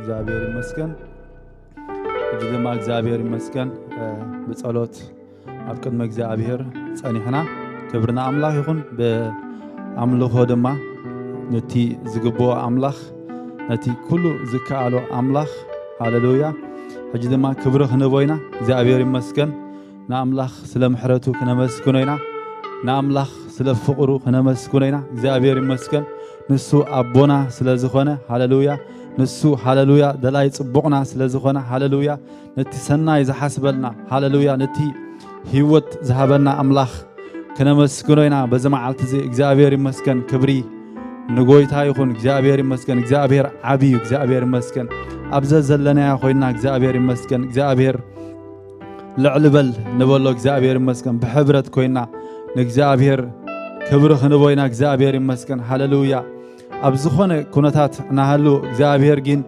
እግዚኣብሔር ይመስገን። ሕጂ ድማ እግዚኣብሔር ይመስገን፣ እ፣ ብጸሎት ኣብ ቅድሚ እግዚኣብሔር ጸኒሕና፣ ክብሪ ንኣምላኽ ይኹን። ብኣምልኾ ድማ ነቲ ዝግብኦ ኣምላኽ፣ ነቲ ኩሉ ዝከኣሎ ኣምላኽ፣ ሃሌሉያ፣ ሕጂ ድማ ክብሪ ክንህቦ ኢና። እግዚኣብሔር ይመስገን። ንኣምላኽ ስለ ምሕረቱ ክነመስግኖ ኢና። ንኣምላኽ ስለ ፍቕሩ ክነመስግኖ ኢና። እግዚኣብሔር ይመስገን። ንሱ ኣቦና ስለ ዝኾነ፣ ሃሌሉያ። ንሱ፣ ሃሌሉያ፣ ደላይ ጽቡቕና ስለ ዝኾነ፣ ሃሌሉያ። ነቲ ሰናይ ዝሓስበልና፣ ሃሌሉያ፣ ነቲ ህይወት ዝሃበና ኣምላኽ ክነመስግኖ ኢና። በዚ መዓልቲ እዚ እግዚኣብሔር ይመስገን። ክብሪ ንጎይታ ይኹን። እግዚኣብሔር ይመስገን። እግዚኣብሔር ዓቢ እዩ። እግዚኣብሔር ይመስገን። ኣብ ዘዘለናያ ኮይና እግዚኣብሔር ይመስገን። እግዚኣብሔር ልዕል በል ንበሎ። እግዚኣብሔር ይመስገን። ብሕብረት ኮይና ንእግዚኣብሔር ክብሪ ክንቦ ኢና። እግዚኣብሔር ይመስገን። ሃሌሉያ። ኣብ ዝኾነ ኩነታት ንሃሉ እግዚኣብሔር ግን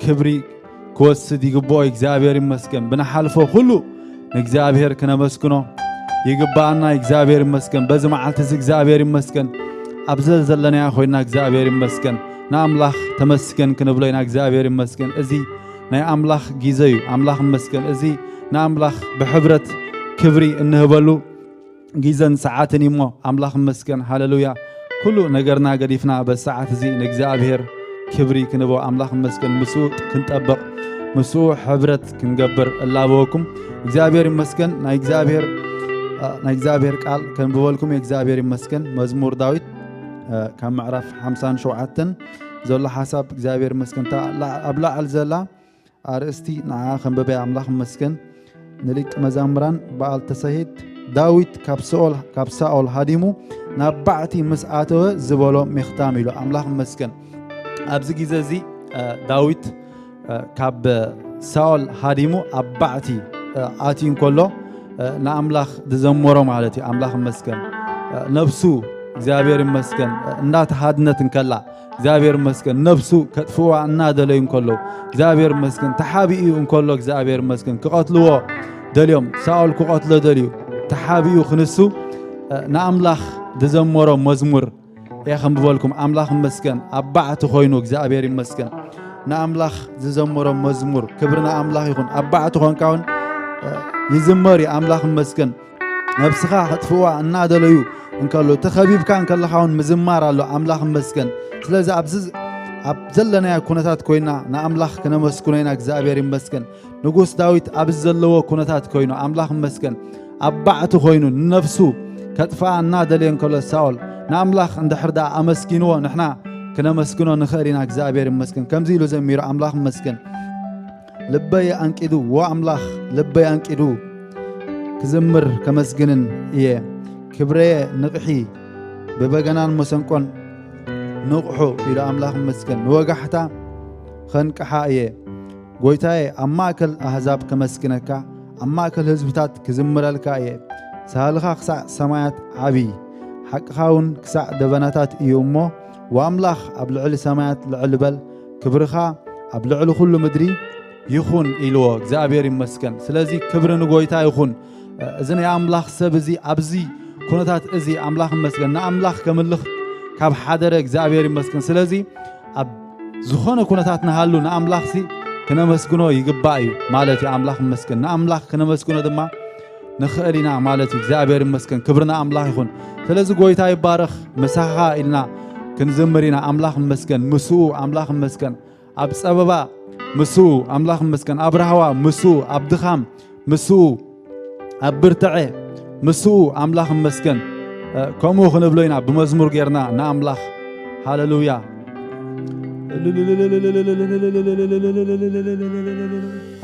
ክብሪ ክወስድ ይግብኦ። እግዚኣብሔር ይመስገን። ብንሓልፎ ኩሉ ንእግዚኣብሔር ክነመስግኖ ይግብኣና። እግዚኣብሔር ይመስገን። በዚ መዓልቲ እዚ እግዚኣብሔር ይመስገን። ኣብ ዘዘለናያ ኮይና እግዚኣብሔር ይመስገን። ንኣምላኽ ተመስገን ክንብሎ ኢና። እግዚኣብሔር ይመስገን። እዚ ናይ ኣምላኽ ግዜ እዩ። ኣምላኽ ይመስገን። እዚ ንኣምላኽ ብሕብረት ክብሪ እንህበሉ ግዘን ሰዓትን እዩ እሞ ኣምላኽ ይመስገን። ሃሌሉያ። ኩሉ ነገርና ገዲፍና በዚ ሰዓት እዚ ንእግዚኣብሔር ክብሪ ክንቦ ኣምላኽ ይመስገን። ምስኡ ክንጠብቕ፣ ምስኡ ሕብረት ክንገብር እላበወኩም። እግዚኣብሔር ይመስገን። ናይ እግዚኣብሔር፣ እ፣ ናይ እግዚኣብሔር ቃል ከንብበልኩም እየ። እግዚኣብሔር ይመስገን። መዝሙር ዳዊት፣ እ፣ ካብ ምዕራፍ ሓምሳን ሸውዓተን ዘሎ ሓሳብ እግዚኣብሔር ይመስገን። እታ ላ-፣ ኣብ ላዕሊ ዘላ ኣርእስቲ ንዓ ከንብበያ። ኣምላኽ ይመስገን። ንሊቅ መዛምራን በዓል ተሰሂት ዳዊት ካብ ሳኦል፣ ካብ ሳኦል ሃዲሙ ናብ ባዕቲ ምስ ኣተወ ዝበሎ ሚኽታም ኢሉ። ኣምላኽ ይመስገን። ኣብዚ ግዜ እዚ፣ እ፣ ዳዊት፣ እ፣ ካብ ሳኦል ሃዲሙ ኣብ ባዕቲ፣ እ፣ ኣትዩ እንከሎ፣ እ፣ ንኣምላኽ ዝዘመሮ ማለት እዩ። ኣምላኽ ይመስገን። እ፣ ነብሱ እግዚኣብሔር ይመስገን፣ እ፣ እንዳተሃድነት እንከላ፣ እግዚኣብሔር ይመስገን። ነብሱ ከጥፍእዋ እናደለዩ እንከለዉ፣ እግዚኣብሔር ይመስገን። ተሓቢኡ እንከሎ፣ እግዚኣብሔር ይመስገን። ክቐትልዎ ደልዮም፣ ሳኦል ክቐትሎ ደልዩ፣ ተሓቢኡ ክንሱ፣ እ፣ ንኣምላኽ ዝዘመሮ መዝሙር እየ ከንብበልኩም። ኣምላኽ ይመስገን። ኣብ ባዕቲ ኮይኑ፣ እግዚኣብሔር ይመስገን። ንኣምላኽ ዝዘመሮ መዝሙር፣ ክብሪ ንኣምላኽ ይኹን። ኣብ ባዕቲ ኮንካ እውን፣ እ፣ ይዝመር እዩ። ኣምላኽ ይመስገን። ነብስኻ ከጥፍእዋ እናደለዩ እንከሎ፣ ተኸቢብካ እንከለኻ እውን ምዝማር ኣሎ። ኣምላኽ ይመስገን። ስለዚ ኣብዚ፣ ኣብ ዘለናዮ ኩነታት ኮይና ንኣምላኽ ክነመስግኖ ኢና። እግዚኣብሔር ይመስገን። ንጉስ ዳዊት ኣብዚ ዘለዎ ኩነታት ኮይኑ፣ ኣምላኽ ይመስገን፣ ኣብ ባዕቲ ኮይኑ ንነፍሱ ከጥፍኣ እናደለየ እንከሎ ሳኦል፣ ንኣምላኽ እንድሕር ደኣ ኣመስጊንዎ፣ ንሕና ክነመስግኖ ንኽእል ኢና። እግዚኣብሔር ይመስገን። ከምዚ ኢሉ ዘሚሩ፣ ኣምላኽ ይመስገን። ልበይ ኣንቂዱ፣ ዎ ኣምላኽ፣ ልበይ ኣንቂዱ ክዝምር ከመስግንን እየ። ክብረየ ንቕሒ ብበገናን መሰንቆን ንቕሑ ኢሉ ኣምላኽ ይመስገን። ንወጋሕታ ኸንቅሓ እየ። ጐይታየ፣ ኣብ ማእከል ኣህዛብ ከመስግነካ፣ ኣብ ማእከል ህዝብታት ክዝምረልካ እየ። ሳህልኻ ክሳዕ ሰማያት ዓቢ፣ ሓቅኻ እውን ክሳዕ ደበናታት እዩ እሞ፣ ወኣምላኽ ኣብ ልዕሊ ሰማያት ልዕል በል፣ ክብርኻ ኣብ ልዕሊ ኹሉ ምድሪ ይኹን ኢልዎ። እግዚኣብሔር ይመስገን። ስለዚ ክብሪ ንጎይታ ይኹን። እዚ ናይ ኣምላኽ ሰብ እዚ ኣብዚ ኩነታት እዚ ኣምላኽ ይመስገን። ንኣምላኽ ከምልኽ ካብ ሓደረ እግዚኣብሔር ይመስገን። ስለዚ ኣብ ዝኾነ ኩነታት ንሃሉ ንኣምላኽሲ ክነመስግኖ ይግባእ እዩ ማለት እዩ። ኣምላኽ ይመስገን። ንኣምላኽ ክነመስግኖ ድማ ንኽእል ኢና ማለት እዩ። እግዚኣብሔር ይመስገን። ክብሪ ንኣምላኽ ይኹን። ስለዚ ጎይታ ይባረኽ። ምሳኻ ኢልና ክንዝምር ኢና። ኣምላኽ ይመስገን። ምስኡ ኣምላኽ ይመስገን። ኣብ ጸበባ ምስኡ ኣምላኽ ይመስገን። ኣብ ራህዋ ምስኡ፣ ኣብ ድኻም ምስኡ፣ ኣብ ብርትዐ ምስኡ ኣምላኽ ይመስገን። እ፣ ከምኡ ክንብሎ ኢና ብመዝሙር ጌርና ንኣምላኽ። ሃሌሉያ።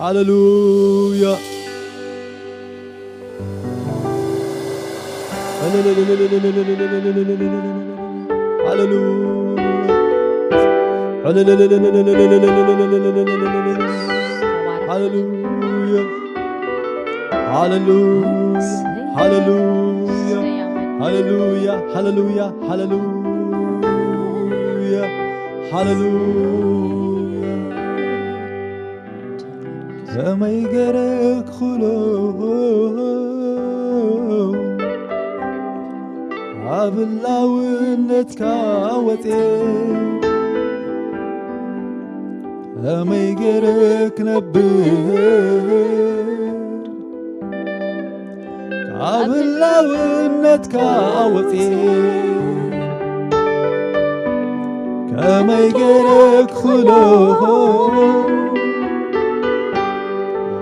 ሃሌሉያ። ሃሌሉያ። ሃሌሉያ። ሃሌሉያ። ሃሌሉያ። ሃሌሉያ። ሃሌሉያ። ሃሌሉያ። ሃሌሉያ። ከመይ ገይረ ክኽእሎ ኣብ ህላውነትካ ወፅየ ከመይ ገይረ ክነብር ካብ ህላውነትካ ወፅየ? ከመይ ገይረ ክኽሎ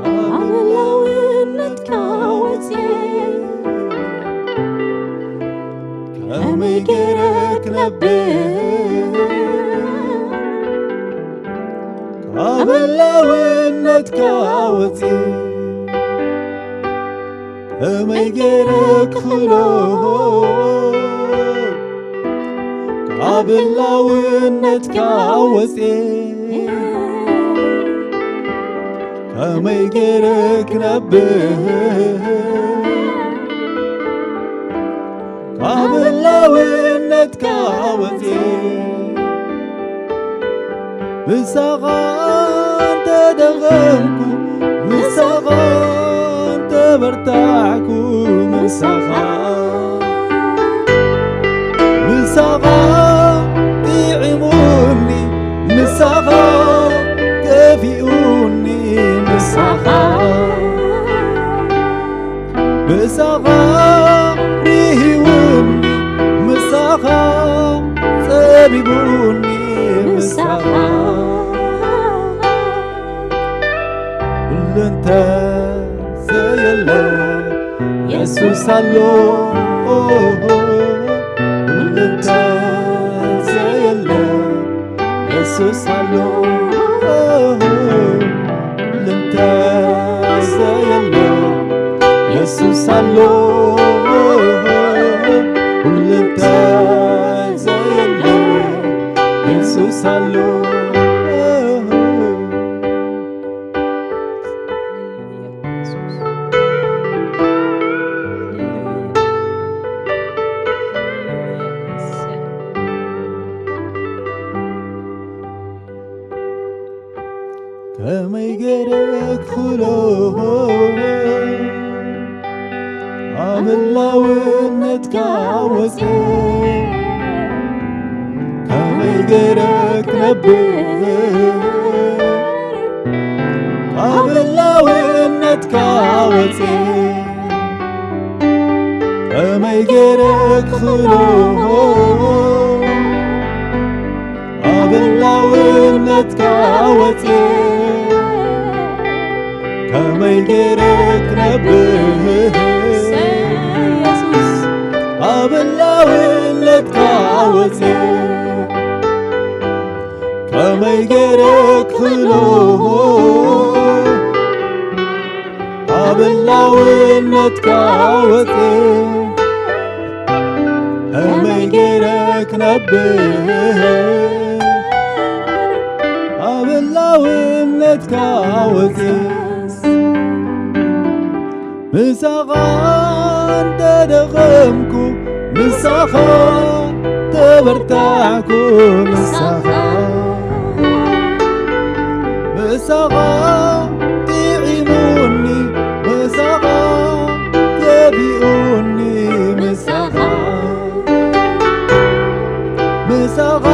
ካብ ህላውነትካ ወፅየ? ከመይ ገይረ ክነብር ካብ ህላውነትካ ወፅየ? ከመይ ገይረ ክኽሎ ካብ ህላውነትካ ወፅየ? ከመይ ገይረ ክነብር ካብ ህላውነትካ ወፅየ? ምሳኻ እንተደኸምኩ፣ ምሳኻ እንተበርታዕኩ፣ ምሳኻ፣ ምሳኻ ጥዒሙኒ፣ ምሳኻ ከፊኡኒ፣ ምሳኻ፣ ምሳኻ ርሂውኒ፣ ምሳኻ ጸቢቡኒ፣ ምሳኻ ኩሉ እንተ ዘየለ የሱስ ኣሎ። ኩሉ እንተ ዘየለ የሱስ ኣሎ። ኩሉ እንተ ዘየለ የሱስ ኣሎ። ኩሉ እንተ ዘየለ የሱስ ኣሎ። ከመይ ገይረ ክኽሎ ኣብ ህላውነትካ ወፅየ? ከመይ ገይረ ክነብር ኣብ ህላውነትካ ወፅየ? ከመይ ገይረ ክኽሎ ኣብ ህላውነትካ ወፅየ? ከመይ ገይረ ክነብር የሱስ ኣብ ህላውነትካ ወፅየ? ከመይ ገይረ ክኽሎ ኣብ ህላውነትካ ወፅየ? ከመይ ገይረ ክነብር ኣብ ህላውነትካ ወፅየ? ምሳኻ እንተደኸምኩ፣ ምሳኻ ተበርታዕኩ፣ ምሳኻ፣ ምሳኻ ጥዒሙኒ፣ ምሳኻ ከፊኡኒ፣ ምሳኻ፣ ምሳኻ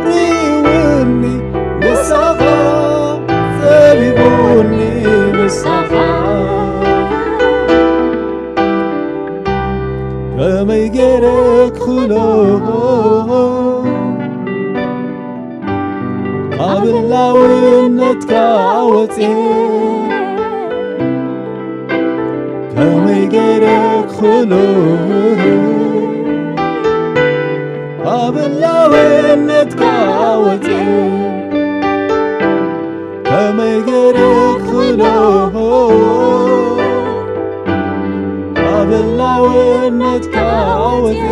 ርሂውኒ፣ ምሳኻ ጸቢቡኒ፣ ምሳኻ፣ ከመይ ገይረ ክኽሎ ካብ ህላውነትካ ወፅየ? ከመይ ገይረ ክኽሎ ካብ ህላውነትካ ወፅየ? ከመይ ገይረ ክኽሎ ካብ ህላውነትካ ወፅየ?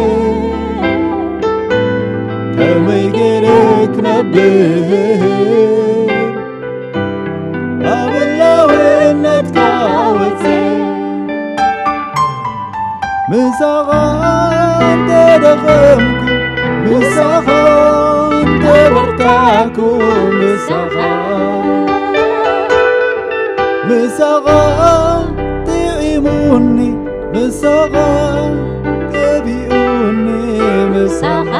ከመይ ገይረ ክነብር ኣብ ህላውነትካ ወፅየ? ምሳኻ እንተደኸምኩ፣ ምሳኻ እንተበርታዕኩ፣ ምሳኻ፣ ምሳኻ ጥዒሙኒ፣ ምሳኻ ከፊኡኒ፣ ምሳኻ፣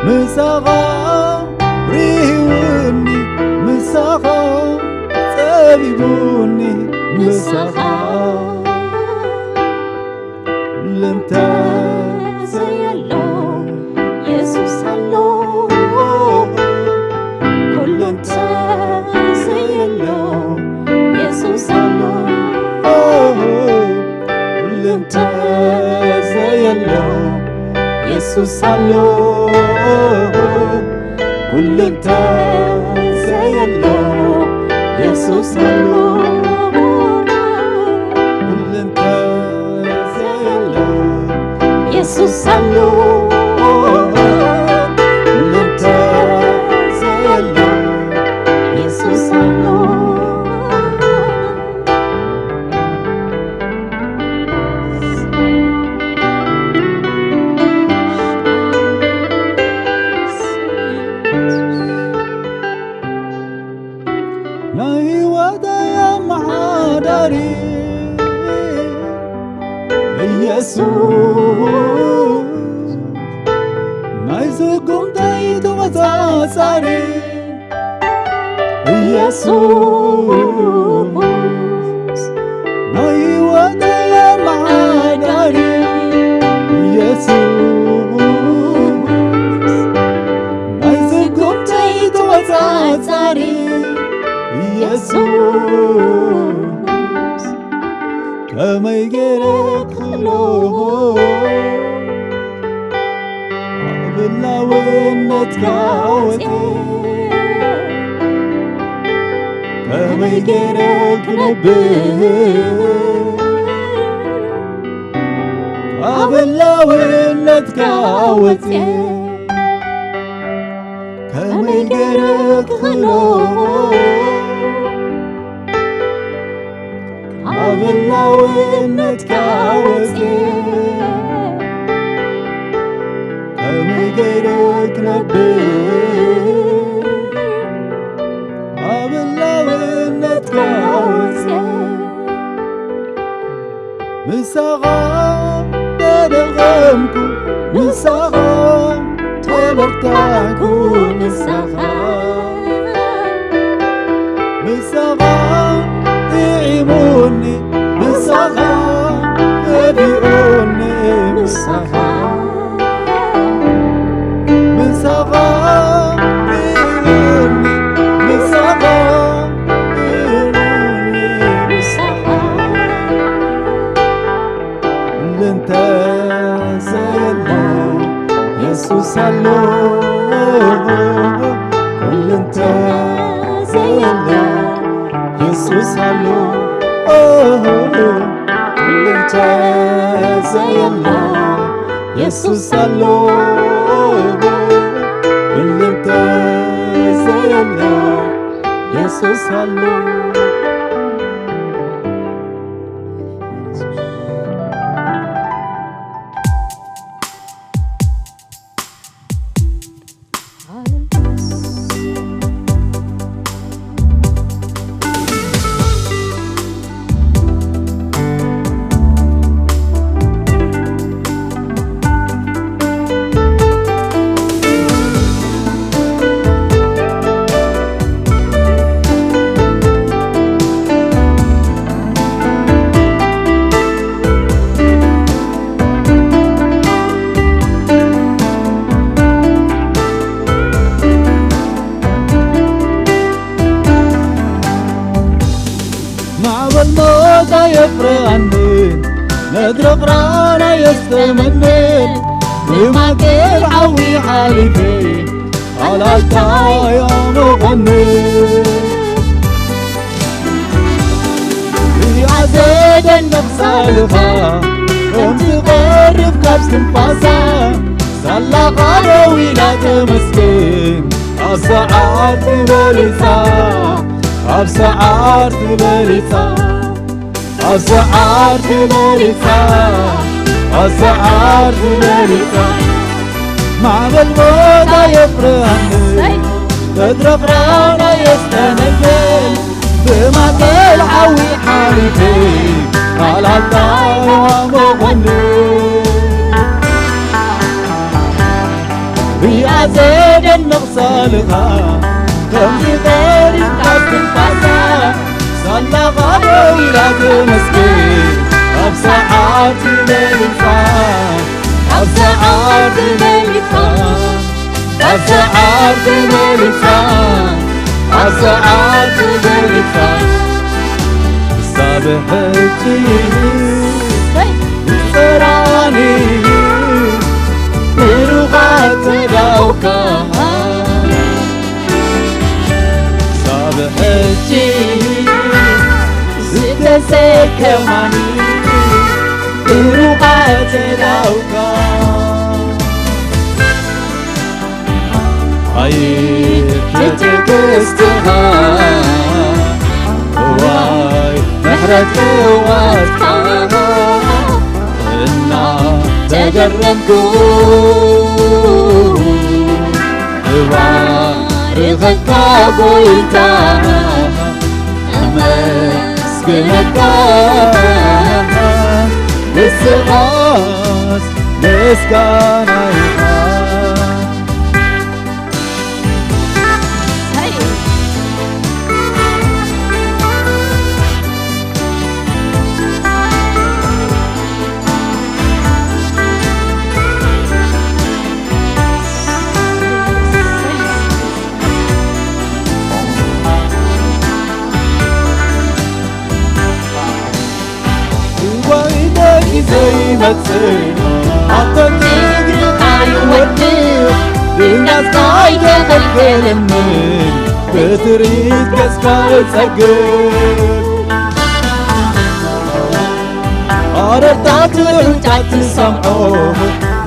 ምሳኻ ምሳኻ ጸቢቡኒ ምሳኻ። ኩሉ እንተ ዘየሎ የሱስ ኣሎ። ኩሉ እንተ ዘየሎ የሱስ ኣሎ። ኩሉ እንተ ዘየሎ የሱስ ኣሎ። ኩሉ እንተ ዘየሎ የሱስ ኣሎ። ኩሉ እንተ ዘየሎ የሱስ ኣሎ። ኩሉ እንተ ዘየሎ የሱስ ኣሎ። ናይ ህይወተይ ኣመሓዳሪ ኢየሱስ፣ ናይ ስጉምተይ ተቖጻጻሪ ኢየሱስ፣ ናይ ህይወተይ ኣመሓዳሪ ኢየሱስ፣ ናይ ስጉምተይ ተቖጻጻሪ ኢየሱስ፣ ከመይ ገይረ ክኽእሎ ብላውነትካ ወፂ ከመይ ገይረ ክነብር ካብ ህላውነትካ ወፅየ ከመይ ገይረ ክኽእሎ ካብ ህላውነትካ ወፅየ ከመይ ገይረ ክነብር ኣብ ህላውነትካ ወፅየ ምሳኻ ተደኸምኩ ምሳኻ ተበርታዕኩ ምሳኻ ምሳኻ ጥዒሙኒ ምሳኻ ከቢኡኒ ምሳኻ ምሳኻ ጥዒሙኒ ምሳኻ ጥዒሙኒ ምሳኻ ኩሉ እንተ ዘየለ የሱስ ኣሎ ኩሉ እንተ ዘየለ የሱስ ኣሎ ኩሉ እንተ ዘየለ የሱስ ኣሎ ኩሉ እንተ ዘየለ የሱስ ኣሎ ማዕበል ሞት ኣየፍርሃንን ነድሪ ቕራን ኣየስተመንን ብማዕበል ሓዊ ሓሊፈ ኣላልታ እዮም ኾንን ሪኣ ዘደንቕ ሳልኻ ከም ትቐርብ ካብ ትንፋሳ ሳላኻ ደው ኢላ ተመስገን ኣብ ሰዓር ትበሊጻ ኣብ ሰዓር ትበሊጻ ኣብ ሰዓር ትበሊጻ ኣብ ሰዓር ትበሊጻ ማዕበል ቦታ የፍርሃን ተድረፍራና የስተነግን ብማዕበል ሓዊ ሓሊፈ ኣላታ መኾን ሪኣ ዘደንቕ ሳልኻ ከምዚ ቀሪብካ መሊኻ፣ ኣሰዓብ መሊኻ፣ ኣሰዓብ መሊኻ፣ ክሳብ ሕጂ ዝጸራኒ ብሩኻት ተዳውካ። ክሳብ ሕጂ ዝተሰከማኒ ብሩኻት ተዳውካ። ኣይ ትዕግስትኻ፣ እዋይ ምሕረት ቅዋትካ፣ እናተገረምኩ እባርኸካ ጎይታ፣ ኣመስግነካ፣ ንስኻስ ምስጋና ኢኻ። እዋይ ደጊ ዘይመጽእ፣ ኣንተ ትግርኻ ይወድእ፣ ድንጋጽካ ኣይተኸልከለንን፣ ብትርኢት ገጽካ እጸግብ። ኣረታ ትርንጫት ትሰምዖ፣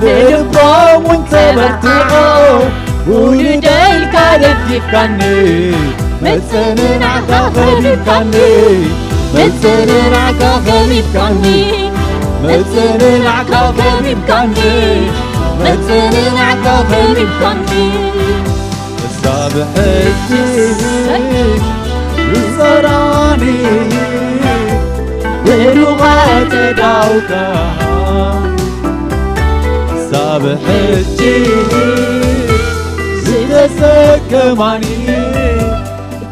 ንልቦም እውን ተበርትዖ፣ ውሉደይ ኢልካ ደጊፍካኒ፣ መጸንናዕካ ከቢብካኒ፣ መጸንናዕካ ከቢብካኒ፣ መጸንናዕካ ከቢብካኒ፣ መጸንናዕካ ከቢብካኒ። ክሳብ ሕጂ ዝጸራኒ ብሩኻ ተዳውካ፣ ክሳብ ሕጂ ዝተሰከማኒ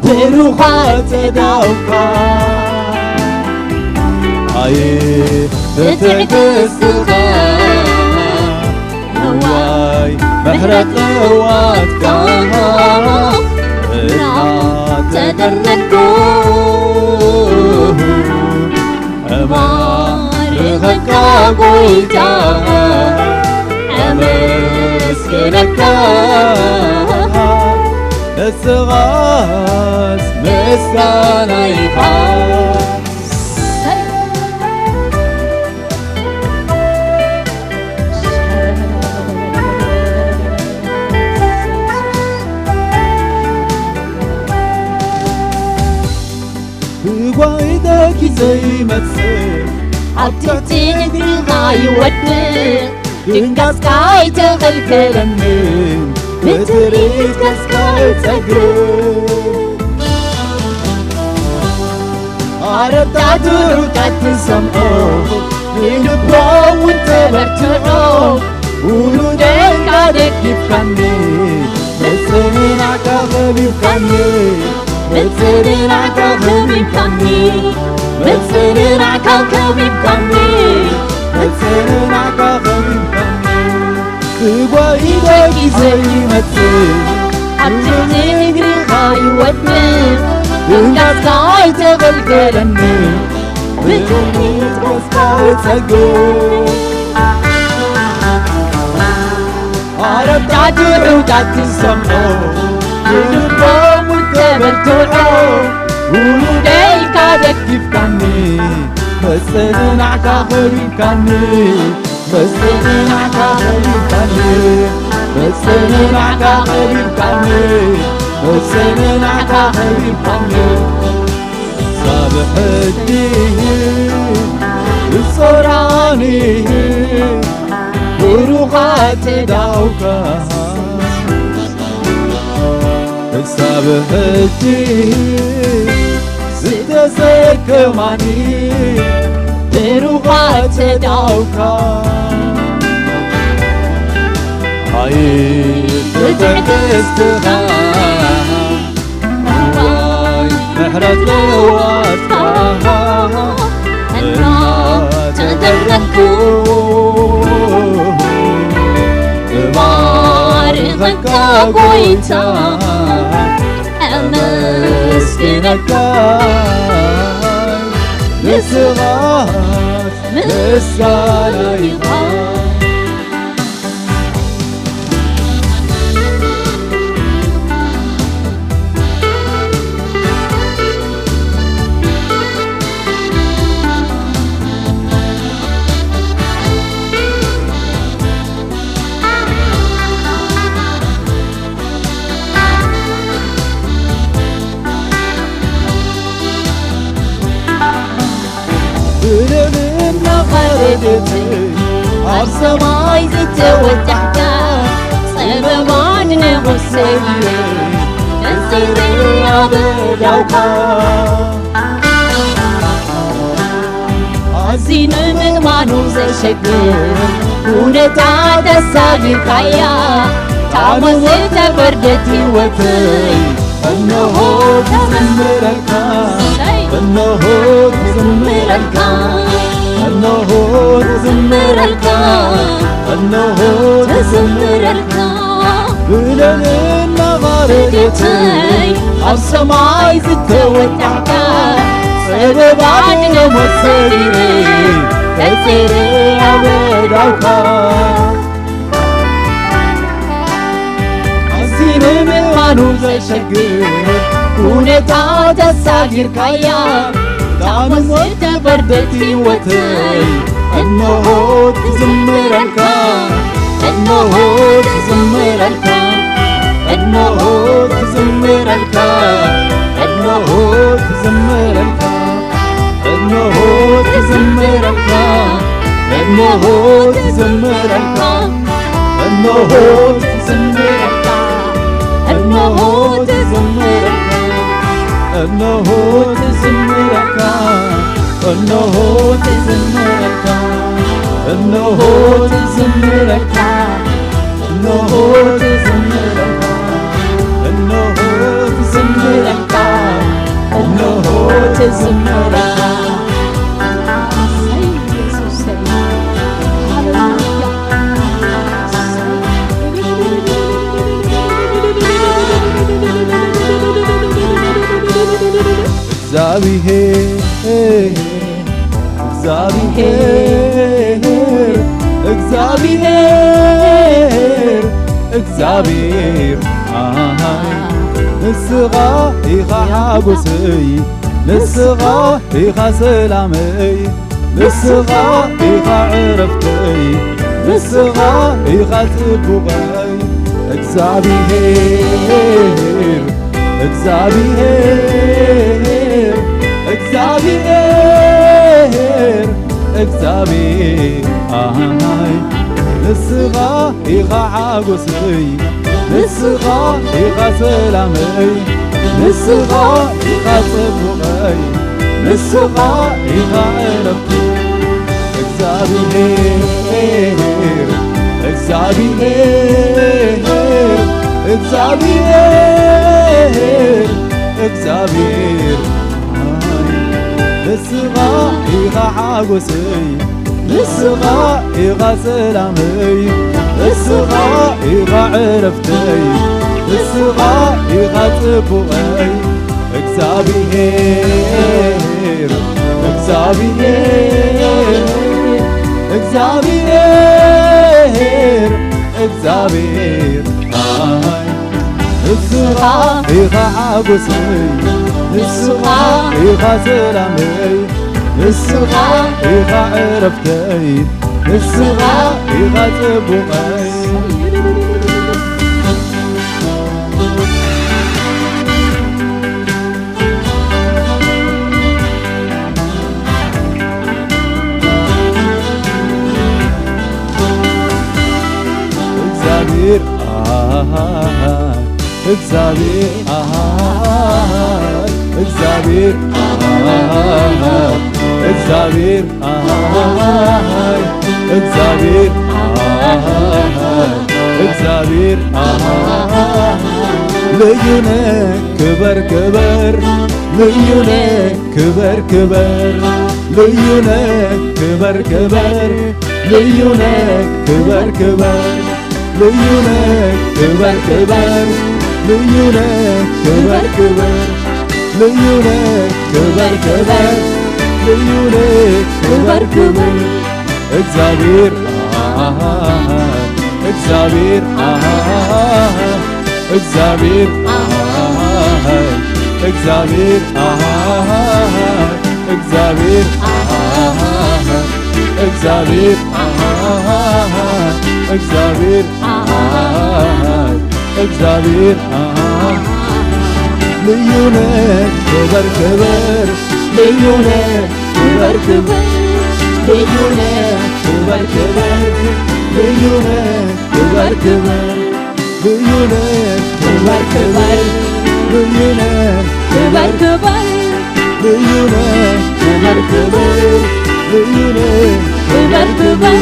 ብሩኻ ተዳውካ። ኣየ ብትዕግስትኻ፣ እዋይ ምሕረት ቅዋትካ፣ እናተደረግኩ እባርኸካ ጎይታ፣ ኣመስግነካ፣ ንስኻስ ምስጋና ኢኻ። ብጓይደኪ ዘይመጽእ፣ ኣብ ትሕቲ እግርኻ ይወድቕ፣ ድንጋጽካ ኣይተኸልከለንን፣ ብትርኢት ገጽካ እጸግብ። ኣረታ ትሑታት ትሰምዖ፣ ንልቦም እውን ተበርትዖ፣ ውሉደይካ ደጊፍካኒ፣ መጸንናዕካ ከቢብካኒ፣ መጸንናዕካ ከቢብካኒ፣ መጸንናዕካ ከቢብካኒ፣ መጸንናዕካ ከቢብካኒ። ብጓይዶ ግዜ ይመጽእ፣ ኣብ ትሕቲ እግርኻ ይወድቕ፣ ድንጋጽካ ኣይተኸልከለኒ፣ ብትርኢት ገጽካ እጸግብ። ኣረታ ትሑታት ትሰምዖ፣ ንልቦም እውን ተበርትዖ፣ ውሉደይካ ደጊፍካኒ፣ መጸንናዕካ ከቢብካኒ፣ መጸንናዕካ ከቢብካኒ፣ መጸንናዕካ ከቢብካኒ፣ መጸንናዕካ ከቢብካኒ። ክሳብ ሕጂ ዝጾራኒ ብሩኻት ዳውካ፣ ክሳብ ሕጂ ዝተሰከማኒ ብሩኻት ዳውካ፣ ኣይ ብትዕግስትኻ እዋይ ምሕረት ለዋጥካ እናተገረምኩ ጎይታ ኣመስግነካ ንስኻ ምስጋና ይብቃ። ብለልና ኻረደት ኣብ ሰማይ ዝተወጣሕካ ጸበባን ንጉሰይ ተንስሪ ኣበዳውካ ኣዚ ንምእማኑ ዘሸግር ኩነታ ተሳጊርካያ ታመን ዝተፈርደት ህይወተይ እነሆ ትዝምረልካ እነሆ ትዝምረልካ እነሆ ትዝምረልካ እነሆ ትዝምረልካ ብለልና ኻረደተይ ኣብ ሰማይ ዝተወጣሕካ ጸበባ ድነሞት ሰጊረ ተጸረ ኣበዳውካ ኣዚ ንምእማኑ ዘሸግር ኩነታ ተሳጊርካያ ታመን ዝተፈርደት ህይወተይ እነሆ ትዝምረልካ እነሆ ትዝምረልካ እነሆ ትዝምረልካ እነሆ ትዝምረልካ እነሆ ትዝምረልካ እነሆ ትዝምረልካ እነሆ ትዝምረልካ እነሆ ትዝምረልካ እነሆ ትዝምረልካ እነሆ ትዝምረልካ እነሆ ትዝምረልካ እነሆ ትዝምረልካ እነሆ ትዝምረልካ እነሆ ትዝምረልካ እግዚኣብሔር እግዚኣብሔር እግዚኣብሔር እግዚኣብሔር ኣሃይ ንስኻ ኢኻ ሓጎሰይ ንስኻ ኢኻ ሰላመይ ንስኻ ኢኻ ዕረፍተይ ንስኻ ኢኻ ጽቡቐይ እግዚኣብሔር እግዚኣብሔር እግዚኣብሔር እግዚኣብሔር ኣሃይ ንስኻ ኢኻ ሓጎሰይ ንስኻ ኢኻ ሰላመይ ንስኻ ኢኻ ጽቡቐይ ንስኻ ኢኻ ዕረፍቲ እግዚኣብሔር እግዚኣብሔር እግዚኣብሔር እግዚኣብሔር ንስኻ ኢኻ ሓጎሰይ ንስኻ ኢኻ ሰላመይ ንስኻ ኢኻ ዕረፍተይ ንስኻ ኢኻ ጽቡቐይ እግዚኣብሔር እግዚኣብሔር እግዚኣብሔር እግዚኣብሔር ኣይ ንስኻ ኢኻ ሓጎሰይ ንስኻ ኢኻ ሰላመይ ንስኻ ኢኻ ዕረፍተይ ንስኻ ኢኻ ጽቡቐይ እግዚኣብሔር ኣሃ እግዚኣብሔር ኣሃ እግዚኣብሔር ኣሃ እግዚኣብሔር ኣሃ እግዚኣብሔር ኣሃ እግዚኣብሔር ኣሃ ልዩ ነህ ክበር ክበር ልዩ ነህ ክበር ክበር ልዩ ነህ ክበር ክበር ልዩ ነህ ክበር ክበር ልዩ ነህ ክበር ክበር፣ ልዩ ነህ ክበር ክበር፣ ልዩ ነህ ክበር ክበር፣ ልዩ ነህ ክበር ክበር። እግዚኣብሔር ኣሃ፣ እግዚኣብሔር ኣሃ፣ እግዚኣብሔር ኣሃ፣ እግዚኣብሔር ኣሃ፣ እግዚኣብሔር ኣሃ፣ እግዚኣብሔር ኣሃ፣ እግዚኣብሔር ኣሃ፣ እግዚኣብሔር ኣሃ። ልዩ ነህ ክበር ክበር፣ ልዩ ነህ ክበር ክበር፣ ልዩ ነህ ክበር ክበር፣ ልዩ ነህ ክበር ክበር፣ ልዩ ነህ ክበር ክበር፣ ልዩ ነህ ክበር ክበር፣ ልዩ ነህ ክበር ክበር፣ ልዩ ነህ ክበር ክበር።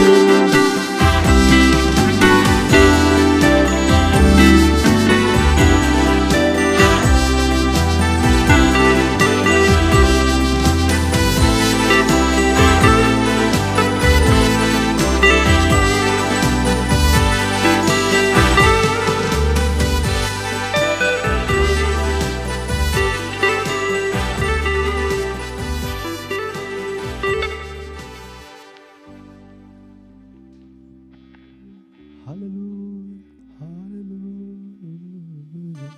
ሃሌሉያ፣ ሃሌሉያ። ሃሌሉያ።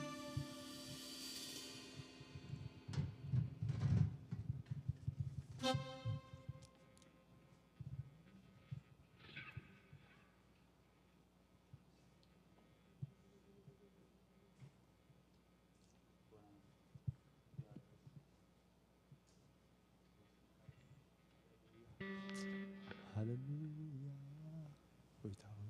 ጎይታ ሆይ፣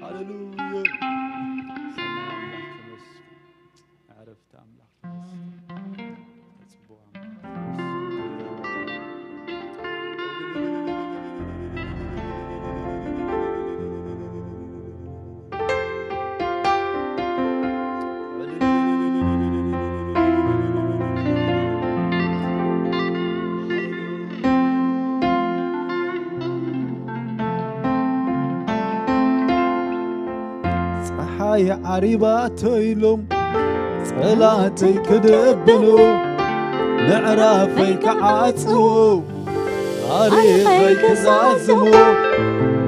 ሃሌሉያ። ሰማይ ኣምላኽ ተመስገን። ዕረፍቲ ኣምላኽ ተመስገን። ተጽብኦ ኣምላኽ ተመስገን። ፀሓይ ዓሪባቶ ኢሎም ፀላእተይ ክድብኑ፣ ምዕራፈይ ክዓጽዉ፣ ታሪኸይ ክዛዝሙ።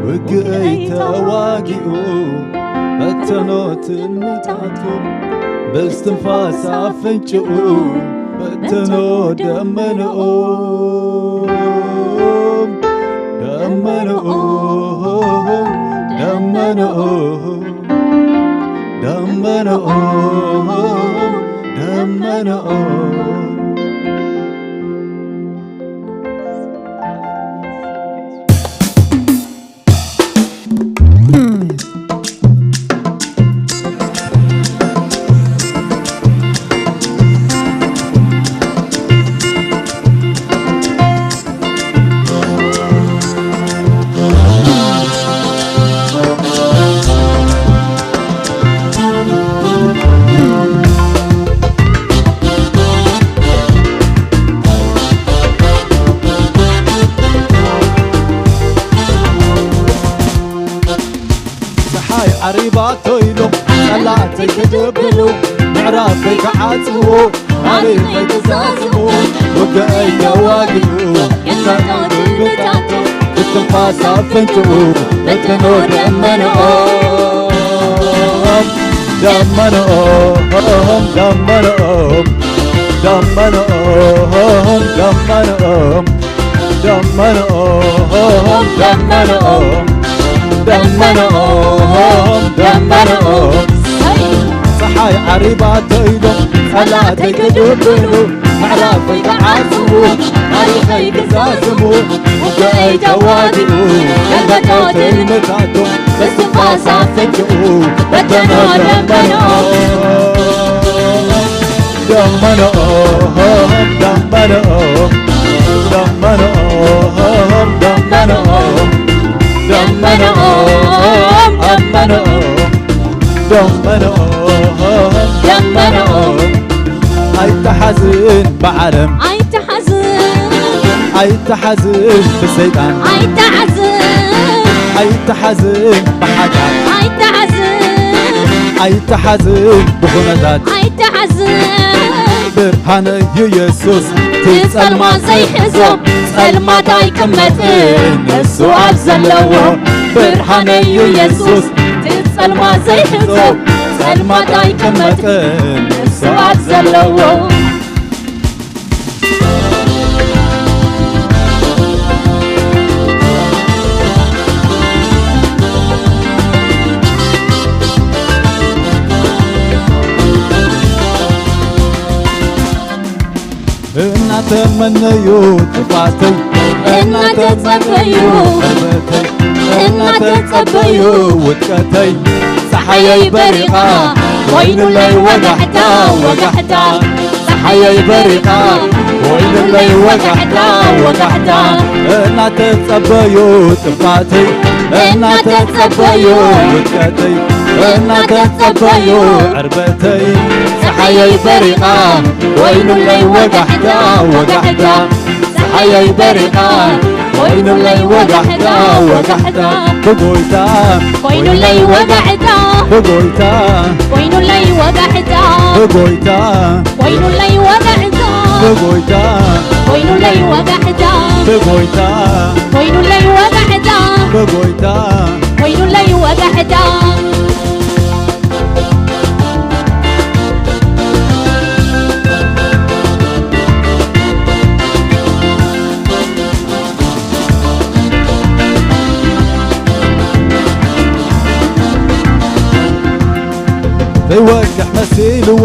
ውግእይ ተዋጊኡ በተኖ ትልምታቱ፣ ብስትንፋስ ኣፍንጭኡ በተኖ ደመንኡ፣ ደመንኡ፣ ደመንኡ፣ ደመንኡ፣ ደመንኡ። ፀሓይ ዓሪባቶ ኢሎም ፀላእተይ ክድብሉ፣ ምዕራፈይ ክዓፅዎ፣ ታሪኸይ ክዛዝሙ። ውግእይ ተዋጊኡ የሳቶ ትልምታቶ፣ ብትንፋስ ኣፈንጭኡ በተኖ ደመንኦም፣ ደመንኦም፣ ደመንኦም፣ ደመንኦም፣ ደመንኦም፣ ደመንኦም፣ ደመንኦም፣ ደመንኦም፣ ደመንኦም። ፀሓይ ዓሪባቶ ኢሎም ፀላእተይ ክድብሉ፣ ምዕራፈይ ክዓጽዉ፣ ታሪኸይ ክዛዝሙ። ውግእይ ተዋጊኡ ገልበጦ ትልምታቶ፣ ብስትንፋስ ኣፈንጭኡ በተኖ ደመንኦም። ደመንኦም፣ ደመንኦም፣ ደመንኦም፣ ደመንኦም፣ ደመንኦም፣ ደመንኦም፣ ደመንኦም። ኣይተሓዝን ብዓለም ኣይተሓዝን። ኣይተሓዝን ብሰይጣን ኣይተሓዝን። ኣይተሓዝን ብሓጢኣት ኣይተሓዝን። ኣይተሓዝን ብኹነታት ኣይተሓዝን። ብርሃነይ ኢየሱስ እቲ ጸልማት ዘይሕዞ ጸልማት ኣይቅመጥን ንሱ ኣብ ዘለዎ። ብርሃነይ ኢየሱስ እቲ ጸልማት ዘይሕዞ ጸልማት ኣይቅመጥን ንሱ ኣብ ዘለዎ። እናተመነዩ ጥፋተይ እናተጸበዩ እናተጸበዩ ውድቀተይ ጸሓየይ በሪቓ ኮይኑለይ ወጋሕታ ወጋሕታ። ጸሓየይ በሪቓ ኮይኑለይ ወጋሕታ ወጋሕታ። እናተጸበዩ ጥፋተይ እናተጸበዩ ውድቀተይ እናተጸበዩ ዕርበተይ ጸሓየይ በሪቓ ኮይኑለይ ወጋሕታ ወጋሕታ። ጸሓየይ በሪቓ ኮይኑለይ ወጋሕታ ወጋሕታ። ብጎይታ ኮይኑለይ ወጋሕታ ብጎይታ ኮይኑለይ ወጋሕታ ብጎይታ ኮይኑለይ ወጋሕታ ብጎይታ ኮይኑለይ ወጋሕታ ብጎይታ ኮይኑለይ ወጋሕታ ብጎይታ ኮይኑለይ ወጋሕታ። ዘይወግሕ መሲልዎ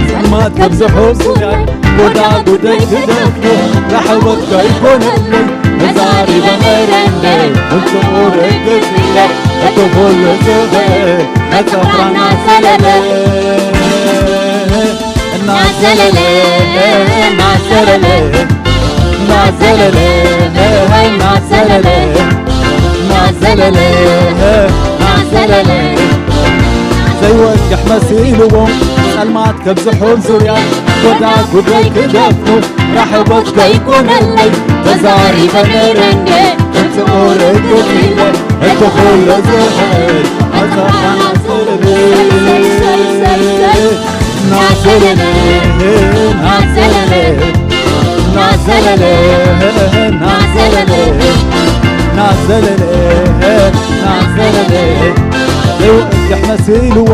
ጸልማት ከብዝሑ ዙርያይ ጎዳጉደይ ክደፍኑ ራሕወት ከይኮነለይ ተዛሪበ መረንደ ውፅኡ ርግፅ ኢለ እቲ ኩሉ ዝኽእል መጸፍራና ዘለለ እናዘለለ እናዘለለ እናዘለለ እናዘለለ እናዘለለ እናዘለለ ዘይወግሕ መሲልዎ ጸልማት ከብዝሑ ዙርያ ጎዳ ጉደይ ክደፍኑ ራሕቦት ከይኮነለይ ተዛሪበ ነረንዴ እፅኡ ርግፅ ኢለ እቲ ኩሉ ዝኽእል መጸኻና ናዘለለ ናዘለለ ናዘለለ ናዘለለ ናዘለለ ናዘለለ ዘይወግሕ መሲልዎ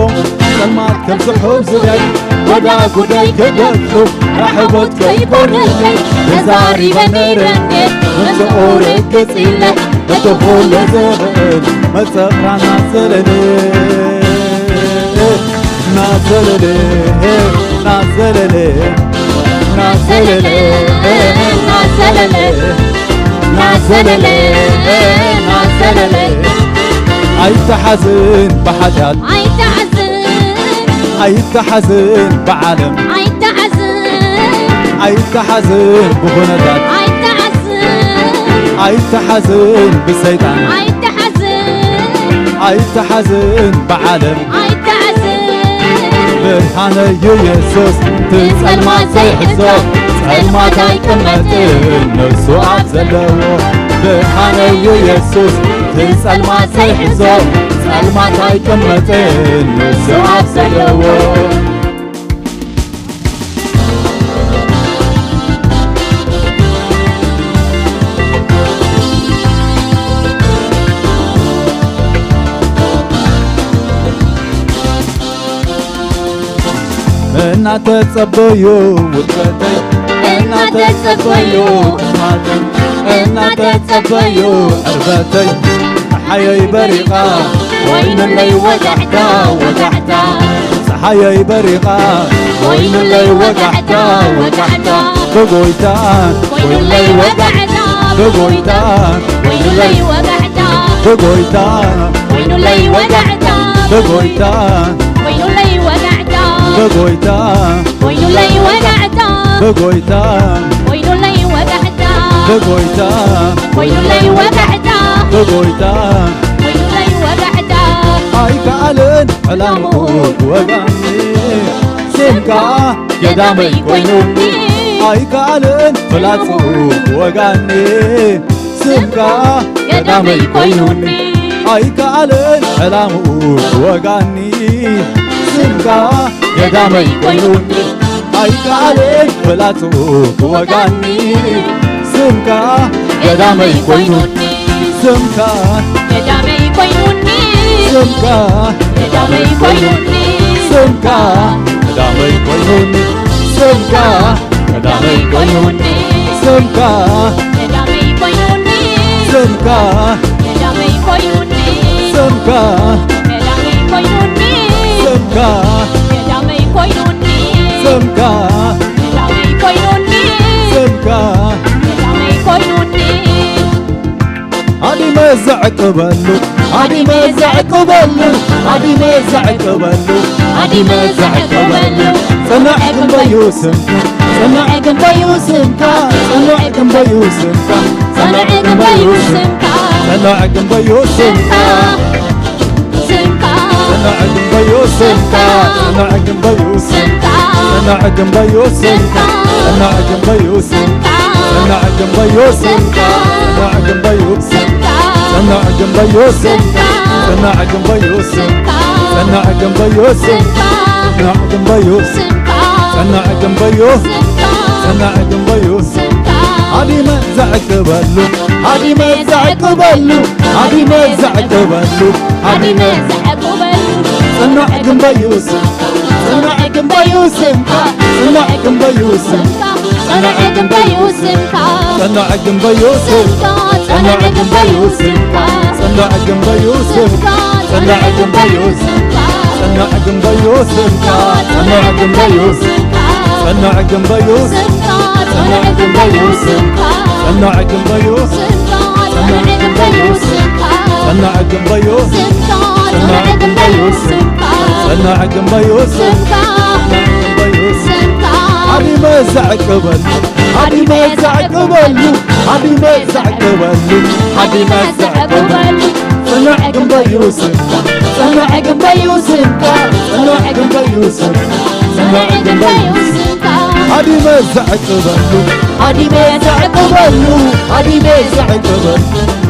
ጸልማት ከም ስሑብ ዝብያይ ወዳ ጉዳይ ክደፍኑ ራሕቦት ከይኮነለይ ተዛሪበ ነረንዴ ምጽኡ ርግጽ ኢለ እቲ ኩሉ ዝኽእል መጸቕራና ዘለለ ናዘለለ ናዘለለ ናዘለለ ናዘለለ ናዘለለ ናዘለለ ኣይተሓዝን ብሓጢኣት ኣይተሓዝን ኣይተሓዝን ብዓለም ኣይተሓዝን ኣይተሓዝን ብኹነታት ኣይተሓዝን ኣይተሓዝን ብሰይጣን ኣይተሓዝን ኣይተሓዝን ብዓለም ኣይተሓዝን ብርሃነዩ የሱስ ትጸልማት ዘይሕዞ ጸልማት ኣይቅመጥን ንሱ ኣብ ዘለዎ ብርሃነዩ የሱስ ትጸልማት ዘይሕዞ ጸልማት ኣይቅመጥን ንሱ ኣብ ዘለዎ እናተጸበዩ ውድቀተይ እናተጸበዩ ጥፋተይ እናተጸበዩ ዕርበተይ ጸሓየይ በሪቓ ኮይኑለይ ወጋሕታ ወጋሕታ ጸሓየይ በሪቓ ኮይኑለይ ወጋሕታ ወጋሕታ ብጎይታ ኮይኑለይ ወጋሕታ ብጎይታ ኮይኑለይ ወጋሕታ ብጎይታ ኮይኑለይ ወጋሕታ ብጎይታ ኮይኑለይ ወጋሕታ ብጎይታ ኮይኑለይ ወጋሕታ ብጎይታ ኮይኑለይ ወጋሕታ ብጎይታ ኮይኑለይ ወጋሕታ ብጎይታ ኮይኑለይ ወጋሕታ ኣይከኣልን ዕላምኡ ክወጋኒ ስምካ ገዳመይ ኮይኑኒ ኣይከኣለን ፍላጽኡ ክወጋኒ፣ ስምካ ገዳመይ ኮይኑኒ። ኣይከኣለን ዕላምኡ ክወጋኒ፣ ስምካ ገዳመይ ኮይኑኒ። ኣይከኣለን ፍላጽኡ ክወጋኒ፣ ስምካ ገዳመይ ኮይኑኒ። ስምካ ገዳመይ ኮይኑኒ። ስምካ ገዳመይ ኮይኑኒ። ስምካ ገዳመይ ኮይኑኒ። ስምካ ቀዳመይ ኮይኑኒ። ስምካ ቀዳመይ ኮይኑኒ። ስምካ ቀዳመይ ኮይኑኒ። ስምካ ቀዳመይ ኮይኑኒ። ስምካ ቀዳመይ ኮይኑኒ። ስምካ ቀዳመይ ኮይኑኒ። ስምካ ቀዳመይ ኮይኑኒ። ሃዲመ ዘዕቅበሉ፣ ሃዲመ ዘዕቅበሉ፣ ሃዲመ ዘዕቅበሉ፣ ሃዲመ ዘዕቅበሉ። ጽንዕ ግንበዩ ስምካ፣ ጽንዕ ግንበዩ ስምካ፣ ጽንዕ ግንበዩ ስምካ፣ ጽንዕ ግንበዩ ስምካ፣ ጽንዕ ግንበዩ ስምካ። ስምካ። ጽንዕ ግንበዩ ስምካ፣ ጽንዕ ግንበዩ ስምካ፣ ጽንዕ ግንበዩ ስምካ፣ ጽንዕ ግንበዩ ስምካ፣ ጽንዕ ግንበዩ ስምካ፣ ጽንዕ ግንበዩ ስምካ፣ ጽንዕ ግንበዩ ስምካ፣ ጽንዕ ግንበዩ ስምካ፣ ጽንዕ ግንበዩ ስምካ፣ ጽንዕ ግንበዩ ስምካ፣ ጽንዕ ግንበዩ ስምካ፣ ጽንዕ ግንበዩ ስምካ። ሃዲመ ዘዕቅበሉ፣ ሃዲመ ዘዕቅበሉ፣ ሃዲመ ዘዕቅበሉ፣ ሃዲመ ዘዕቅበሉ። ጽንዕ ግንበዩ ስምካ፣ ጽንዕ ግንበዩ ስምካ፣ ጽንዕ ግንበዩ ስምካ፣ ጽንዕ ግንበዩ ስምካ፣ ጽንዕ ግንበዩ ስምካ፣ ጽንዕ ግንበዩ ስምካ፣ ጽንዕ ግንበዩ ስምካ፣ ጽንዕ ግንበዩ ስምካ፣ ጽንዕ ግንበዩ ስምካ፣ ጽንዕ ግንበዩ ስምካ፣ ጽንዕ ግንበዩ ስምካ፣ ጽንዕ ግንበዩ ስምካ፣ ጽንዕ ግንበዩ ስምካ፣ ጽንዕ ግንበዩ ስምካ፣ ጽንዕ ግንበዩ ስምካ፣ ጽንዕ ግንበዩ ስምካ፣ ጽንዕ ግንበዩ ስምካ፣ ጽንዕ ግንበዩ ስምካ። ሃዲመ ዘዕቅበሉ፣ ሃዲመ ዘዕቅበሉ፣ ሃዲመ ዘዕቅበሉ፣ ሃዲመ ዘዕቅበሉ። ጽንዕ ግንበዩ ስምካ፣ ጽንዕ ግንበዩ ስምካ፣ ጽንዕ ግንበዩ ስምካ፣ ጽንዕ ግንበዩ ስምካ። ሃዲመ ዘዕቅበሉ፣ ሃዲመ ዘዕቅበሉ፣ ሃዲመ ዘዕቅበሉ፣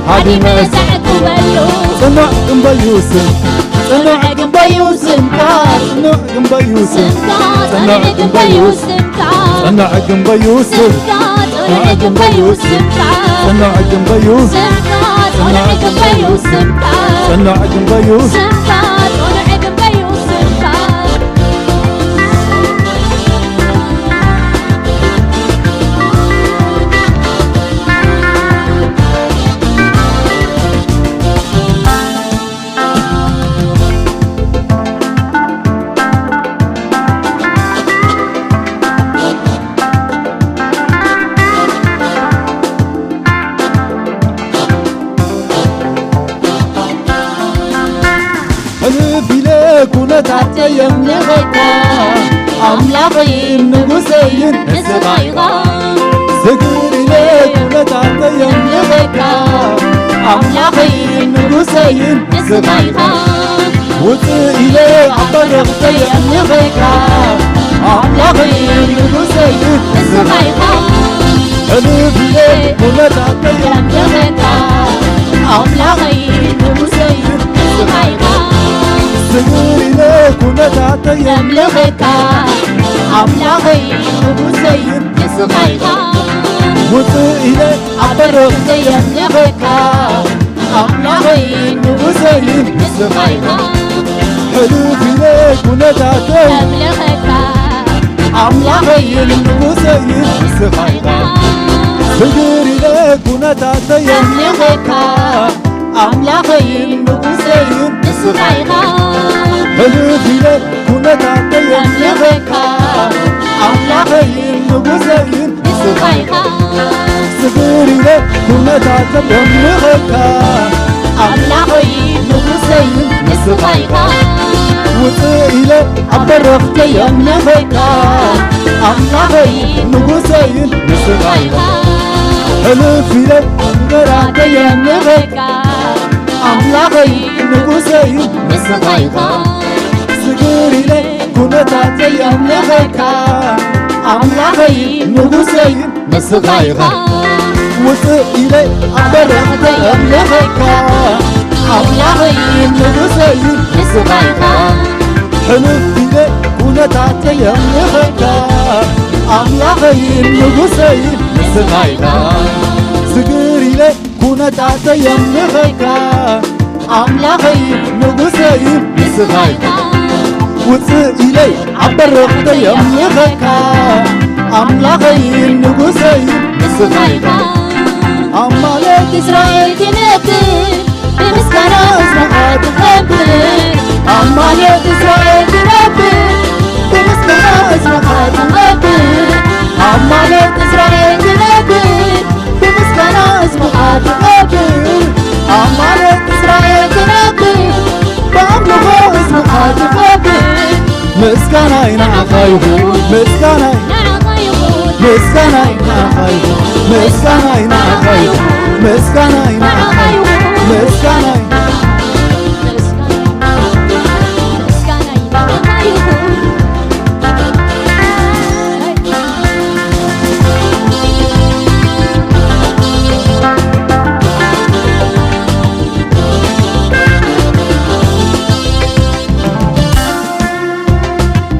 ሃዲመ ዘዕቅበሉ። ጽንዕ ግንበዩ ስምካ፣ ጽንዕ ግንበዩ ስምካ፣ ጽንዕ ግንበዩ ስምካ፣ ጽንዕ ግንበዩ ስምካ፣ ጽንዕ ግንበዩ ስምካ፣ ጽንዕ ግንበዩ ስምካ፣ ጽንዕ ግንበዩ ስምካ፣ ጽንዕ ግንበዩ ስምካ፣ ጽንዕ ግንበዩ ስምካ፣ ጽንዕ ግንበዩ ስምካ። ሕልፍ ኢለ ኩነታተይ የምልኸካ፣ ኣምላኸይን ንጉሰይን ንስኻ ኢኻ። ስግር ኢለ ኩነታተይ የምልኸካ፣ ኣምላኸይን ንጉሰይን ንስኻ ኢኻ። ውፅእ ኢለ ኣብ በረኽተይ የምልኸካ፣ ኣምላኸይን ንጉሰይን ንስኻ ኢኻ። ሕልፍ ኢለ ኩነታተይ የምልኸካ፣ ኣምላኸይን ንጉሰይን ንስኻ ኢኻ። ስግር ኢለ ኩነታተይ የምልኸካ፣ ኣምላኸይን ንጉሰይን ንስኻ ኢኻ። ውፅእ ኢለ ኣብ በረኽተይ የምልኸካ፣ ኣምላኸይን ንጉሰይን ንስኻ ኢኻ። ሕልፍ ኢለ ኩነታተይ የምልኸካ፣ ኣምላኸይን ንጉሰይን ንስኻ ኢኻ። ስግር ኢለ ኩነታተይ የምልኸካ፣ ኣምላኸይን ንጉሰይን ንስኻ ኢኻ። ሕልፍ ኢለ ኩነታተይ የምልኸካ፣ ኣምላኸይን ንጉሰይን ንስኻ ኢኻ። ስግር ኢለ ኩነታተይ የምልኸካ፣ ኣምላኸይን ንጉሰይን ንስኻ ኢኻ። ውፅእ ኢለ ኣብ በረኽተይ የምልኸካ፣ ኣምላኸይን ንጉሰይን ንስኻ ኢኻ። ሕልፍ ኢለ ነገራተይ የምልኸካ፣ ኣምላኸይን ንጉሰይን ንስኻ ኢኻ። ስግር ኢለ ኩነታተይ የምልኸካ፣ ኣምላኸይ ንጉሰይ ንስኻ ኢኻ። ውፅእ ኢለ ኣብ በረኽተይ ኣምልኸካ። ኣምላኸይ ንጉሰይ ንስኻ ኢኻ። ሕልፍ ኢለ ኩነታተይ ኣምልኸካ። ኣምላኸይ ንጉሰይ ንስኻ ኢኻ። ስግር ኢለ ኩነታተይ የምልኸካ። ኣምላኸይ ንጉሰይ ንስኻ ኢኻ። ውፅእ ኢለይ ኣብ በረኽተይ የምልኸካ። ኣምላኸይ ንጉሰይ ንስኻ ኢኻ። ኣብ ማለት እስራኤል ትነብር፣ ብምስጋና እዝንኻ ትኸብር። ኣብ ማለት እስራኤል ትነብር፣ ብምስጋና እዝንኻ ትኸብር። ኣብ ማለት እስራኤል ትነብር፣ ብምስጋና ህዝብኻ ትኸብር፣ ኣብ ማለት እስራኤል ትነብር፣ ብኣምልኾ ህዝብኻ ትኸብር። ምስጋናይ ንዓኻ ይኹን፣ ምስጋናይ፣ ንዓኻ ይኹን። ምስጋናይ ንዓኻ ይኹን፣ ምስጋናይ ንዓኻ ይኹን፣ ምስጋናይ ንዓኻ ይኹን፣ ምስጋናይ፣ ምስጋናይ ንዓኻ ይኹን።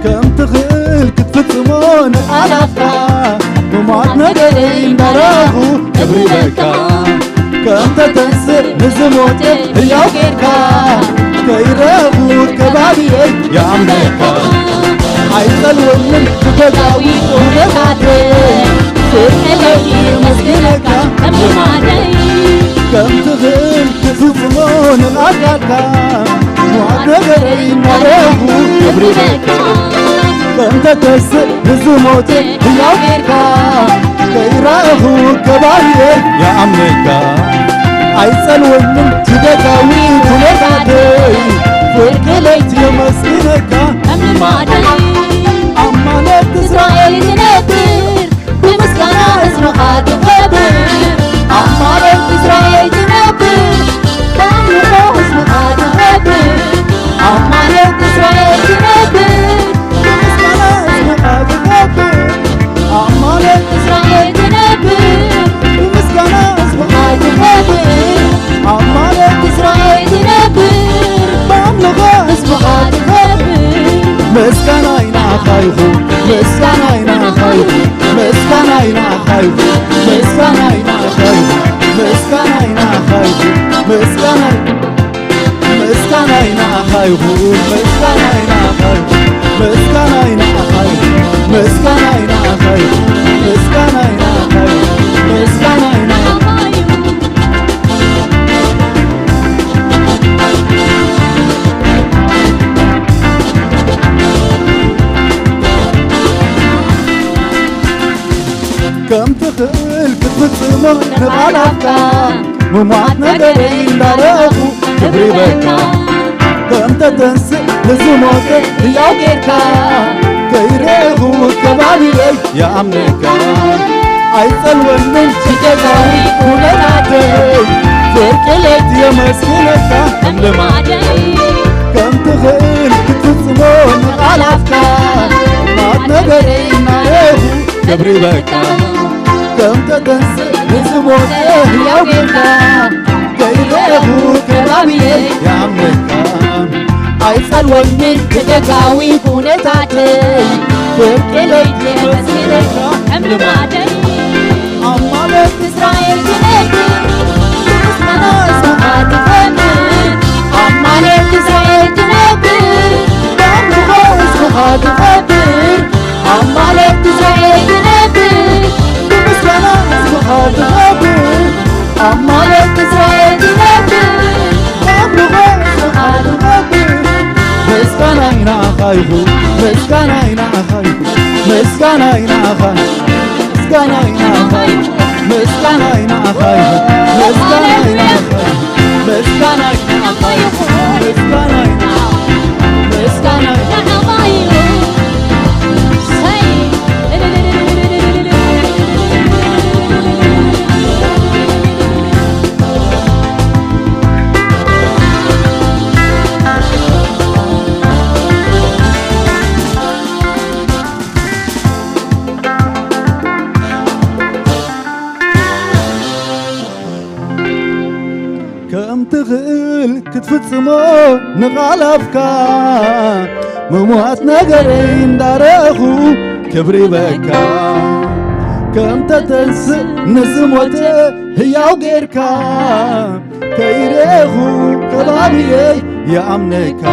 ከም ትኽእል ክትፍጽሞ ንቓላትካ፣ ብሟት ነገረይ እንዳረኣኹ ክብሪ በካ። ከም ተተንስእ ንዝሞተ ህያው ጌርካ፣ ከይረኣኹ ከባቢየይ ይኣምነካ። ኣይጸልወንን ብገዛዊ ኩነታተይ፣ ፍርቂ ለይቲ የመስግነካ ከም ልማደይ። ከም ትኽእል ክትፍጽሞ ንቓላትካ፣ ሟት ነገረይ እንዳረኣኹ ክብሪ በካ። ከም ተተንስእ ንዝሞተ ህያው ጌርካ፣ ከይረኣኹ ከባቢየ ይኣምነካ። ኣይጸልወንን ብገዛዊ ኩነታተይ፣ ፍርቂ ለይቲ የመስግነካ ከም ልማደይ። ኣብ ማለት እስራኤል ትነብር፣ ብምስጋና ህዝብኻ ትኸብር። ኣብ ማለት እስራኤል ትነብር፣ ብኣምልኾ ህዝብኻ ትኸብር። ኣብ ማለት እስራኤል ትነብር፣ ብምስጋና ህዝብኻ ትኸብር። ኣብ ማለት እስራኤል ትነብር፣ ብምስጋና ህዝብኻ ትኸብር። ኣብ ማለት እስራኤል ትነብር፣ ብኣምልኾ ህዝብኻ ትኸብር። ምስጋናይ ንዓኻ ይኹን፣ ምስጋናይ ንዓኻ ይኹን፣ ምስጋናይ ንዓኻ ይኹን፣ ምስጋናይ ንዓኻ ይኹን፣ ምስጋናይ ንዓኻ ይኹን፣ ምስጋናይ፣ ምስጋናይ ንዓኻ ይኹን፣ ምስጋናይ ንዓኻ ይኹን፣ ምስጋናይ ንዓኻ ይኹን፣ ምስጋናይ ንዓኻ ይኹን፣ ምስጋናይ ንዓኻ ይኹን፣ ምስጋናይ ንዓኻ ይኹን። ከም ትኽእል ክትፍጽሞ ንቓላትካ፣ ምሟት ነገረይ እንዳረኣኹ ክብሪ በካ። ከም ተተንስእ ንዝሞተ ህያው ጌርካ፣ ከይረኣኹ ከባቢየይ ይኣምነካ። ኣይጸልወንን ብገዛዊ ኩነታተይ፣ ፍርቂ ለይቲ የመስግነካ ከም ልማደይ። ከም ትኽእል ክትፍጽሞ ንቓላትካ፣ ምሟት ነገረይ እንዳረኣኹ ክብሪ በካ። ከም ተተንስእ ንዝሞተ ህያው ጌርካ፣ ከይረኣኹ ከባቢየ ይኣምነካ። ኣይጸልወንን ብገዛዊ ኩነታተይ፣ ፍርቂ ለይቲ የመስግነካ ከም ልማደይ። ኣብ ማለት እስራኤል ትነብር፣ ብምስጋና ህዝብኻ ትኸብር። ኣብ ማለት እስራኤል ትነብር፣ ብኣምልኾ ህዝብኻ ትኸብር። ኣብ ማለት እስራኤል ትነብር፣ ብምስጋና ህዝብኻ ትኸብር። ኣብ ማለት እስራኤል ትነብር፣ ብኣምልኾ ህዝብኻ ትኸብር። ምስጋናይ ንዓኻ ይኹን፣ ምስጋናይ ንዓኻ ይኹን፣ ምስጋናይ ንዓኻ፣ ምስጋናይ ንዓኻ ይኹን፣ ምስጋናይ ንዓኻ ይኹን፣ ምስጋናይ ንዓኻ ይኹን፣ ምስጋናይ ንዓኻ ይኹን፣ ምስጋናይ ንዓኻ፣ ምስጋናይ ንዓኻ ይኹን። ሰይ! ክትፍጽሞ ንቓላፍካ፣ ምሟት ነገረይ እንዳረኹ ክብሪ በካ። ከም ተተንስእ ንዝሞተ ህያው ጌርካ፣ ከይረኹ ከባብየይ ይኣምነካ።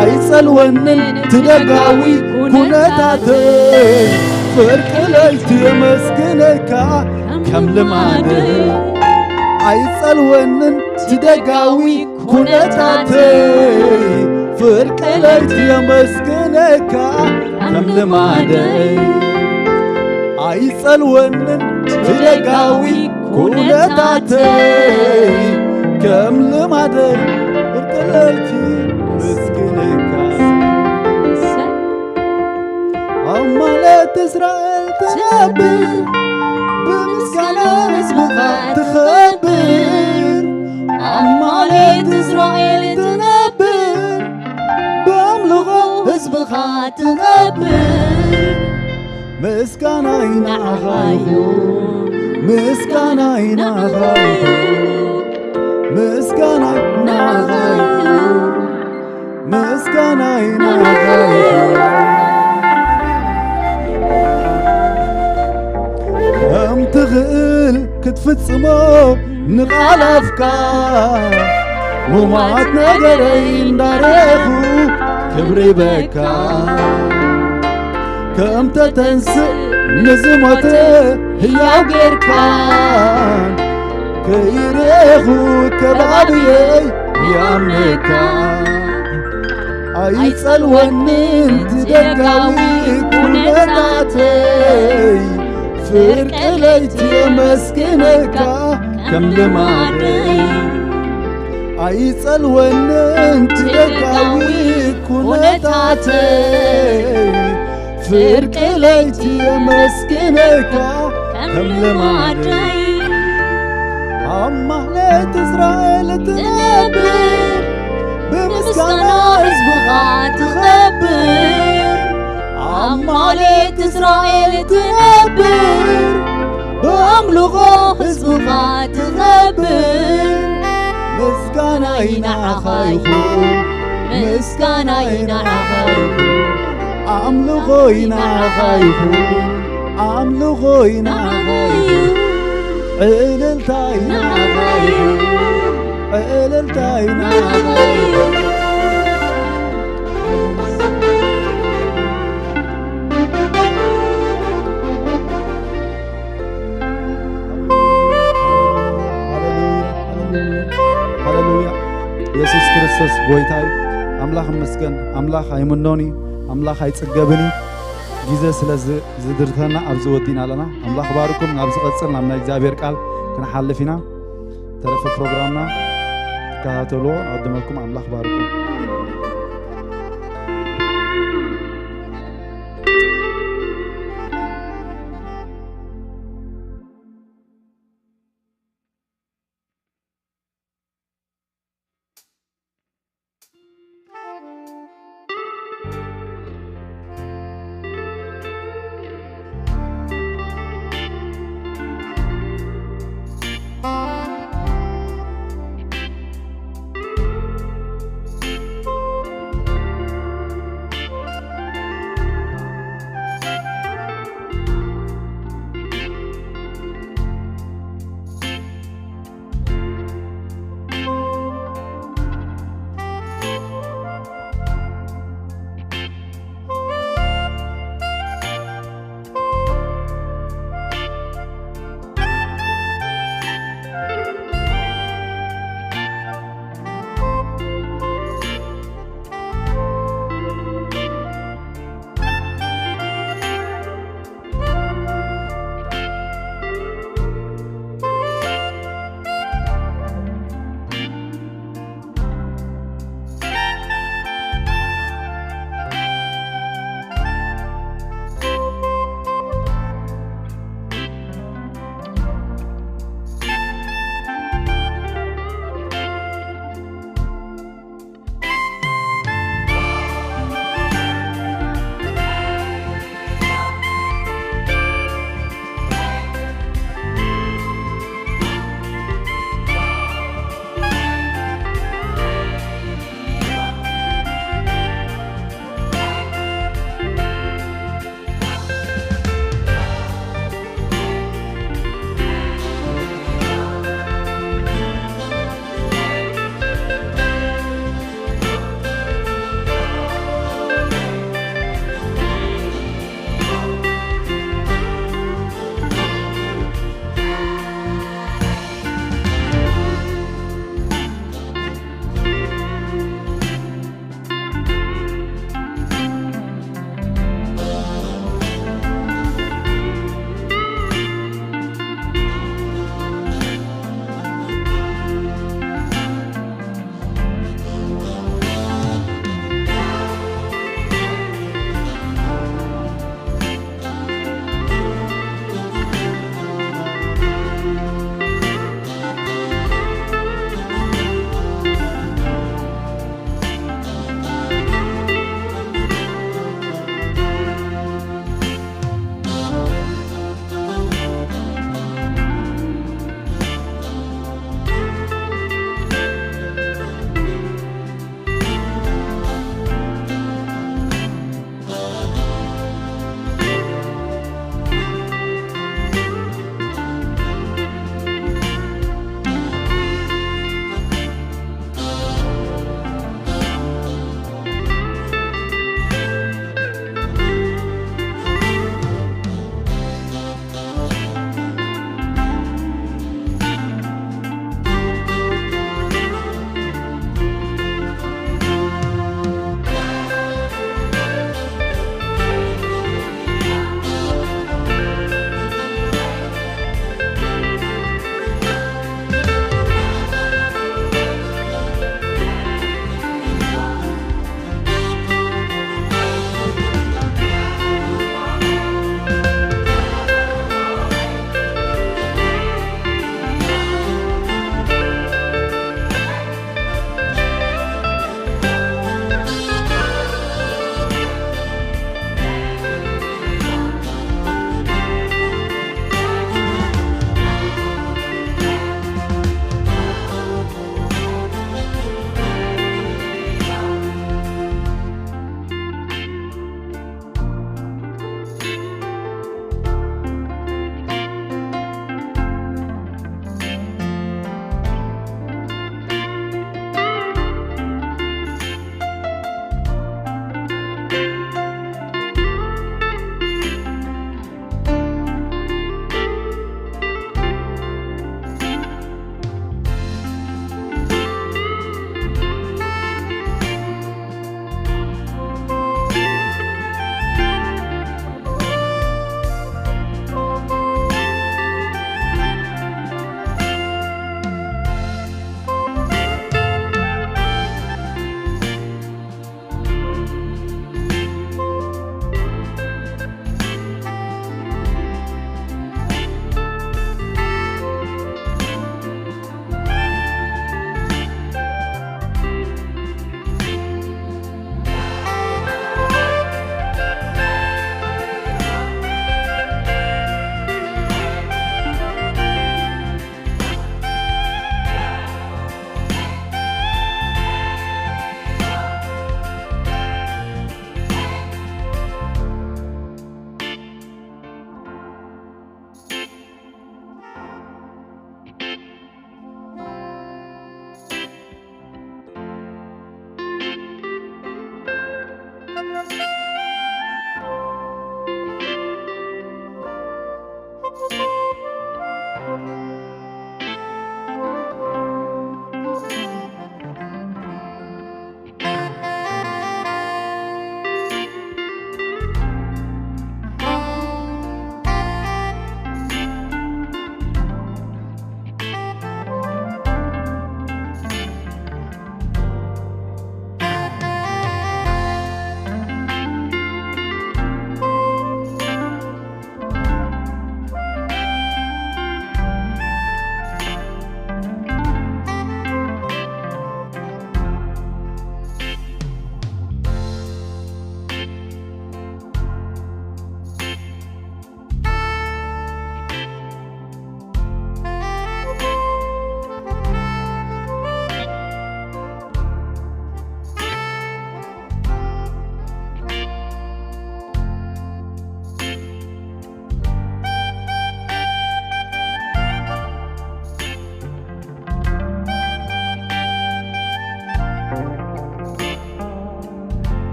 ኣይጸልወንን ትደጋዊ ኩነታተይ፣ ፍርቂ ለይቲ የመስግነካ ከም ልማደይ። ኣይጸልወንን ትደጋዊ ኩነታተይ፣ ፍርቂ ለይቲ የመስግነካ ከም ልማደይ። ኣይጸልወንን ትደጋዊ ኩነታተይ፣ ከም ልማደይ ፍርቂ ለይቲ የመስግነካ። ኣብ ማለት እስራኤል ትነብር፣ ብምስጋና ህዝብኻ ትኸብር። ኣብ ማለት እስራኤል ትነብር፣ ብኣምልኾ ህዝብኻ ትነብር። ምስጋናይ ንዓኻ ይኹን፣ ምስጋናይ ንዓኻ ይኹን፣ ምስጋናይ ንዓኻ ይኹን። ምስጋናይ ንዓኻ ይኹን። ከም ትኽእል ክትፍጽሞ ንቓላፍካ፣ ምሟት ነገረይ እንዳረኹ ክብሪ በካ። ከም ተተንስእ ንዝሞተ ህያው ጌርካ፣ ከይረኹ ከባብየይ ይኣምነካ። ኣይጸልወንን ትደጋዊ ኩነታተይ፣ ፍርቂ ለይቲ የመስግነካ ከም ልማደይ። ኣይጸልወንን ትደጋዊ ኩነታተይ፣ ፍርቂ ለይቲ የመስግነካ ከም ልማደይ። ኣብ ማህሌት እስራኤል ትነብር፣ ብምስጋና ህዝብኻ ትኸብር። ኣብ ማህሌት እስራኤል ትነብር፣ ብኣምልኾ ህዝብኻ ትኸብር። ምስጋናይ ንዓኻ ይኹን፣ ምስጋናይ ንዓኻ ይኹን፣ ኣምልኾይ ንዓኻ ይኹን፣ ኣምልኾይ ንዓኻ ይኹን፣ ዕልልታይ ንዓኻ ይኹን፣ ዕልልታይ ንዓኻ ይኹን። ሃሌሉያ፣ ሃሌሉያ፣ ሃሌሉያ። የሱስ ክርስቶስ ጎይታ እዩ። ኣምላኽ ይመስገን። ኣምላኽ ኣይምኖን እዩ። ኣምላኽ ኣይጽገብን እዩ። ግዜ ስለ ዝ-፣ ዝድርተና ኣብዚ ወዲና ኣለና። ኣምላኽ ባርኩም። ናብ ዝቐጽል ናብ ናይ እግዚኣብሔር ቃል ክንሓልፍ ኢና። ተረፈ ፕሮግራምና ትከታተልዎ። ንቐድመኩም። ኣምላኽ ባርኩም።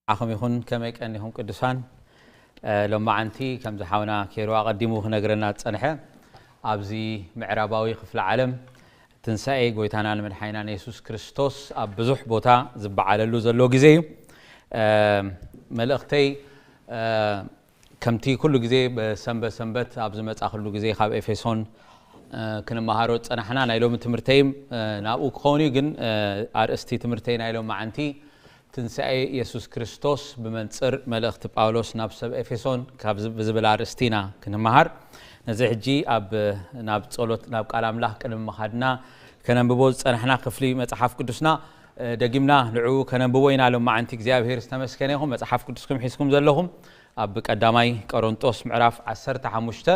ዓኹም ይኹን። ከመይ ቀኒኹም ቅዱሳን? እ፣ ሎማዓንቲ ከምዚ ሓውና ኬሩ ኣቐዲሙ ክነግረና ዝጸንሐ፣ ኣብዚ ምዕራባዊ ክፍለ ዓለም ትንሳኤ ጎይታናን መድሓኒናን የሱስ ክርስቶስ ኣብ ብዙሕ ቦታ ዝበዓለሉ ዘሎ ግዜ እዩ። እ፣ መልእኽተይ፣ እ፣ ከምቲ ኩሉ ግዜ ብሰንበት ሰንበት ኣብ ዝመጻኹሉ ግዜ ካብ ኤፌሶን፣ እ፣ ክንመሃሮ ዝጸናሕና ናይ ሎሚ ትምህርተይም፣ እ፣ ናብኡ ክኸውን እዩ። ግን፣ እ፣ ኣርእስቲ ትምህርተይ ናይ ሎማዓንቲ ትንሳኤ የሱስ ክርስቶስ ብመንጽር መልእኽቲ ጳውሎስ ናብ ሰብ ኤፌሶን ካብ ዝ-፣ ብዝብል ኣርእስቲ ኢና ክንመሃር። ነዚ ሕጂ ኣብ፣ ናብ ጸሎት፣ ናብ ቃል ኣምላኽ ቅድሚ ምኻድና ከነንብቦ ዝጸናሕና ክፍሊ መጽሓፍ ቅዱስና፣ እ፣ ደጊምና ንዕኡ ከነንብቦ ኢና። ሎማዓንቲ እግዚኣብሔር ዝተመስገነ ይኹን። መጽሓፍ ቅዱስኩም ሒዝኩም ዘለኹም ኣብ ቀዳማይ ቆሮንጦስ ምዕራፍ ዓሰርተ ሓሙሽተ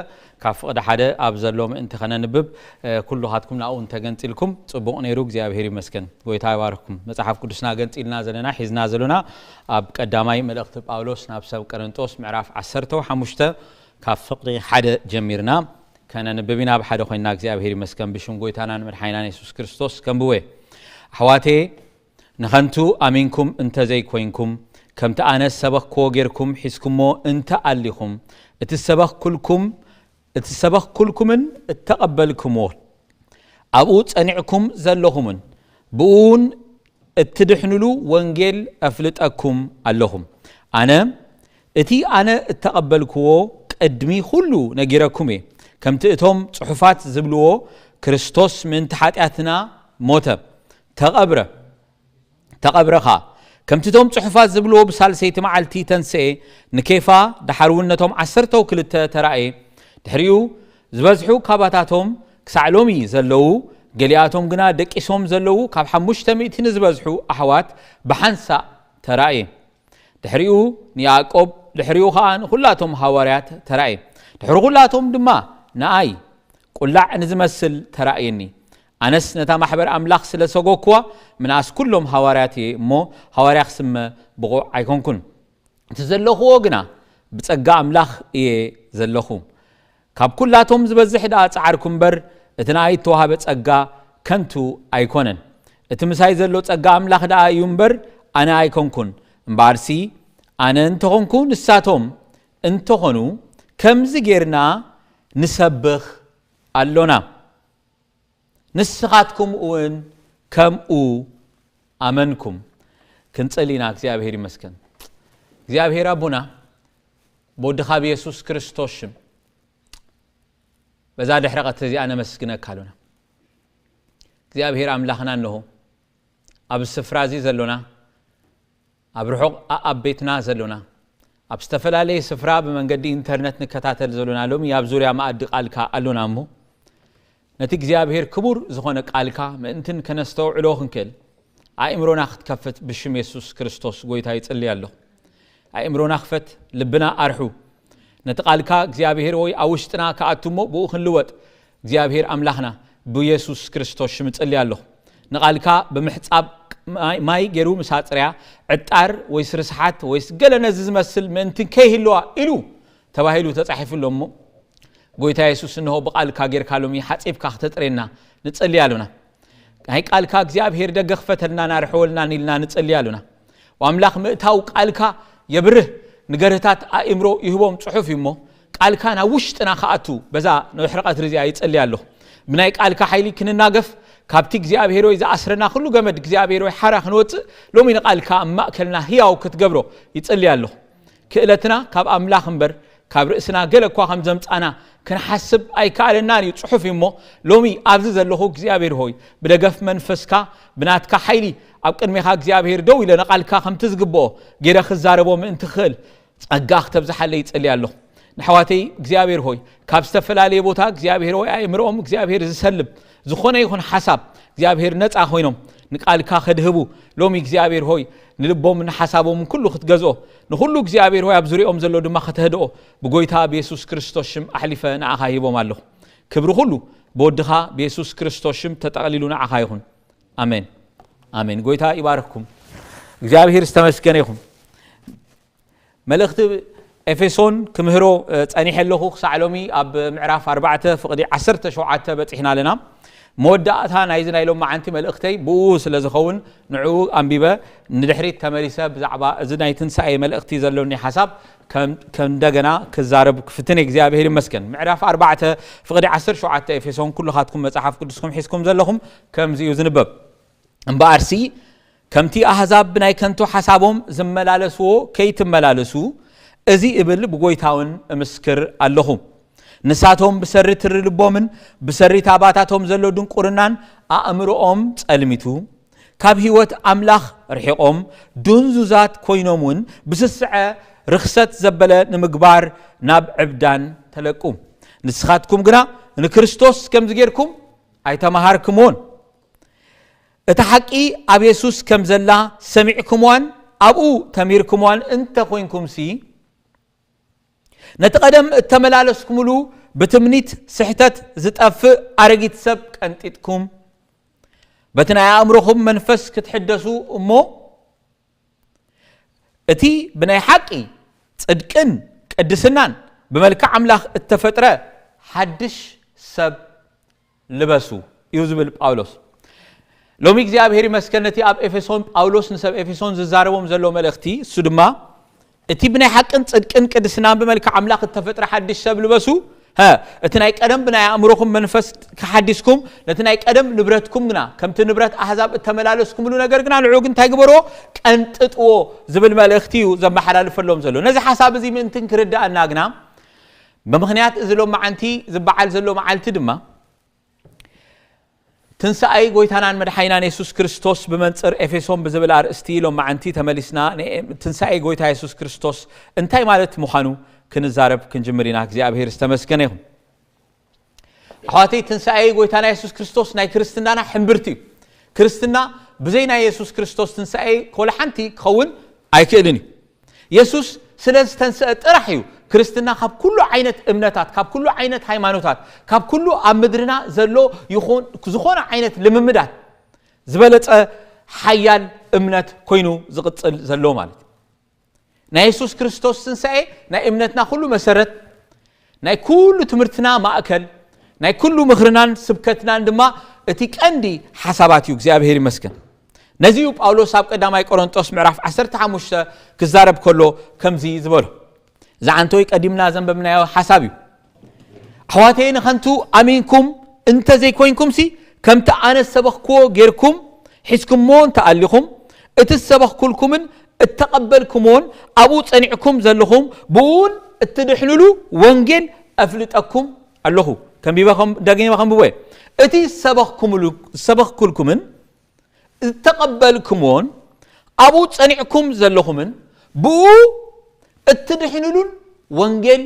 ካብ ፍቕዲ ሓደ ኣብ ዘሎ ምእንቲ ከነንብብ፣ እ፣ ኩሉኻትኩም ናብኡ እንተገንጺልኩም ጽቡቕ ነይሩ። እግዚኣብሔር ይመስገን። ጎይታ ይባርክኩም። መጽሓፍ ቅዱስና ገንጺልና ዘለና፣ ሒዝና ዘለና ኣብ ቀዳማይ መልእኽቲ ጳውሎስ ናብ ሰብ ቆሮንጦስ ምዕራፍ ዓሰርተ ሓሙሽተ ካብ ፍቕዲ ሓደ ጀሚርና ከነንብብ ኢና። ኣብ ሓደ ኮይንና እግዚኣብሔር ይመስገን። ብሽም ጎይታናን መድሓኒናን የሱስ ክርስቶስ ከንብቦ እየ። ኣሕዋተየ፣ ንኸንቱ ኣሚንኩም እንተ ዘይኮይንኩም፣ ከምቲ ኣነ ዝሰበኽክዎ ጌርኩም ሒዝኩሞ እንተ ኣሊኹም፣ እቲ ዝሰበኽኩልኩም፣ እቲ ዝሰበኽኩልኩምን እተቐበልኩምዎ፣ ኣብኡ ጸኒዕኩም ዘለኹምን ብእኡ እውን እትድሕኑሉ ወንጌል ኣፍልጠኩም ኣለኹ። ኣነ እቲ ኣነ እተቐበልክዎ ቅድሚ ኩሉ ነጊረኩም እየ። ከምቲ እቶም ጽሑፋት ዝብልዎ፣ ክርስቶስ ምእንቲ ሓጢኣትና ሞተ፣ ተቐብረ፣ ተቐብረ ኸኣ። ከምቲ እቶም ጽሑፋት ዝብልዎ፣ ብሳልሰይቲ መዓልቲ ተንስኤ፣ ንኬፋ፣ ደሓር እውን ነቶም ዓሰርተው ክልተ ተራእየ። ድሕሪኡ ዝበዝሑ ካባታቶም ክሳዕ ሎሚ ዘለዉ፣ ገሊኣቶም ግና ደቂሶም ዘለዉ፣ ካብ ሓሙሽተ ሚእቲ ንዝበዝሑ ኣሕዋት ብሓንሳእ ተራእየ። ድሕሪኡ ንያዕቆብ፣ ድሕሪኡ ኸኣ ንኹላቶም ሃዋርያት ተራእየ። ድሕሪ ኹላቶም ድማ ንኣይ ቁላዕ ንዝመስል ተራእየኒ። ኣነስ ነታ ማሕበር ኣምላኽ ስለ ሰጎግኩዋ፣ ምንኣስ ኩሎም ሃዋርያት እየ እሞ፣ ሃዋርያ ክስመ ብቑዕ ኣይኮንኩን። እቲ ዘለኹዎ ግና ብጸጋ ኣምላኽ እየ ዘለኹ። ካብ ኩላቶም ዝበዝሕ ደኣ ጸዓርኩ እምበር፣ እቲ ንኣይ እተዋህበ ጸጋ ከንቱ ኣይኮነን። እቲ ምሳይ ዘሎ ጸጋ ኣምላኽ ደኣ እዩ እምበር፣ ኣነ ኣይኮንኩን። እምበኣርሲ፣ ኣነ እንተኾንኩ፣ ንሳቶም እንተኾኑ፣ ከምዚ ጌርና ንሰብኽ ኣሎና። ንስኻትኩም እውን ከምኡ ኣመንኩም። ክንጽሊ ኢና። እግዚኣብሔር ይመስገን። እግዚኣብሔር ኣቦና፣ ብወድኻ ብየሱስ ክርስቶስ ሽም፣ በዛ ድሕሪ ቀትሪ እዚኣ ነመስግነካ ኣሎና። እግዚኣብሔር ኣምላኽና፣ እንሆ ኣብዚ ስፍራ እዚ ዘሎና፣ ኣብ ርሑቕ ኣኣብ ቤትና ዘሎና፣ ኣብ ዝተፈላለየ ስፍራ ብመንገዲ ኢንተርነት ንከታተል ዘሎና፣ ሎሚ ኣብ ዙርያ መኣዲ ቃልካ ኣሎና እሞ፣ ነቲ እግዚኣብሔር ክቡር ዝኾነ ቃልካ ምእንትን ከነስተውዕሎ ክንክእል፣ ኣእምሮና ክትከፍት ብሽም የሱስ ክርስቶስ ጎይታ ይጽሊ ኣለኹ። ኣእምሮና ክፈት፣ ልብና ኣርሑ። ነቲ ቃልካ እግዚኣብሔር ወይ ኣብ ውሽጥና ክኣቱ እሞ ብኡ ክንልወጥ እግዚኣብሔር ኣምላኽና ብየሱስ ክርስቶስ ሽም እጽሊ ኣለኹ። ንቓልካ ብምሕጻብ ማይ፣ ማይ ገይሩ ምስ ኣጽርያ፣ ዕጣር ወይስ ርስሓት ወይስ ገለ ነዚ ዝመስል ምእንቲ ከይህልዋ ኢሉ ተባሂሉ ተጻሒፉ ኣሎ እሞ፣ ጎይታ የሱስ፣ እንሆ ብቓልካ ጌርካ ሎሚ ሓጺብካ ክተጽርየና ንጸሊ ኣሎና። ናይ ቃልካ እግዚኣብሔር ደገ ክፈተልናን ኣርሕወልናን ኢልና ንጸሊ ኣሎና። ወኣምላኽ ምእታው ቃልካ የብርህ፣ ንገርህታት ኣእምሮ ይህቦም ጽሑፍ እዩ እሞ፣ ቃልካ ናብ ውሽጥና ክኣቱ በዛ ንድሕሪ ቀትሪ እዚኣ ይጸሊ ኣለኹ። ብናይ ቃልካ ሓይሊ ክንናገፍ፣ ካብቲ እግዚኣብሔር ወይ ዝኣስረና ኩሉ ገመድ እግዚኣብሔር ወይ ሓራ ክንወጽእ፣ ሎሚ ንቃልካ ኣብ ማእከልና ህያው ክትገብሮ ይጸሊ ኣለኹ። ክእለትና ካብ ኣምላኽ እምበር፣ ካብ ርእስና ገለ እኳ ከም ዘምጻና ክንሓስብ ኣይከኣለናን እዩ፣ ጽሑፍ እዩ እሞ፣ ሎሚ ኣብዚ ዘለኹ እግዚኣብሔር ሆይ፣ ብደገፍ መንፈስካ፣ ብናትካ ሓይሊ፣ ኣብ ቅድሜኻ እግዚኣብሔር ደው ኢለ ንቓልካ ከምቲ ዝግብኦ ገይረ ክዛረቦ ምእንቲ ክኽእል፣ ጸጋ ክተብዝሓለይ ይጸሊ ኣለኹ። ንኣሕዋተይ እግዚኣብሔር ሆይ፣ ካብ ዝተፈላለየ ቦታ እግዚኣብሔር ሆይ፣ ኣእምሮኦም እግዚኣብሔር ዝሰልብ ዝኾነ ይኹን ሓሳብ እግዚኣብሔር ነጻ ኮይኖም ንቃልካ ከድህቡ፣ ሎሚ እግዚኣብሔር ሆይ፣ ንልቦምን ንሓሳቦምን ኩሉ ክትገዝኦ፣ ንኹሉ እግዚኣብሔር ሆይ፣ ኣብ ዙሪኦም ዘሎ ድማ ከተህድኦ፣ ብጎይታ ብየሱስ ክርስቶስ ሽም ኣሕሊፈ ንኣኻ ሂቦም ኣለኹ። ክብሪ ኩሉ ብወድኻ ብየሱስ ክርስቶስ ሽም ተጠቕሊሉ ንዓኻ ይኹን። ኣሜን። ኣሜን። ጎይታ ይባርክኩም። እግዚኣብሔር ዝተመስገነ ይኹን። መልእኽቲ ኤፌሶን ክምህሮ ጸኒሐ ኣለኹ። ክሳዕ ሎሚ ኣብ ምዕራፍ ኣርባዕተ ፍቕዲ ዓሰርተ ሸውዓተ በጺሕና ኣለና። መወዳእታ ናይዚ ናይ ሎማዓንቲ መልእኽተይ ብኡ ስለ ዝኸውን ንዕኡ ኣንቢበ ንድሕሪት ተመሊሰ ብዛዕባ እዚ ናይ ትንሳኤ መልእኽቲ ዘሎኒ ሓሳብ ከም እንደገና ክዛረብ ክፍትን እግዚኣብሔር ይመስገን። ምዕራፍ ኣርባዕተ ፍቕዲ ዓሰርተ ሸውዓተ ኤፌሶን ኩልኻትኩም መጽሓፍ ቅዱስኩም ሒዝኩም ዘለኹም ከምዚ እዩ ዝንበብ። እምበኣርሲ ከምቲ ኣህዛብ ብናይ ከንቱ ሓሳቦም ዝመላለስዎ ከይትመላለሱ እዚ እብል ብጎይታውን እምስክር ኣለኹ። ንሳቶም ብሰሪ ትሪ ልቦምን ብሰሪ ታባታቶም ዘሎ ድንቁርናን ኣእምሮኦም ጸልሚቱ ካብ ህይወት ኣምላኽ ርሒቖም ድንዙዛት ኮይኖም እውን ብስስዐ ርኽሰት ዘበለ ንምግባር ናብ ዕብዳን ተለቁ። ንስኻትኩም ግና ንክርስቶስ ከምዚ ጌርኩም ኣይተማሃርክምዎን። እታ ሓቂ ኣብ የሱስ ከም ዘላ ሰሚዕክምዋን ኣብኡ ተሚርክምዋን እንተ ኮይንኩምሲ ነቲ ቀደም እተመላለስኩምሉ ብትምኒት ስሕተት ዝጠፍእ ኣረጊት ሰብ ቀንጢጥኩም በቲ ናይ ኣእምሮኹም መንፈስ ክትሕደሱ እሞ እቲ ብናይ ሓቂ ጽድቅን ቅድስናን ብመልክዕ ኣምላኽ እተፈጥረ ሓድሽ ሰብ ልበሱ እዩ ዝብል ጳውሎስ። ሎሚ እግዚኣብሔር ይመስገን ነቲ ኣብ ኤፌሶን ጳውሎስ ንሰብ ኤፌሶን ዝዛረቦም ዘሎ መልእኽቲ እሱ ድማ እቲ ብናይ ሓቅን ጽድቅን ቅድስናን ብመልክዕ ኣምላኽ እተፈጥረ ሓድሽ ሰብ ልበሱ። እቲ ናይ ቀደም ብናይ ኣእምሮኹም መንፈስ ክሓዲስኩም ነቲ ናይ ቀደም ንብረትኩም ግና ከምቲ ንብረት ኣሕዛብ እተመላለስኩምሉ ነገር ግና ንዑ ግን እንታይ ግበርዎ? ቀንጥጥዎ ዝብል መልእኽቲ እዩ ዘመሓላልፈሎም ዘሎ። ነዚ ሓሳብ እዚ ምእንትን ክርድኣና ግና ብምኽንያት እዚ ሎማዓንቲ ዝበዓል ዘሎ መዓልቲ ድማ ትንሳኤ ጎይታናን መድሓይናን የሱስ ክርስቶስ ብመንፅር ኤፌሶን ብዝብል ኣርእስቲ ሎማዓንቲ ተመሊስና ትንሳኤ ጎይታ የሱስ ክርስቶስ እንታይ ማለት ምዃኑ ክንዛረብ ክንጅምር ኢና። እግዚኣብሔር ዝተመስገነ ይኹን። ኣሕዋተይ ትንሳኤ ጎይታና የሱስ ክርስቶስ ናይ ክርስትናና ሕምብርቲ እዩ። ክርስትና ብዘይ ናይ የሱስ ክርስቶስ ትንሳኤ ኮላ ሓንቲ ክኸውን ኣይክእልን እዩ። የሱስ ስለ ዝተንስአ ጥራሕ እዩ ክርስትና ካብ ኩሉ ዓይነት እምነታት ካብ ኩሉ ዓይነት ሃይማኖታት ካብ ኩሉ ኣብ ምድርና ዘሎ ዝኾነ ዓይነት ልምምዳት ዝበለፀ ሓያል እምነት ኮይኑ ዝቕፅል ዘሎ ማለት እዩ። ናይ የሱስ ክርስቶስ ትንሳኤ ናይ እምነትና ኩሉ መሰረት ናይ ኩሉ ትምህርትና ማእከል ናይ ኩሉ ምኽርናን ስብከትናን ድማ እቲ ቀንዲ ሓሳባት እዩ። እግዚኣብሔር ይመስገን። ነዚ እዩ ጳውሎስ ኣብ ቀዳማይ ቆሮንጦስ ምዕራፍ ዓሰርተ ሓሙሽተ ክዛረብ ከሎ ከምዚ ዝበሎ። ዝዓንቶይ ቀዲምና ዘንበብናዮ ሓሳብ እዩ። ኣሕዋተይ ንኸንቱ ኣሚንኩም እንተ ዘይኮይንኩምሲ ከምቲ ኣነ ዝሰበኽክዎ ጌርኩም ሒዝኩሞ እንተኣሊኹም እቲ ዝሰበኽኩልኩምን እተቐበልኩምዎን ኣብኡ ጸኒዕኩም ዘለኹም ብኡውን እትድሕኑሉ ወንጌል ኣፍልጠኩም ኣለኹ። ከንቢበ ደጊመ ከንብቦ እየ። እቲ ዝሰበኽኩልኩምን ዝተቐበልኩምዎን ኣብኡ ጸኒዕኩም ዘለኹምን ብኡ እትድሕኑሉን ወንጌል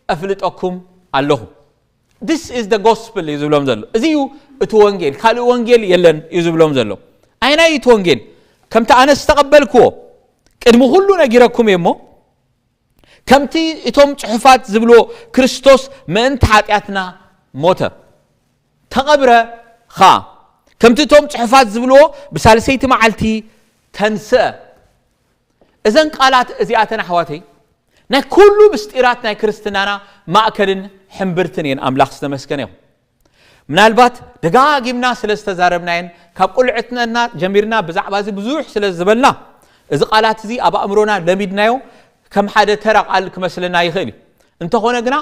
ኣፍልጠኩም ኣለኹ። This is the gospel እዩ ዝብሎም ዘሎ። እዚ እዩ እቲ ወንጌል፣ ካልእ ወንጌል የለን እዩ ዝብሎም ዘሎ። ኣይናይ እቲ ወንጌል ከምቲ ኣነ ዝተቐበልክዎ ቅድሚ ኩሉ ነጊረኩም እየ እሞ ከምቲ እቶም ጽሑፋት ዝብልዎ ክርስቶስ ምእንቲ ሓጢኣትና ሞተ፣ ተቐብረ ኸኣ። ከምቲ እቶም ጽሑፋት ዝብልዎ ብሳልሰይቲ መዓልቲ ተንስአ። እዘን ቃላት እዚኣተን ኣሕዋተይ ናይ ኩሉ ምስጢራት ናይ ክርስትናና ማእከልን ሕምብርትን እየን። ኣምላኽ ዝተመስገነ ይኹን። ምናልባት ደጋጊምና ስለ ዝተዛረብናየን ካብ ቁልዕትነትና ጀሚርና ብዛዕባ እዚ ብዙሕ ስለ ዝበልና እዚ ቃላት እዚ ኣብ ኣእምሮና ለሚድናዮ ከም ሓደ ተራ ቃል ክመስለና ይኽእል እዩ። እንተኾነ ግና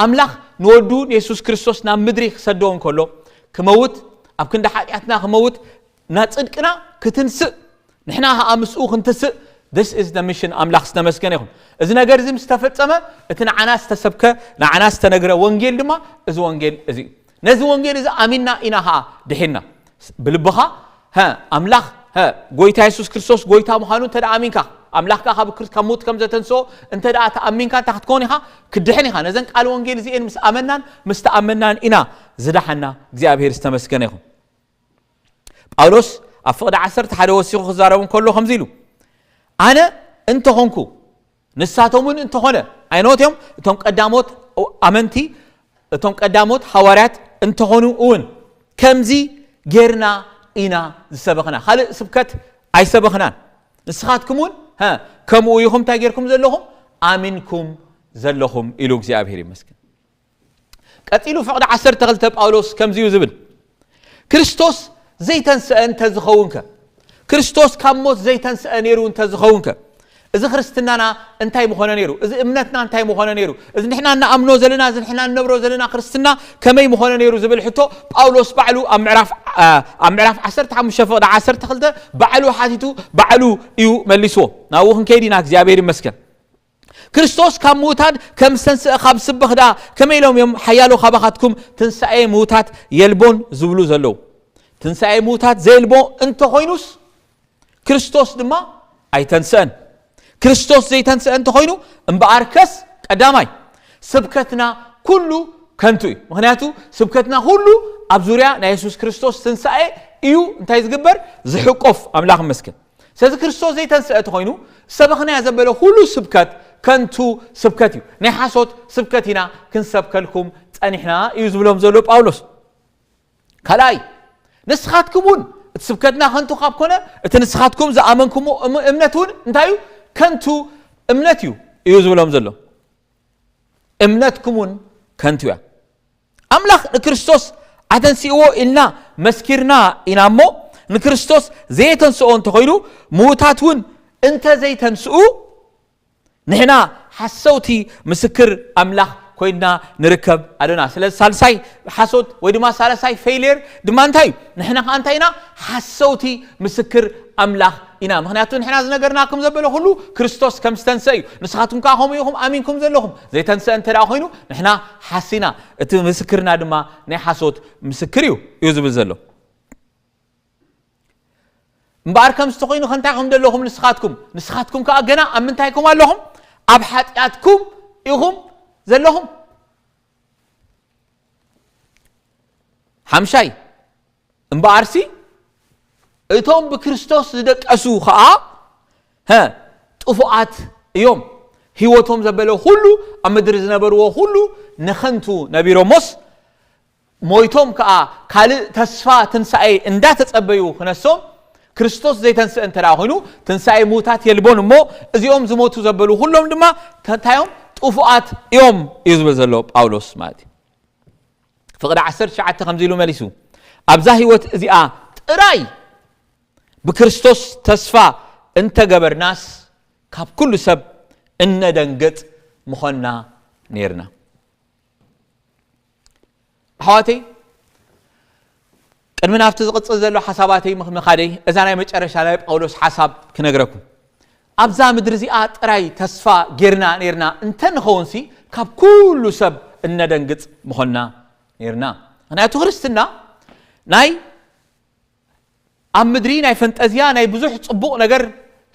ኣምላኽ ንወዱ ንየሱስ ክርስቶስ ናብ ምድሪ ክሰዶ እንከሎ ክመውት ኣብ ክንዲ ሓጢኣትና ክመውት ናጽድቅና ክትንስእ ንሕና ኸኣ ምስኡ ክንትስእ this is the mission። ኣምላኽ ዝተመስገነ ይኹን። እዚ ነገር እዚ ምስ ተፈጸመ እቲ ንዓና ዝተሰብከ ንዓና ዝተነግረ ወንጌል ድማ እዚ ወንጌል እዚ እዩ። ነዚ ወንጌል እዚ ኣሚንና ኢና ኸኣ ድሒንና። ብልብኻ ኣምላኽ ጎይታ የሱስ ክርስቶስ ጎይታ ምዃኑ እንተ ኣሚንካ ኣምላኽ ከዓ ካብ ሙት ከም ዘተንስኦ እንተ ደኣ ተኣሚንካ እንታይ ክትከውን ኢኻ? ክድሕን ኢኻ። ነዘን ቃል ወንጌል እዚኤን ምስ ኣመናን ምስ ተኣመናን ኢና ዝደሓና። እግዚኣብሔር ዝተመስገነ ይኹን። ጳውሎስ ኣብ ፍቕዲ ዓሰርተ ሓደ ወሲኹ ክዛረቡ እንከሎ ከምዚ ኢሉ ኣነ እንተኾንኩ ንሳቶም እውን እንተኾነ ኣይኖት እዮም እቶም ቀዳሞት ኣመንቲ እቶም ቀዳሞት ሃዋርያት እንተኾኑ እውን ከምዚ ጌርና ኢና ዝሰበኽና፣ ካልእ ስብከት ኣይሰበኽናን። ንስኻትኩም እውን ከምኡ ኢኹም እንታይ ጌርኩም ዘለኹም? ኣሚንኩም ዘለኹም ኢሉ እግዚኣብሔር ይመስገን። ቀጺሉ ፍቕዲ ዓሰርተ ክልተ ጳውሎስ ከምዚ እዩ ዝብል፣ ክርስቶስ ዘይተንስአ እንተዝኸውንከ፣ ክርስቶስ ካብ ሞት ዘይተንስአ ነይሩ እንተዝኸውንከ፣ እዚ ክርስትናና እንታይ ምኾነ ነይሩ? እዚ እምነትና እንታይ ምኾነ ነይሩ? እዚ ንሕና እናኣምኖ ዘለና፣ እዚ ንሕና እንነብሮ ዘለና ክርስትና ከመይ ምኾነ ነይሩ ዝብል ሕቶ ጳውሎስ ባዕሉ ኣብ ምዕራፍ ኣብ ምዕራፍ ዓሰርተ ሓሙሽተ ፍቕዲ ዓሰርተ ክልተ ባዕሉ ሓቲቱ ባዕሉ እዩ መሊስዎ። ናብኡ ክንከይድ ኢና። እግዚኣብሔር ይመስገን። ክርስቶስ ካብ ምዉታት ከም ዝተንስአ ካብ ስበኽ ደኣ ከመይ ኢሎም እዮም ሓያሎ ካባኻትኩም ትንሳኤ ምዉታት የልቦን ዝብሉ ዘለዉ? ትንሳኤ ምዉታት ዘየልቦ እንተኾይኑስ ክርስቶስ ድማ ኣይተንስአን። ክርስቶስ ዘይተንስአ እንተኾይኑ እምበኣርከስ ቀዳማይ ስብከትና ኩሉ ከንቱ እዩ። ምኽንያቱ ስብከትና ኩሉ ኣብ ዙርያ ናይ የሱስ ክርስቶስ ትንሳኤ እዩ እንታይ ዝግበር? ዝሕቆፍ። ኣምላኽ ይመስገን። ስለዚ ክርስቶስ ዘይተንስአ እንተኾይኑ ሰበኽናዮ ዘበለ ኩሉ ስብከት ከንቱ ስብከት እዩ። ናይ ሓሶት ስብከት ኢና ክንሰብከልኩም ጸኒሕና እዩ ዝብሎም ዘሎ ጳውሎስ። ካልኣይ ንስኻትኩም እውን እቲ ስብከትና ከንቱ ካብ ኮነ እቲ ንስኻትኩም ዝኣመንኩሞ እም- እምነት እውን እንታይ እዩ? ከንቱ እምነት እዩ እዩ ዝብሎም ዘሎ። እምነትኩም እውን ከንቱ እያ። ኣምላኽ ንክርስቶስ ኣተንስእዎ ኢልና መስኪርና ኢና እሞ ንክርስቶስ ዘየተንስኦ እንተኾይኑ ምዉታት እውን እንተ ዘይተንስኡ ንሕና ሓሰውቲ ምስክር ኣምላኽ ኮይንና ንርከብ ኣለና። ስለዚ ሳልሳይ ሓሶት ወይ ድማ ሳልሳይ ፌይልየር ድማ እንታይ እዩ? ንሕና ከዓ እንታይ ኢና? ሓሰውቲ ምስክር ኣምላኽ ኢና። ምኽንያቱ ንሕና ዝነገርናኩም ዘበለ ኩሉ ክርስቶስ ከም ዝተንሰ እዩ። ንስኻትኩም ከዓ ከምኡ ኢኹም ኣሚንኩም ዘለኹም። ዘይተንሰ እንተ ደኣ ኮይኑ ንሕና ሓሲና፣ እቲ ምስክርና ድማ ናይ ሓሶት ምስክር እዩ እዩ ዝብል ዘሎ። እምበኣር ከምዚ ተኾይኑ ከንታይ ኢኹም ዘለኹም ንስኻትኩም? ንስኻትኩም ከዓ ገና ኣብ ምንታይኩም ኣለኹም? ኣብ ሓጢኣትኩም ኢኹም ዘለኹም። ሓምሻይ እምበኣርሲ እቶም ብክርስቶስ ዝደቀሱ ከዓ ሀ ጥፉኣት እዮም። ህይወቶም ዘበለ ኩሉ ኣብ ምድሪ ዝነበርዎ ኩሉ ንኸንቱ ነቢሮሞስ ሞይቶም ከዓ ካልእ ተስፋ ትንሳኤ እንዳተጸበዩ ክነሶም ክርስቶስ ዘይተንስአ እንተ ደኣ ኮይኑ ትንሳኤ ምዉታት የልቦን እሞ እዚኦም ዝሞቱ ዘበሉ ኩሎም ድማ ተንታዮም ጥፉኣት እዮም እዩ ዝብል ዘሎ ጳውሎስ ማለት እዩ። ፍቕዲ ዓሰርተ ትሽዓተ ከምዚ ኢሉ መሊሱ ኣብዛ ህይወት እዚኣ ጥራይ ብክርስቶስ ተስፋ እንተገበርናስ ካብ ኩሉ ሰብ እነደንግጽ ምኾንና ነይርና። ኣሕዋተይ ቅድሚ ናብቲ ዝቕጽል ዘሎ ሓሳባተይ ምኻደይ እዛ ናይ መጨረሻ ናይ ጳውሎስ ሓሳብ ክነግረኩም። ኣብዛ ምድሪ እዚኣ ጥራይ ተስፋ ጌርና ኔርና እንተንኸውንሲ ካብ ኩሉ ሰብ እነደንግጽ ምኾንና ኔርና። ምኽንያቱ ክርስትና ናይ ኣብ ምድሪ ናይ ፈንጠዝያ ናይ ብዙሕ ጽቡቕ ነገር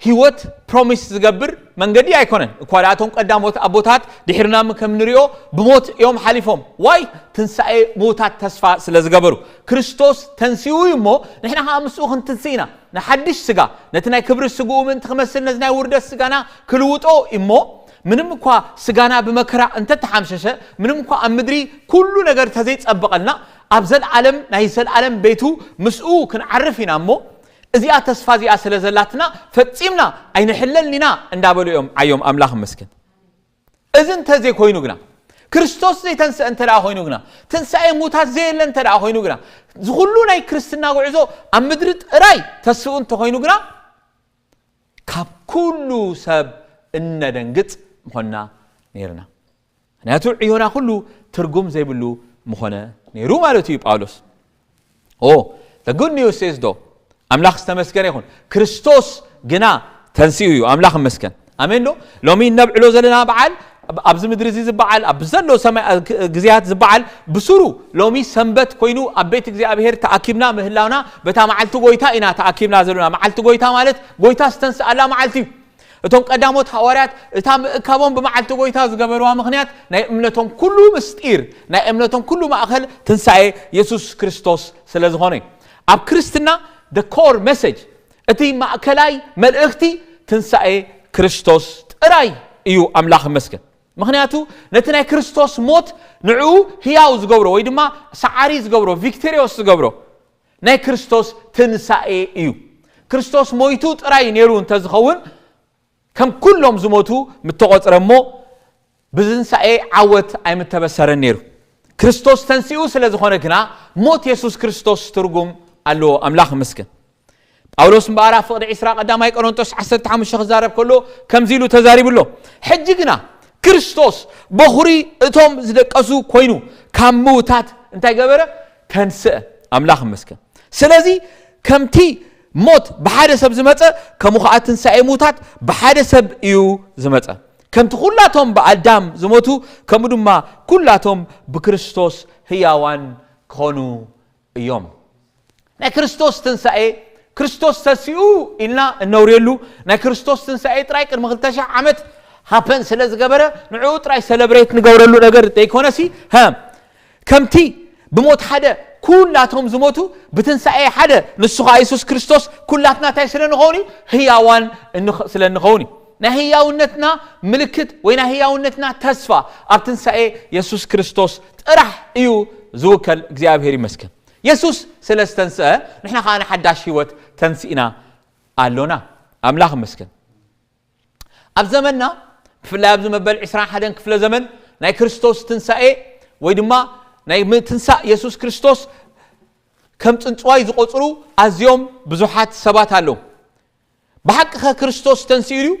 ህይወት ፕሮሚስ ዝገብር መንገዲ ኣይኮነን። እኳ ደኣ እቶም ቀዳሞት ኣቦታት ድሕርና ከም ንሪኦ ብሞት እዮም ሓሊፎም። ዋይ ትንሳኤ ምዉታት ተስፋ ስለ ዝገበሩ ክርስቶስ ተንሲኡ እዩ እሞ ንሕና ከዓ ምስኡ ክንትንስእ ኢና። ንሓድሽ ስጋ ነቲ ናይ ክብሪ ስግኡ ምእንቲ ክመስል ነዚ ናይ ውርደት ስጋና ክልውጦ እሞ ምንም እኳ ስጋና ብመከራ እንተተሓምሸሸ ምንም እኳ ኣብ ምድሪ ኩሉ ነገር ተዘይጸበቐልና ኣብ ዘለዓለም ናይ ዘለዓለም ቤቱ ምስኡ ክንዓርፍ ኢና እሞ እዚኣ ተስፋ እዚኣ ስለ ዘላትና ፈጺምና ኣይንሕለልን ኢና እንዳበሉ እዮም ዓዮም ኣምላኽ መስገን። እዚ እንተዘይኮይኑ ግና ክርስቶስ ዘይተንስአ እንተ ደኣ ኮይኑ ግና ትንሳኤ ሙታት ዘየለ እንተ ደኣ ኮይኑ ግና ዝኹሉ ናይ ክርስትና ጉዕዞ ኣብ ምድሪ ጥራይ ተስኡ እንተኮይኑ ግና ካብ ኩሉ ሰብ እነደንግጽ ምኾንና ነይርና። ምክንያቱ ዕዮና ኩሉ ትርጉም ዘይብሉ ምኾነ ነይሩ ማለት እዩ ጳውሎስ። ኦ the good news is ዶ ኣምላኽ ዝተመስገነ ይኹን ክርስቶስ ግና ተንሲኡ እዩ። ኣምላኽ ይመስገን። ኣሜን ዶ? ሎሚ እነብዕሎ ዘለና በዓል ኣብዚ ምድሪ እዚ ዝበዓል ኣብ ዘሎ ሰማይ ግዜያት ዝበዓል ብሱሩ ሎሚ ሰንበት ኮይኑ ኣብ ቤት እግዚኣብሔር ተኣኪብና ምህላውና በታ መዓልቲ ጎይታ ኢና ተኣኪብና ዘለና። መዓልቲ ጎይታ ማለት ጎይታ ዝተንስኣላ መዓልቲ እዩ። እቶም ቀዳሞት ሃዋርያት እታ ምእካቦም ብመዓልቲ ጎይታ ዝገበርዋ ምኽንያት ናይ እምነቶም ኩሉ ምስጢር ናይ እምነቶም ኩሉ ማእኸል ትንሳኤ የሱስ ክርስቶስ ስለ ዝኾነ እዩ። ኣብ ክርስትና the core message እቲ ማእከላይ መልእኽቲ ትንሳኤ ክርስቶስ ጥራይ እዩ። ኣምላኽ ይመስገን። ምኽንያቱ ነቲ ናይ ክርስቶስ ሞት ንዕኡ ህያው ዝገብሮ ወይ ድማ ሰዓሪ ዝገብሮ፣ ቪክቶሪዮስ ዝገብሮ ናይ ክርስቶስ ትንሳኤ እዩ። ክርስቶስ ሞይቱ ጥራይ ነይሩ እንተዝኸውን ከም ኩሎም ዝሞቱ ምተቖጽረ እሞ ብትንሳኤ ዓወት ኣይምተበሰረን ነይሩ። ክርስቶስ ተንሲኡ ስለ ዝኾነ ግና ሞት የሱስ ክርስቶስ ትርጉም ኣለዎ። ኣምላኽ ይመስገን። ጳውሎስ እምበኣር ኣብ ፍቕዲ ዕስራ ቀዳማይ ቆሮንቶስ ዓሰርተ ሓሙሽተ ክዛረብ ከሎ ከምዚ ኢሉ ተዛሪቡ ኣሎ። ሕጂ ግና ክርስቶስ በኹሪ እቶም ዝደቀሱ ኮይኑ ካብ ምውታት እንታይ ገበረ? ተንስአ። ኣምላኽ ይመስገን። ስለዚ ከምቲ ሞት ብሓደ ሰብ ዝመጸ ከምኡ ኸዓ ትንሳኤ ምውታት ብሓደ ሰብ እዩ ዝመጸ። ከምቲ ኩላቶም ብኣዳም ዝሞቱ ከምኡ ድማ ኩላቶም ብክርስቶስ ህያዋን ክኾኑ እዮም። ናይ ክርስቶስ ትንሳኤ፣ ክርስቶስ ተሲኡ ኢልና እነውርየሉ ናይ ክርስቶስ ትንሳኤ ጥራይ ቅድሚ ክልተ ሽሕ ዓመት ሃፐን ስለ ዝገበረ ንዕኡ ጥራይ ሰለብሬት ንገብረሉ ነገር ዘይኮነሲ፣ ሀ፣ ከምቲ ብሞት ሓደ ኩላቶም ዝሞቱ ብትንሳኤ ሓደ ንሱ ኸዓ የሱስ ክርስቶስ ኩላትና እንታይ ስለ ንኸውን እዩ? ህያዋን እንኽ- ስለ እንኸውን እዩ። ናይ ህያውነትና ምልክት ወይ ናይ ህያውነትና ተስፋ ኣብ ትንሳኤ የሱስ ክርስቶስ ጥራሕ እዩ ዝውከል። እግዚኣብሔር ይመስገን። የሱስ ስለ ዝተንስአ ንሕና ኸዓ ንሓዳሽ ህይወት ተንስእና ኣሎና። ኣምላኽ ይመስገን። ኣብ ዘመንና ብፍላይ ኣብዚ መበል ዕስራን ሓደን ክፍለ ዘመን ናይ ክርስቶስ ትንሳኤ ወይ ድማ ናይ ምትንሳእ የሱስ ክርስቶስ ከም ጽንጽዋይ ዝቆጽሩ ኣዝዮም ብዙሓት ሰባት ኣለዉ። ብሓቂ ኸ ክርስቶስ ተንሲኡ ድዩ?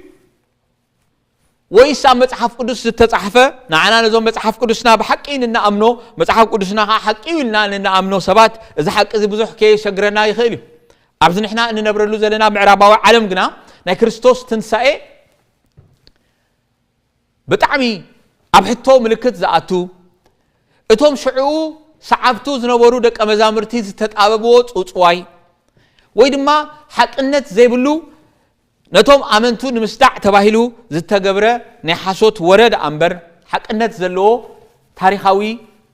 ወይስ ኣብ መጽሓፍ ቅዱስ ዝተጻሕፈ ንዓና ነዞም መጽሓፍ ቅዱስና ብሓቂ ንንኣምኖ፣ መጽሓፍ ቅዱስና ኸዓ ሓቂ እዩ ኢልና ንንኣምኖ ሰባት እዚ ሓቂ እዚ ብዙሕ ከየሸግረና ይኽእል እዩ። ኣብዚ ንሕና እንነብረሉ ዘለና ምዕራባዊ ዓለም ግና ናይ ክርስቶስ ትንሳኤ ብጣዕሚ ኣብ ሕቶ ምልክት ዝኣቱ፣ እቶም ሽዕኡ ሰዓብቱ ዝነበሩ ደቀ መዛሙርቲ ዝተጣበብዎ ጽውጽዋይ ወይ ድማ ሓቅነት ዘይብሉ ነቶም ኣመንቱ ንምስዳዕ ተባሂሉ ዝተገብረ ናይ ሓሶት ወረ ደኣ እምበር ሓቅነት ዘለዎ ታሪኻዊ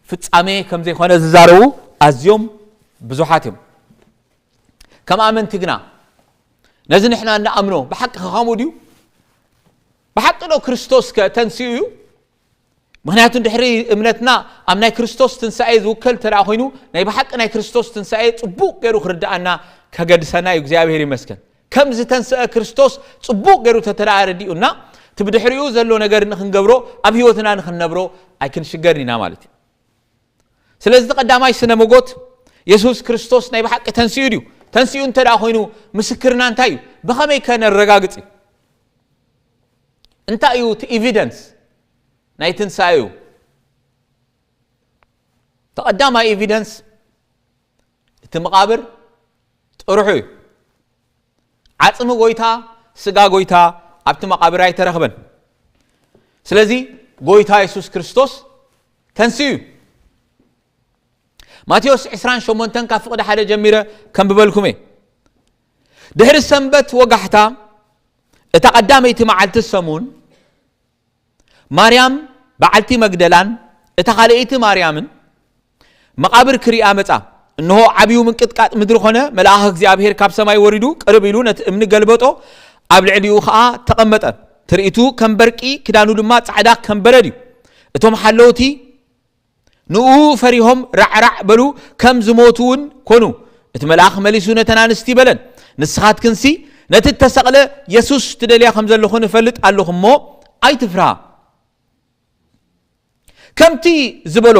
ፍጻሜ ከም ዘይኮነ ዝዛረቡ ኣዝዮም ብዙሓት እዮም። ከም ኣመንቲ ግና ነዚ ንሕና እንኣምኖ ብሓቂ ከምኡ ድዩ? ብሓቂ ዶ ክርስቶስ ከ ተንሲኡ እዩ? ምኽንያቱ ድሕሪ እምነትና ኣብ ናይ ክርስቶስ ትንሳኤ ዝውከል እንተ ደኣ ኮይኑ ናይ ብሓቂ ናይ ክርስቶስ ትንሳኤ ጽቡቕ ገይሩ ክርድኣና ከገድሰና እዩ። እግዚኣብሔር ይመስገን። ከም ዝተንስአ ክርስቶስ ጽቡቕ ገይሩ ተተደኣ ረዲኡና እቲ ብድሕሪኡ ዘሎ ነገር ንኽንገብሮ ኣብ ህይወትና ንኽንነብሮ ኣይክንሽገርን ኢና ማለት እዩ። ስለዚ እቲ ቀዳማይ ስነ መጎት የሱስ ክርስቶስ ናይ ብሓቂ ተንሲኡ ድዩ? ተንሲኡ እንተ ደኣ ኮይኑ ምስክርና እንታይ እዩ? ብኸመይ ከ ነረጋግጽ እዩ? እንታይ እዩ እቲ ኤቪደንስ ናይ ትንሳኤኡ? እቲ ቀዳማይ ኤቪደንስ እቲ መቓብር ጥርሑ እዩ። ዓጽሚ ጎይታ፣ ስጋ ጎይታ ኣብቲ መቓብር ኣይተረኽበን። ስለዚ ጎይታ የሱስ ክርስቶስ ተንሲኡ እዩ። ማቴዎስ ዕስራን ሸሞንተን ካብ ፍቕዲ ሓደ ጀሚረ ከንብበልኩም እየ። ድሕሪ ሰንበት ወጋሕታ እታ ቀዳመይቲ መዓልቲ ሰሙን ማርያም በዓልቲ መግደላን እታ ካልኣይቲ ማርያምን መቓብር ክሪኣ መጻ። እንሆ ዓብዩ ምንቅጥቃጥ ምድሪ ኾነ፣ መልኣኽ እግዚኣብሔር ካብ ሰማይ ወሪዱ ቅርብ ኢሉ ነቲ እምኒ ገልበጦ፣ ኣብ ልዕሊኡ ኸኣ ተቐመጠ። ትርኢቱ ከም በርቂ፣ ክዳኑ ድማ ጻዕዳ ከም በረድ እዩ። እቶም ሓለውቲ ንኡ ፈሪሆም ራዕራዕ በሉ፣ ከም ዝሞቱ እውን ኮኑ። እቲ መልኣኽ መሊሱ ነተን ኣንስቲ በለን፣ ንስኻትክንሲ ነቲ እተሰቕለ የሱስ ትደልያ ከም ዘለኹ ንፈልጥ ኣለኹ እሞ ኣይትፍርሃ። ከምቲ ዝበሎ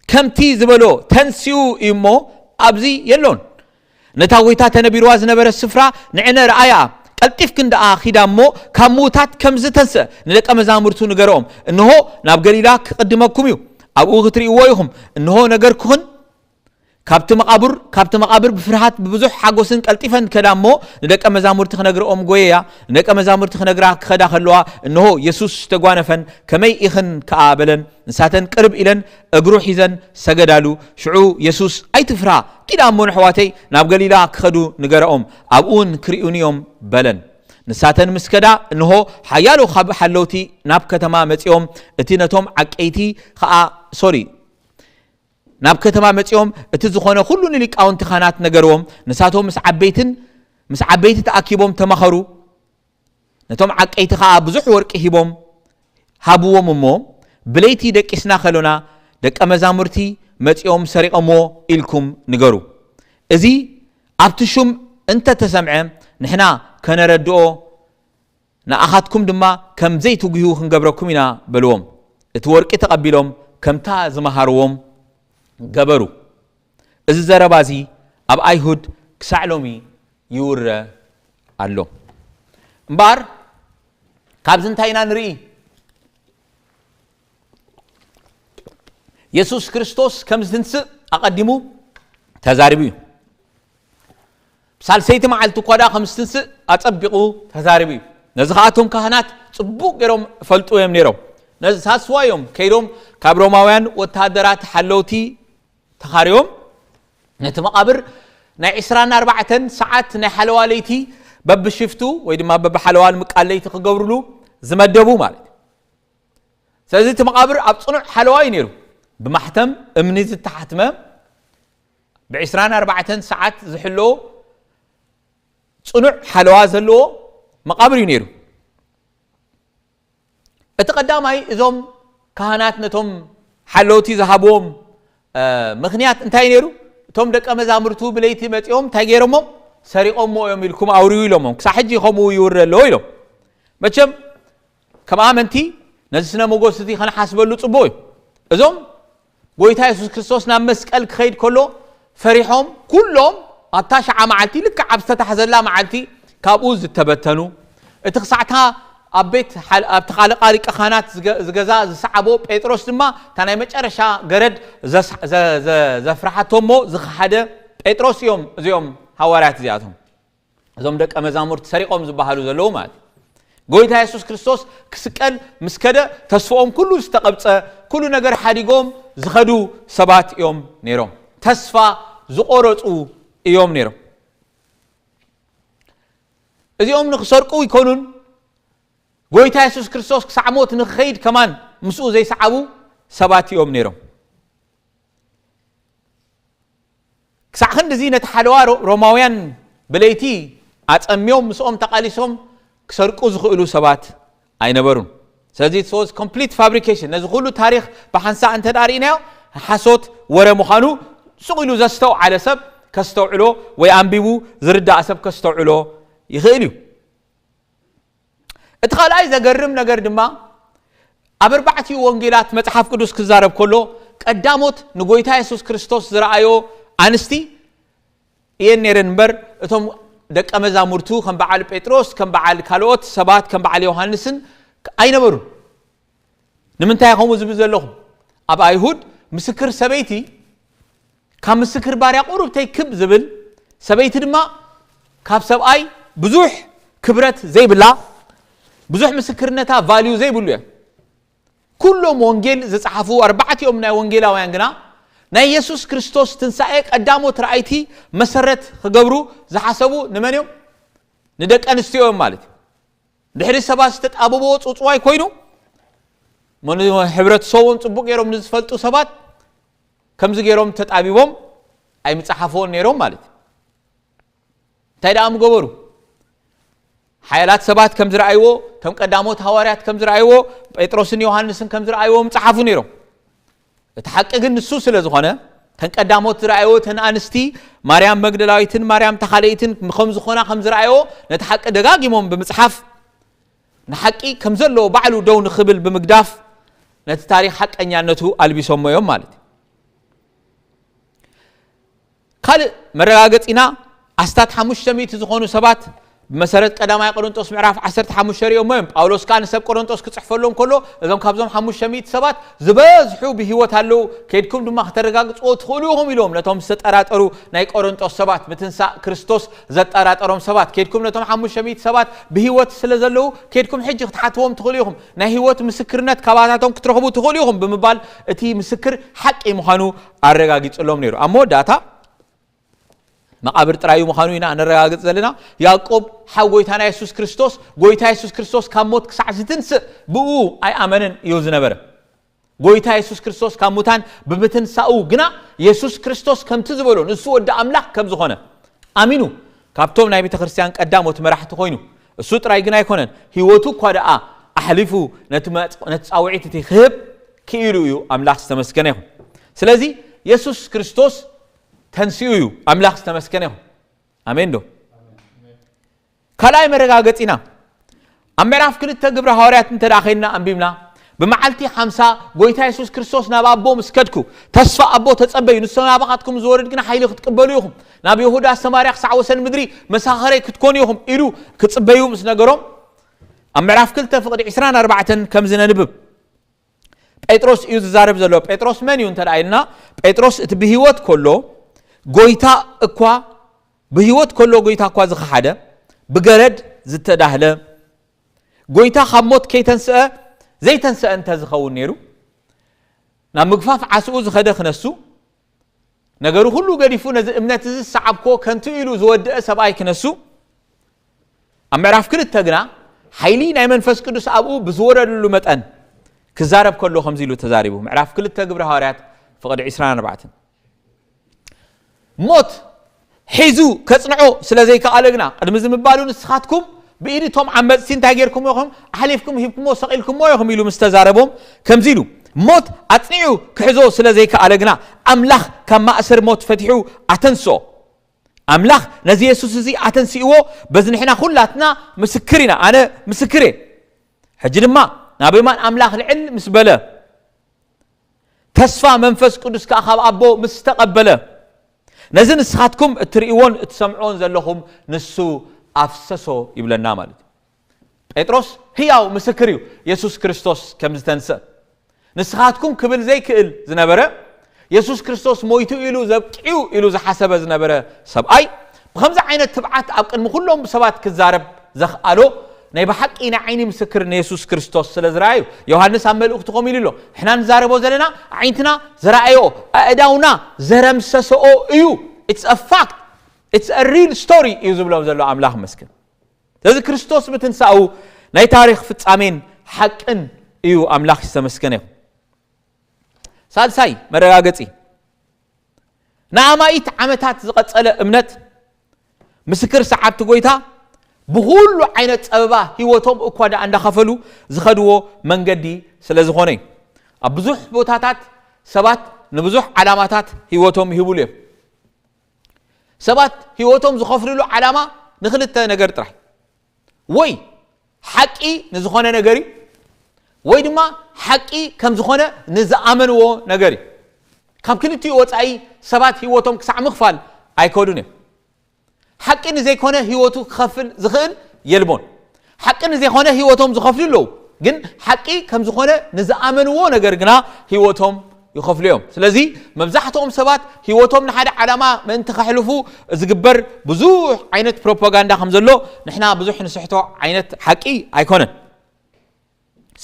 ከምቲ ዝበሎ ተንሲኡ እዩ እሞ ኣብዚ የሎን። ነታ ጎይታ ተነቢርዋ ዝነበረ ስፍራ ንዕነ ረኣያ። ቀልጢፍክን ደኣ ኺዳ እሞ ካብ ምዉታት ከም ዝተንስአ ንደቀ መዛሙርቱ ንገርኦም። እንሆ ናብ ገሊላ ክቕድመኩም እዩ፣ ኣብኡ ክትርእይዎ ኢኹም። እንሆ ነገርኩኽን ካብቲ መቓብር ካብቲ መቓብር ብፍርሃት ብብዙሕ ሓጎስን ቀልጢፈን ከዳ እሞ ንደቀ መዛሙርቲ ክነግርኦም ጎየያ። ንደቀ መዛሙርቲ ክነግራ ክኸዳ ከለዋ እንሆ የሱስ ተጓነፈን። ከመይ ኢኽን ከኣ በለን። ንሳተን ቅርብ ኢለን እግሩ ሒዘን ሰገዳሉ። ሽዑ የሱስ ኣይትፍርሃ፣ ኪዳ እሞ ንኣሕዋተይ ናብ ገሊላ ክኸዱ ንገርኦም፣ ኣብኡውን ክርእዩኒ እዮም በለን። ንሳተን ምስ ከዳ እንሆ ሓያሎ ካብ ሓለውቲ ናብ ከተማ መጺኦም እቲ ነቶም ዓቀይቲ ከኣ ሶሪ ናብ ከተማ መጺኦም እቲ ዝኾነ ኩሉ ንሊቃውንቲ ካህናት ነገርዎም። ንሳቶም ምስ ዓበይትን ምስ ዓበይቲ ተኣኪቦም ተማኸሩ። ነቶም ዓቀይቲ ኸኣ ብዙሕ ወርቂ ሂቦም ሃብዎም እሞ፣ ብለይቲ ደቂስና ከሎና ደቀ መዛሙርቲ መጺኦም ሰሪቐምዎ ኢልኩም ንገሩ። እዚ ኣብቲ ሹም እንተ ተሰምዐ፣ ንሕና ከነረድኦ፣ ንኣኻትኩም ድማ ከም ዘይትጉህዩ ክንገብረኩም ኢና በልዎም። እቲ ወርቂ ተቐቢሎም ከምታ ዝመሃርዎም ገበሩ። እዚ ዘረባ እዚ ኣብ ኣይሁድ ክሳዕ ሎሚ ይውረ ኣሎ። እምበኣር ካብዚ እንታይ ኢና ንርኢ? የሱስ ክርስቶስ ከም ዝትንስእ ኣቐዲሙ ተዛሪቡ እዩ። ሳልሰይቲ መዓልቲ እኳ ደኣ ከም ዝትንስእ ኣጸቢቑ ተዛሪቡ እዩ። ነዚ ኸኣ እቶም ካህናት ጽቡቕ ገይሮም ፈልጡ እዮም ነይሮም። ነዚ ሳስዋ እዮም ከይዶም ካብ ሮማውያን ወተሃደራት ሓለውቲ ተኻርዮም ነቲ መቓብር ናይ ዕስራን ኣርባዕተን ሰዓት ናይ ሓለዋ ለይቲ በብሽፍቱ ወይ ድማ በብሓለዋ ንምቃል ለይቲ ክገብርሉ ዝመደቡ ማለት እዩ። ስለዚ እቲ መቓብር ኣብ ጽኑዕ ሓለዋ እዩ ነይሩ። ብማሕተም እምኒ ዝተሓትመ፣ ብዕስራን ኣርባዕተን ሰዓት ዝሕሎ ጽኑዕ ሓለዋ ዘለዎ መቓብር እዩ ነይሩ። እቲ ቀዳማይ እዞም ካህናት ነቶም ሓለውቲ ዝሃብዎም ምኽንያት እንታይ ነይሩ? እቶም ደቀ መዛሙርቱ ብለይቲ መጺኦም እንታይ ገይሮሞም? ሰሪቖሞ እዮም ኢልኩም ኣውርዩ ኢሎሞም። ክሳብ ሕጂ ከምኡ ይውረ ኣለዎ ኢሎም። መቸም ከም ኣመንቲ ነዚ ስነ መጎስ እዚ ከነሓስበሉ ጽቡቕ እዩ። እዞም ጎይታ የሱስ ክርስቶስ ናብ መስቀል ክኸይድ ከሎ ፈሪሖም ኩሎም ኣብታ ሸዓ መዓልቲ ልክዕ ኣብ ዝተታሕዘላ መዓልቲ ካብኡ ዝተበተኑ፣ እቲ ክሳዕታ ኣብ ቤት ሓል- ኣብቲ ኻለቃ ሊቀ ካህናት ዝገ- ዝገዛ ዝሰዓቦ ጴጥሮስ ድማ እታ ናይ መጨረሻ ገረድ ዘስ- ዘ- ዘ- ዘፍርሓቶ እሞ ዝኸሓደ ጴጥሮስ እዮም። እዚኦም ሃዋርያት እዚኣቶም እዞም ደቀ መዛሙርቲ ሰሪቖም ዝበሃሉ ዘለዉ ማለት እዩ። ጎይታ የሱስ ክርስቶስ ክስቀል ምስ ከደ ተስፍኦም ኩሉ ዝተቐብጸ፣ ኩሉ ነገር ሓዲጎም ዝኸዱ ሰባት እዮም ነይሮም። ተስፋ ዝቆረጹ እዮም ነይሮም። እዚኦም ንክሰርቁ ይኮኑን ጎይታ የሱስ ክርስቶስ ክሳዕ ሞት ንክኸይድ ከማን ምስኡ ዘይሰዓቡ ሰባት እዮም ነይሮም። ክሳዕ ክንድዚ ነቲ ሓለዋ ሮ- ሮማውያን ብለይቲ ኣጸምዮም ምስኦም ተቓሊሶም ክሰርቁ ዝኽእሉ ሰባት ኣይነበሩን። ስለዚ it was complete fabrication። ነዚ ኩሉ ታሪኽ ብሓንሳእ እንተ ደኣ ርኢናዮ ሓሶት ወረ ምዃኑ ሱቕ ኢሉ ዘስተውዓለ ሰብ ከስተውዕሎ ወይ ኣንቢቡ ዝርዳእ ሰብ ከስተውዕሎ ይኽእል እዩ። እቲ ካልኣይ ዘገርም ነገር ድማ ኣብ ኣርባዕቲኡ ወንጌላት መጽሓፍ ቅዱስ ክዛረብ ከሎ ቀዳሞት ንጎይታ የሱስ ክርስቶስ ዝረኣዮ ኣንስቲ እየን ነይረን እምበር እቶም ደቀ መዛሙርቱ ከም በዓል ጴጥሮስ ከም በዓል ካልኦት ሰባት ከም በዓል ዮሃንስን ኣይነበሩን። ንምንታይ ከምኡ ዝብል ዘለኹም? ኣብ ኣይሁድ ምስክር ሰበይቲ ካብ ምስክር ባርያ ቁሩብተይ ክብ ዝብል፣ ሰበይቲ ድማ ካብ ሰብኣይ ብዙሕ ክብረት ዘይብላ፣ ብዙሕ ምስክርነታ ቫልዩ ዘይብሉ እዮም። ኩሎም ወንጌል ዝጸሓፉ ኣርባዕቲኦም ናይ ወንጌላውያን ግና ናይ የሱስ ክርስቶስ ትንሳኤ ቀዳሞት ረኣይቲ መሰረት ክገብሩ ዝሓሰቡ ንመን እዮም? ንደቂ ኣንስትዮ እዮም ማለት እዩ። ድሕሪ ሰባት ዝተጣበብዎ ጽውጽዋይ ኮይኑ፣ መን- ሕብረተሰቦም ጽቡቕ ገይሮም ንዝፈልጡ ሰባት ከምዚ ገይሮም ተጣቢቦም ኣይምጽሓፍዎን ነይሮም ማለት እዩ። እንታይ ደኣ ምገበሩ? ሓያላት ሰባት ከም ዝረኣይዎ፣ ከም ቀዳሞት ሃዋርያት ከም ዝረኣይዎ፣ ጴጥሮስን ዮሃንስን ከም ዝረኣይዎ ምጽሓፉ ነይሮም። እቲ ሓቂ ግን ንሱ ስለ ዝኾነ፣ ተን ቀዳሞት ዝረኣይዎ ተን ኣንስቲ ማርያም መግደላዊትን ማርያም ተኻለይትን ከም ዝኾና ከም ዝረኣይዎ ነቲ ሓቂ ደጋጊሞም ብምጽሓፍ ንሓቂ ከም ዘለዎ ባዕሉ ደው ንኽብል ብምግዳፍ ነቲ ታሪኽ ሓቀኛነቱ ኣልቢሶሞ እዮም ማለት እዩ። ካልእ መረጋገጺና ኣስታት ሓሙሽተ ሚእቲ ዝኾኑ ሰባት ብመሰረት ቀዳማይ ቆሮንጦስ ምዕራፍ ዓሰርተ ሓሙሽተ ሪኦሞ እዮም። ጳውሎስ ከኣ ንሰብ ቆሮንጦስ ክጽሕፈሎም ከሎ እዞም ካብዞም ሓሙሽተ ሚእቲ ሰባት ዝበዝሑ ብህይወት ኣለዉ፣ ከይድኩም ድማ ክተረጋግጽዎ ትኽእሉ ኢኹም ኢልዎም ነቶም ዝተጠራጠሩ ናይ ቆሮንጦስ ሰባት፣ ምትንሳእ ክርስቶስ ዘጠራጠሮም ሰባት። ከይድኩም ነቶም ሓሙሽተ ሚእቲ ሰባት ብህይወት ስለ ዘለዉ ከይድኩም ሕጂ ክትሓትዎም ትኽእሉ ኢኹም፣ ናይ ህይወት ምስክርነት ካባታቶም ክትረኽቡ ትኽእሉ ኢኹም ብምባል እቲ ምስክር ሓቂ ምዃኑ ኣረጋጊጽሎም ነይሩ። ኣብ መወዳእታ መቓብር ጥራዩ ምዃኑ ኢና ነረጋግጽ ዘለና። ያዕቆብ ሓው ጎይታና የሱስ ክርስቶስ፣ ጎይታ የሱስ ክርስቶስ ካብ ሞት ክሳዕ ዝትንስእ ብኡ ኣይኣመንን እዩ ዝነበረ። ጎይታ የሱስ ክርስቶስ ካብ ሙታን ብምትንሳኡ ግና የሱስ ክርስቶስ ከምቲ ዝበሎ ንሱ ወዲ ኣምላኽ ከም ዝኾነ ኣሚኑ ካብቶም ናይ ቤተ ክርስቲያን ቀዳሞት መራሕቲ ኮይኑ እሱ ጥራይ ግን ኣይኮነን፣ ህይወቱ እኳ ደኣ ኣሕሊፉ ነቲ መጽ- ነቲ ጻውዒት እቲ ክህብ ክኢሉ እዩ። ኣምላኽ ዝተመስገነ ይኹን። ስለዚ የሱስ ክርስቶስ ተንሲኡ እዩ። ኣምላኽ ዝተመስገነ ይኹን። ኣሜን ዶ? ካልኣይ መረጋገጺና ኣብ ምዕራፍ ክልተ ግብረ ሃዋርያት እንተ ደኣ ኸይድና ኣንቢብና፣ ብመዓልቲ ሓምሳ ጎይታ የሱስ ክርስቶስ ናብ ኣቦ ምስ ከድኩ፣ ተስፋ ኣቦ ተጸበዩ፣ ንሶም ናባኻትኩም ዝወርድ ግና ሓይሊ ክትቅበሉ ኢኹም፣ ናብ ይሁዳ ሰማርያ ክሳዕ ወሰን ምድሪ መሳኸረይ ክትኮኑ ኢኹም ኢሉ ክጽበዩ ምስ ነገሮም፣ ኣብ ምዕራፍ ክልተ ፍቕዲ ዕስራን ኣርባዕተን ከምዚ ነንብብ። ጴጥሮስ እዩ ዝዛረብ ዘሎ። ጴጥሮስ መን እዩ እንተ ኢልና፣ ጴጥሮስ እቲ ብህይወት ከሎ ጎይታ እኳ ብህይወት ከሎ ጎይታ እኳ ዝኸሓደ፣ ብገረድ ዝተዳህለ፣ ጎይታ ካብ ሞት ከይተንስአ ዘይተንስአ እንተ ዝኸውን ነይሩ፣ ናብ ምግፋፍ ዓስኡ ዝኸደ ክነሱ፣ ነገሩ ኩሉ ገዲፉ ነዚ እምነት እዚ ዝሰዓብኮ ከንቱ ኢሉ ዝወደአ ሰብኣይ ክነሱ፣ ኣብ ምዕራፍ ክልተ ግና ሓይሊ ናይ መንፈስ ቅዱስ ኣብኡ ብዝወረደሉ መጠን ክዛረብ ከሎ ከምዚ ኢሉ ተዛሪቡ። ምዕራፍ ክልተ ግብረ ሃዋርያት ፍቕዲ ዕስራን ኣርባዕተን። ሞት ሒዙ ከጽንዖ ስለ ዘይከኣለ ግና፣ ቅድሚ እዚ ምባሉ ንስኻትኩም ብኢድ እቶም ዓመጽቲ እንታይ ጌርኩሞ ኢኹም? ኣሕሊፍኩም ሂብኩሞ፣ ሰቒልኩሞ ኢኹም ኢሉ ምስ ተዛረቦም ከምዚ ኢሉ፣ ሞት ኣጽኒዑ ክሕዞ ስለ ዘይከኣለ ግና፣ ኣምላኽ ካብ ማእሰር ሞት ፈቲሑ ኣተንስኦ። ኣምላኽ ነዚ የሱስ እዚ ኣተንሲእዎ፣ በዚ ንሕና ኩላትና ምስክር ኢና። ኣነ ምስክር እየ። ሕጂ ድማ ናብ የማን ኣምላኽ ልዕል ምስ በለ፣ ተስፋ መንፈስ ቅዱስ ከኣ ካብ ኣቦ ምስ ተቐበለ፣ ነዚ ንስኻትኩም እትርእይዎን እትሰምዕዎን ዘለኹም ንሱ ኣፍሰሶ ይብለና ማለት እዩ። ጴጥሮስ ህያው ምስክር እዩ የሱስ ክርስቶስ ከም ዝተንስእ። ንስኻትኩም ክብል ዘይክእል ዝነበረ፣ የሱስ ክርስቶስ ሞይቱ ኢሉ ዘብቂዑ ኢሉ ዝሓሰበ ዝነበረ ሰብኣይ፣ ብኸምዚ ዓይነት ትብዓት ኣብ ቅድሚ ኩሎም ሰባት ክዛረብ ዘኽኣሎ ናይ ብሓቂ ናይ ዓይኒ ምስክር ንየሱስ ክርስቶስ ስለ ዝረኣዩ። ዮሃንስ ኣብ መልእኽቱ ከምኡ ኢሉ ኣሎ፣ ንሕና ንዛረቦ ዘለና ኣዒንትና ዝረኣዮ፣ ኣእዳውና ዘረምሰሰኦ እዩ። It's a fact. It's a real story እዩ ዝብሎ ዘሎ ኣምላኽ መስክር። ስለዚ ክርስቶስ ምትንሳኡ ናይ ታሪኽ ፍጻሜን ሓቅን እዩ። ኣምላኽ ዝተመስገነ ይኹን። ሳልሳይ መረጋገጺ፣ ንኣማኢት ዓመታት ዝቐጸለ እምነት ምስክር ሰዓብቲ ጎይታ ብኹሉ ዓይነት ጸበባ ህይወቶም እኳ ደኣ እንዳኸፈሉ ዝኸድዎ መንገዲ ስለ ዝኾነ እዩ። ኣብ ብዙሕ ቦታታት ሰባት ንብዙሕ ዓላማታት ህይወቶም ይህብሉ እዮም። ሰባት ህይወቶም ዝኸፍልሉ ዓላማ ንኽልተ ነገር ጥራይ፣ ወይ ሓቂ ንዝኾነ ነገር እዩ፣ ወይ ድማ ሓቂ ከም ዝኾነ ንዝኣመንዎ ነገር እዩ። ካብ ክልቲኡ ወጻኢ ሰባት ህይወቶም ክሳዕ ምኽፋል ኣይከዱን እዮም። ሓቂ ንዘይኮነ ህይወቱ ክኸፍል ዝኽእል የልቦን። ሓቂ ንዘይኮነ ህይወቶም ዝኸፍሉ ኣለዉ፣ ግን ሓቂ ከም ዝኾነ ንዝኣመንዎ ነገር ግና ህይወቶም ይኸፍሉ እዮም። ስለዚ መብዛሕትኦም ሰባት ህይወቶም ንሓደ ዓላማ ምእንቲ ከሕልፉ ዝግበር ብዙሕ ዓይነት ፕሮፓጋንዳ ከም ዘሎ ንሕና ብዙሕ ንስሕቶ ዓይነት ሓቂ ኣይኮነን።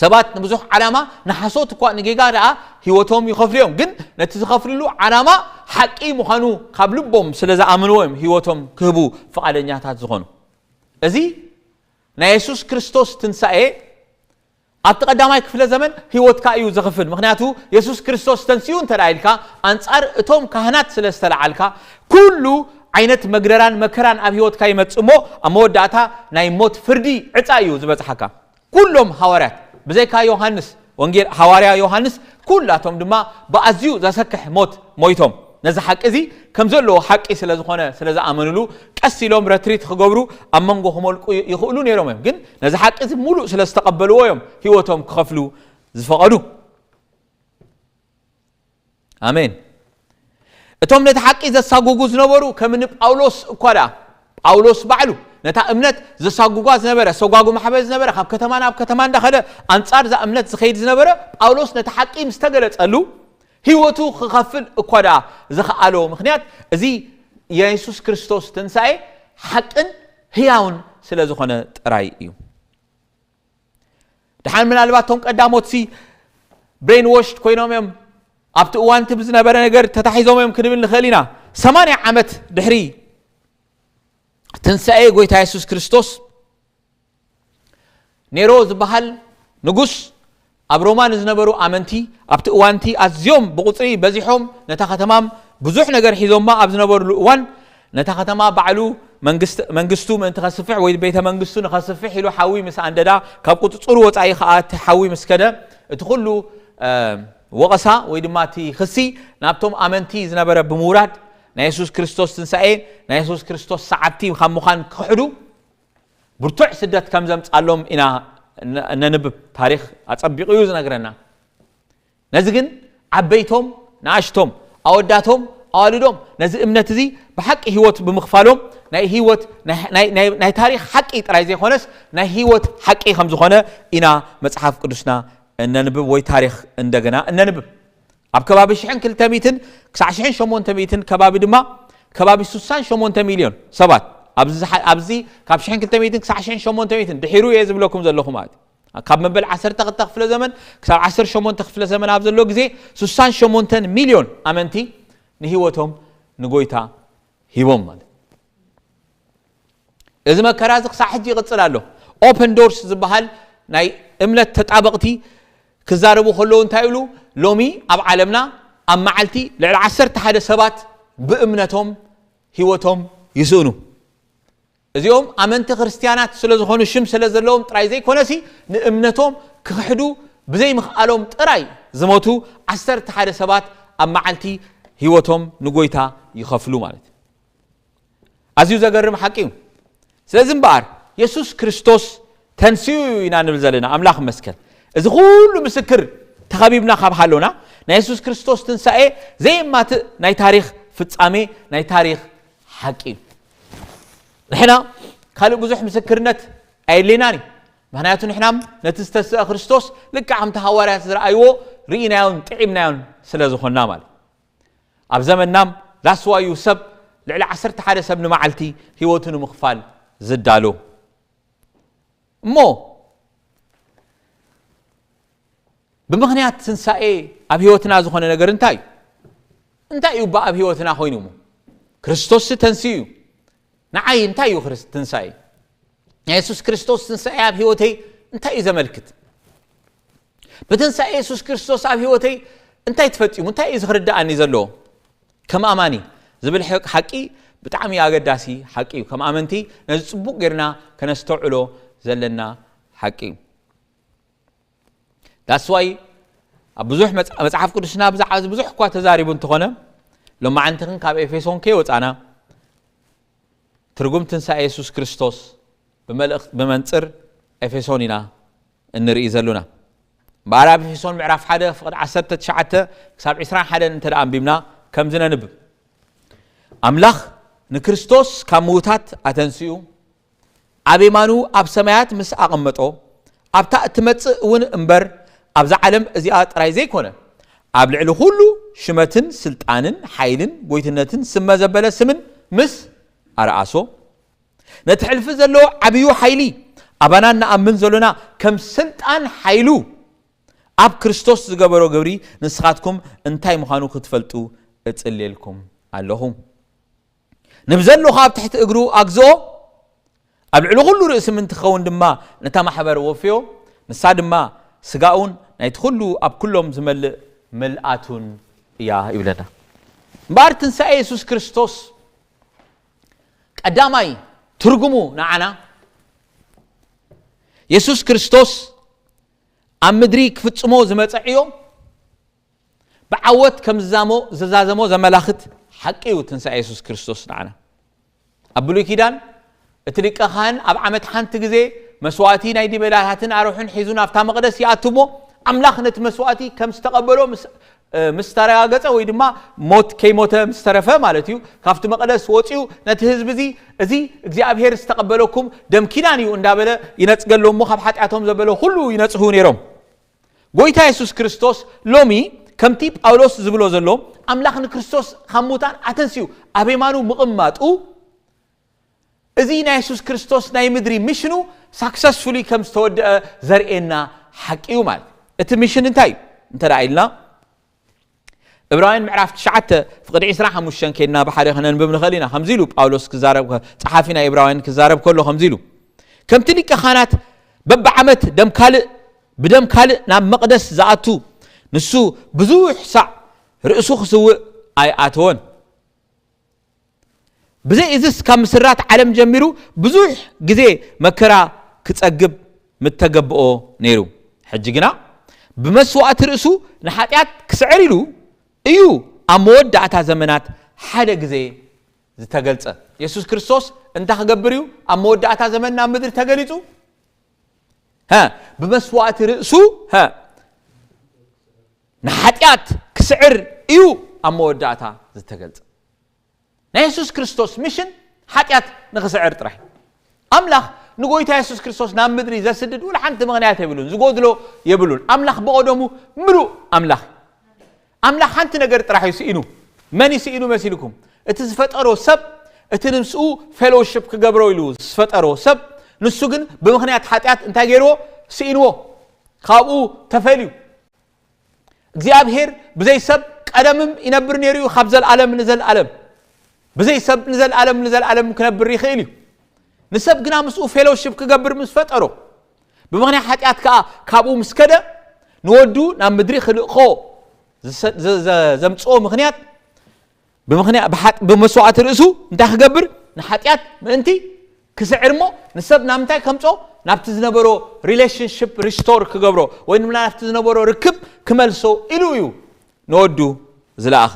ሰባት ንብዙሕ ዓላማ ንሓሶት እኳ ንጌጋ ደኣ ህይወቶም ይኸፍሉ እዮም፣ ግን ነቲ ዝኸፍልሉ ዓላማ ሓቂ ምዃኑ ካብ ልቦም ስለ ዝኣምንዎ እዮም ህይወቶም ክህቡ ፍቓደኛታት ዝኾኑ። እዚ ናይ የሱስ ክርስቶስ ትንሳኤ ኣብቲ ቀዳማይ ክፍለ ዘመን ህይወትካ እዩ ዘኽፍል። ምኽንያቱ የሱስ ክርስቶስ ተንሲኡ እንተ ደኣ ኢልካ፣ ኣንጻር እቶም ካህናት ስለ ዝተለዓልካ፣ ኩሉ ዓይነት መግረራን መከራን ኣብ ህይወትካ ይመጽእ እሞ፣ ኣብ መወዳእታ ናይ ሞት ፍርዲ ዕጻ እዩ ዝበጽሓካ። ኩሎም ሃዋርያት ብዘይካ ዮሃንስ፣ ወንጌል ሃዋርያ ዮሃንስ፣ ኩላቶም ድማ ብኣዝዩ ዘሰክሕ ሞት ሞይቶም። ነዚ ሓቂ እዚ ከም ዘለዎ ሓቂ ስለ ዝኾነ፣ ስለ ዝኣመንሉ፣ ቀስ ኢሎም ረትሪት ክገብሩ፣ ኣብ መንጎ ክመልቁ ይኽእሉ ነይሮም እዮም። ግን ነዚ ሓቂ እዚ ሙሉእ ስለ ዝተቐበልዎ እዮም ህይወቶም ክኸፍሉ ዝፈቐዱ። ኣሜን። እቶም ነቲ ሓቂ ዘሳጉጉ ዝነበሩ ከም እኒ ጳውሎስ እኳ ደኣ፣ ጳውሎስ ባዕሉ ነታ እምነት ዘሳጉጓ ዝነበረ፣ ሰጓጉ ማሕበር ዝነበረ፣ ካብ ከተማ ናብ ከተማ እንዳኸደ ኣንጻር እዛ እምነት ዝኸይድ ዝነበረ ጳውሎስ ነቲ ሓቂ ምስ ተገለጸሉ ህይወቱ ክኸፍል እኳ ደኣ ዝኸኣሎ ምኽንያት እዚ የሱስ ክርስቶስ ትንሳኤ ሓቅን ህያውን ስለ ዝኾነ ጥራይ እዩ። ደሓን ምናልባት እቶም ቀዳሞትሲ ብሬን ዎሽድ ኮይኖም እዮም፣ ኣብቲ እዋንቲ ብዝነበረ ነገር ተታሒዞም እዮም ክንብል ንኽእል ኢና። ሰማንያ ዓመት ድሕሪ ትንሳኤ ጎይታ የሱስ ክርስቶስ፣ ኔሮ ዝበሃል ንጉስ ኣብ ሮማ ንዝነበሩ ኣመንቲ ኣብቲ እዋንቲ ኣዝዮም ብቑጽሪ በዚሖም ነታ ከተማም ብዙሕ ነገር ሒዞማ ኣብ ዝነበሩሉ እዋን፣ ነታ ከተማ ባዕሉ መንግስት-፣ መንግስቱ ምእንቲ ከስፍሕ ወይ ቤተ መንግስቱ ንኸስፍሕ ኢሉ ሓዊ ምስ ኣንደዳ፣ ካብ ቁጽጽሩ ወጻኢ ከኣ እቲ ሓዊ ምስ ከደ፣ እቲ ኩሉ፣ እ፣ ወቐሳ ወይ ድማ እቲ ክሲ ናብቶም ኣመንቲ ዝነበረ ብምውራድ፣ ናይ የሱስ ክርስቶስ ትንሳኤ፣ ናይ የሱስ ክርስቶስ ሰዓብቲ ካብ ምዃን ክኽሕዱ፣ ብርቱዕ ስደት ከም ዘምጻሎም ኢና ነ-፣ ነንብብ። ታሪኽ ኣጸቢቑ እዩ ዝነግረና። ነዚ ግን ዓበይቶም፣ ንኣሽቶም፣ ኣወዳቶም፣ ኣዋልዶም ነዚ እምነት እዚ ብሓቂ ህይወት ብምኽፋሎም ናይ ህይወት፣ ናይ፣ ናይ፣ ናይ፣ ናይ ታሪኽ ሓቂ ጥራይ ዘይኮነስ ናይ ህይወት ሓቂ ከም ዝኾነ ኢና መጽሓፍ ቅዱስና እነንብብ ወይ ታሪኽ እንደገና እነንብብ። ኣብ ከባቢ ሽሕን ክልተ ሚእትን ክሳዕ ሽሕን ሸሞንተ ሚእትን ከባቢ ድማ ከባቢ ሱሳን ሸሞንተ ሚልዮን ሰባት ኣብዚ ዝሓ-፣ ኣብዚ ካብ ሽሕን ክልተ ሚእትን ክሳዕ ሽሕን ሸሞንተ ሚእትን ድሒሩ እየ ዝብለኩም ዘለኹ ማለት እዩ። ካብ መበል ዓሰርተ ክልተ ክፍለ ዘመን ክሳብ ዓሰርተ ሸሞንተ ክፍለ ዘመን ኣብ ዘሎ ግዜ ሱሳን ሸሞንተን ሚልዮን ኣመንቲ ንህይወቶም ንጎይታ ሂቦም ማለት። እዚ መከራ እዚ ክሳብ ሕጂ ይቕጽል ኣሎ። ኦፕን ዶርስ ዝበሃል ናይ እምነት ተጣበቕቲ ክዛረቡ ከለዉ እንታይ ይብሉ? ሎሚ ኣብ ዓለምና ኣብ መዓልቲ ልዕሊ ዓሰርተ ሓደ ሰባት ብእምነቶም ህይወቶም ይስእኑ። እዚኦም ኣመንቲ ክርስትያናት ስለ ዝኾኑ ሽም ስለ ዘለዎም ጥራይ ዘይኮነሲ ንእምነቶም ክኽሕዱ ብዘይምኽኣሎም ጥራይ ዝሞቱ ዓሰርተ ሓደ ሰባት ኣብ መዓልቲ ህይወቶም ንጎይታ ይኸፍሉ ማለት እዩ። ኣዝዩ ዘገርም ሓቂ እዩ። ስለዚ እምበኣር የሱስ ክርስቶስ ተንስኡ ኢና ንብል ዘለና። ኣምላኽ ይመስገን። እዚ ኩሉ ምስክር ተኸቢብና ካብ ሃሎና ናይ የሱስ ክርስቶስ ትንሳኤ ዘየማትእ ናይ ታሪኽ ፍጻሜ፣ ናይ ታሪኽ ሓቂ እዩ። ንሕና ካልእ ብዙሕ ምስክርነት ኣየድልየናን እዩ። ምኽንያቱ ንሕና ነቲ ዝተስአ ክርስቶስ ልክዕ ከምቲ ሃዋርያት ዝረኣይዎ ርኢናዮን ጥዒምናዮን ስለ ዝኾንና ማለት እዩ። ኣብ ዘመንና ዳስዋዩ ሰብ ልዕሊ ዓሰርተ ሓደ ሰብ ንመዓልቲ ህይወቱ ንምኽፋል ዝዳሎ። እሞ ብምኽንያት ትንሳኤ ኣብ ህይወትና ዝኾነ ነገር እንታይ እዩ? እንታይ እዩ እባ ኣብ ህይወትና ኮይኑ? እሞ ክርስቶስ ተንስኡ እዩ። ንዓይ እንታይ እዩ ክርስ-፣ ትንሳኤ? ናይ የሱስ ክርስቶስ ትንሳኤ ኣብ ህይወተይ እንታይ እዩ ዘመልክት? ብትንሳኤ የሱስ ክርስቶስ ኣብ ህይወተይ እንታይ ተፈጺሙ? እንታይ እዩ ዝኽርድኣኒ ዘለዎ? ከም ኣማኒ ዝብል ሐቅ-፣ ሓቂ ብጣዕሚ ኣገዳሲ ሓቂ እዩ። ከም ኣመንቲ ነዚ ጽቡቕ ጌርና ከነስተውዕሎ ዘለና ሓቂ እዩ። ዳስዋይ ኣብ ብዙሕ መጽ-፣ መጽሓፍ ቅዱስና ብዛዕባ እዚ ብዙሕ እኳ ተዛሪቡ እንተኾነ፣ ሎማዓንቲ ግን ካብ ኤፌሶን ከይወጻና ትርጉም ትንሳኤ የሱስ ክርስቶስ ብመልእኽት-፣ ብመንጽር ኤፌሶን ኢና እንርኢ ዘሉና። እምበኣር ኣብ ኤፌሶን ምዕራፍ ሓደ ፍቕዲ ዓሰርተ ትሽዓተ ክሳብ ዕስራን ሓደን እንተ ደኣ ኣንቢብና ከምዚ ነንብብ። ኣምላኽ ንክርስቶስ ካብ ምዉታት ኣተንስኡ፣ ኣብ የማኑ ኣብ ሰማያት ምስ ኣቐመጦ፣ ኣብታ እትመጽእ እውን እምበር ኣብዛ ዓለም እዚኣ ጥራይ ዘይኮነ፣ ኣብ ልዕሊ ኩሉ ሽመትን ስልጣንን ሓይልን ጎይትነትን ስመ ዘበለ ስምን ምስ ኣርኣሶ፣ ነቲ ሕልፊ ዘሎ ዓብዩ ሓይሊ ኣባና እንኣምን ዘሎና ከም ስልጣን ሓይሉ ኣብ ክርስቶስ ዝገበሮ ግብሪ ንስኻትኩም እንታይ ምዃኑ ክትፈልጡ እጽልየልኩም ኣለኹ። ንብዘሎ ካብ ትሕቲ እግሩ ኣግዝኦ፣ ኣብ ልዕሊ ኩሉ ርእሲ ምእንቲ ክኸውን ድማ ነታ ማሕበር ወፍዮ፣ ንሳ ድማ ስጋኡን ናይቲ ኩሉ ኣብ ኩሎም ዝመልእ ምልኣቱን እያ ይብለና። እምበኣር ትንሳኤ የሱስ ክርስቶስ ቀዳማይ ትርጉሙ ንዓና፣ የሱስ ክርስቶስ ኣብ ምድሪ ክፍጽሞ ዝመጸ ዕዮ ብዓወት ከም ዝዛሞ-፣ ዝዛዘሞ ዘመላኽት ሓቂ እዩ ትንሳኤ የሱስ ክርስቶስ ንዓና። ኣብ ብሉይ ኪዳን እቲ ሊቀ ካህን ኣብ ዓመት ሓንቲ ግዜ መስዋእቲ ናይ ዲቤላታትን ኣርሑን ሒዙ ናብታ መቕደስ ይኣቱ እሞ፣ ኣምላኽ ነቲ መስዋእቲ ከም ዝተቐበሎ ምስ፣ እ፣ ምስ ተረጋገጸ ወይ ድማ ሞት ከይሞተ ምስ ተረፈ ማለት እዩ፣ ካብቲ መቕደስ ወጺኡ ነቲ ህዝቢ እዚ፣ "እዚ እግዚኣብሔር ዝተቐበለኩም ደም ኪዳን እዩ" እንዳበለ ይነጽገሎም እሞ፣ ካብ ሓጢኣቶም ዘበለ ኩሉ ይነጽሁ ነይሮም። ጎይታ የሱስ ክርስቶስ ሎሚ ከምቲ ጳውሎስ ዝብሎ ዘሎ፣ ኣምላኽ ንክርስቶስ ካብ ሙታን ኣተንስኡ ኣብ የማኑ ምቕማጡ፣ እዚ ናይ የሱስ ክርስቶስ ናይ ምድሪ ሚሽኑ ሳክሰስፉሊ ከም ዝተወደአ ዘርእየና ሓቂ እዩ ማለት እዩ። እቲ ሚሽን እንታይ እዩ እንተ ደኣ ኢልና፣ ዕብራውያን ምዕራፍ ትሽዓተ ፍቕዲ ዕስራን ሓሙሽተን ኬድና ብሓደ ክነንብብ ንኽእል ኢና። ከምዚ ኢሉ ጳውሎስ ክዛረብ ከ-፣ ጸሓፊ ናይ ዕብራውያን ክዛረብ ከሎ ከምዚ ኢሉ፣ "ከምቲ ሊቀ ካህናት በብዓመት ደም ካልእ፣ ብደም ካልእ ናብ መቕደስ ዝኣቱ፣ ንሱ ብዙሕ ሳዕ ርእሱ ክስውእ ኣይኣተወን። ብዘይ እዝስ ካብ ምስራት ዓለም ጀሚሩ ብዙሕ ግዜ መከራ ክጸግብ ምተገብኦ ነይሩ። ሕጂ ግና ብመስዋእቲ ርእሱ ንሓጢኣት ክስዕር ኢሉ እዩ ኣብ መወዳእታ ዘመናት ሓደ ግዜ ዝተገልጸ። የሱስ ክርስቶስ እንታይ ክገብር እዩ ኣብ መወዳእታ ዘመን ናብ ምድሪ ተገሊጹ? ብመስዋእቲ ርእሱ ንሓጢኣት ክስዕር እዩ ኣብ መወዳእታ ዝተገልጸ። ናይ የሱስ ክርስቶስ ሚሽን ሓጢኣት ንኽስዕር ጥራሕ። ኣምላኽ ንጎይታ የሱስ ክርስቶስ ናብ ምድሪ ዘስድድ ውላ ሓንቲ ምኽንያት የብሉን፣ ዝጎድሎ የብሉን። ኣምላኽ ብቐደሙ ምሉእ ኣምላኽ። ኣምላኽ ሓንቲ ነገር ጥራሕ እዩ ስኢኑ። መን እዩ ስኢኑ መሲልኩም? እቲ ዝፈጠሮ ሰብ፣ እቲ ንምስኡ ፌሎውሽፕ ክገብሮ ኢሉ ዝፈጠሮ ሰብ፣ ንሱ ግን ብምኽንያት ሓጢኣት እንታይ ገይርዎ? ስኢንዎ። ካብኡ ተፈልዩ። እግዚኣብሔር ብዘይ ሰብ ቀደምም ይነብር ነይሩ እዩ፣ ካብ ዘልኣለም ንዘልኣለም። ብዘይ ሰብ ንዘልኣለም ንዘልኣለም ክነብር ይኽእል እዩ። ንሰብ ግና ምስኡ ፌሎውሽፕ ክገብር ምስ ፈጠሮ፣ ብምኽንያት ሓጢኣት ከኣ ካብኡ ምስ ከደ፣ ንወዱ ናብ ምድሪ ክልእኾ ዘምፅኦ ምኽንያት፣ ብመስዋእቲ ርእሱ እንታይ ክገብር? ንሓጢኣት ምእንቲ ክስዕር እሞ፣ ንሰብ ናብ ምንታይ ከምፆ? ናብቲ ዝነበሮ ሪሌሽንሽፕ ሪስቶር ክገብሮ፣ ወይ ድማ ናብቲ ዝነበሮ ርክብ ክመልሶ ኢሉ እዩ ንወዱ ዝለኣኸ።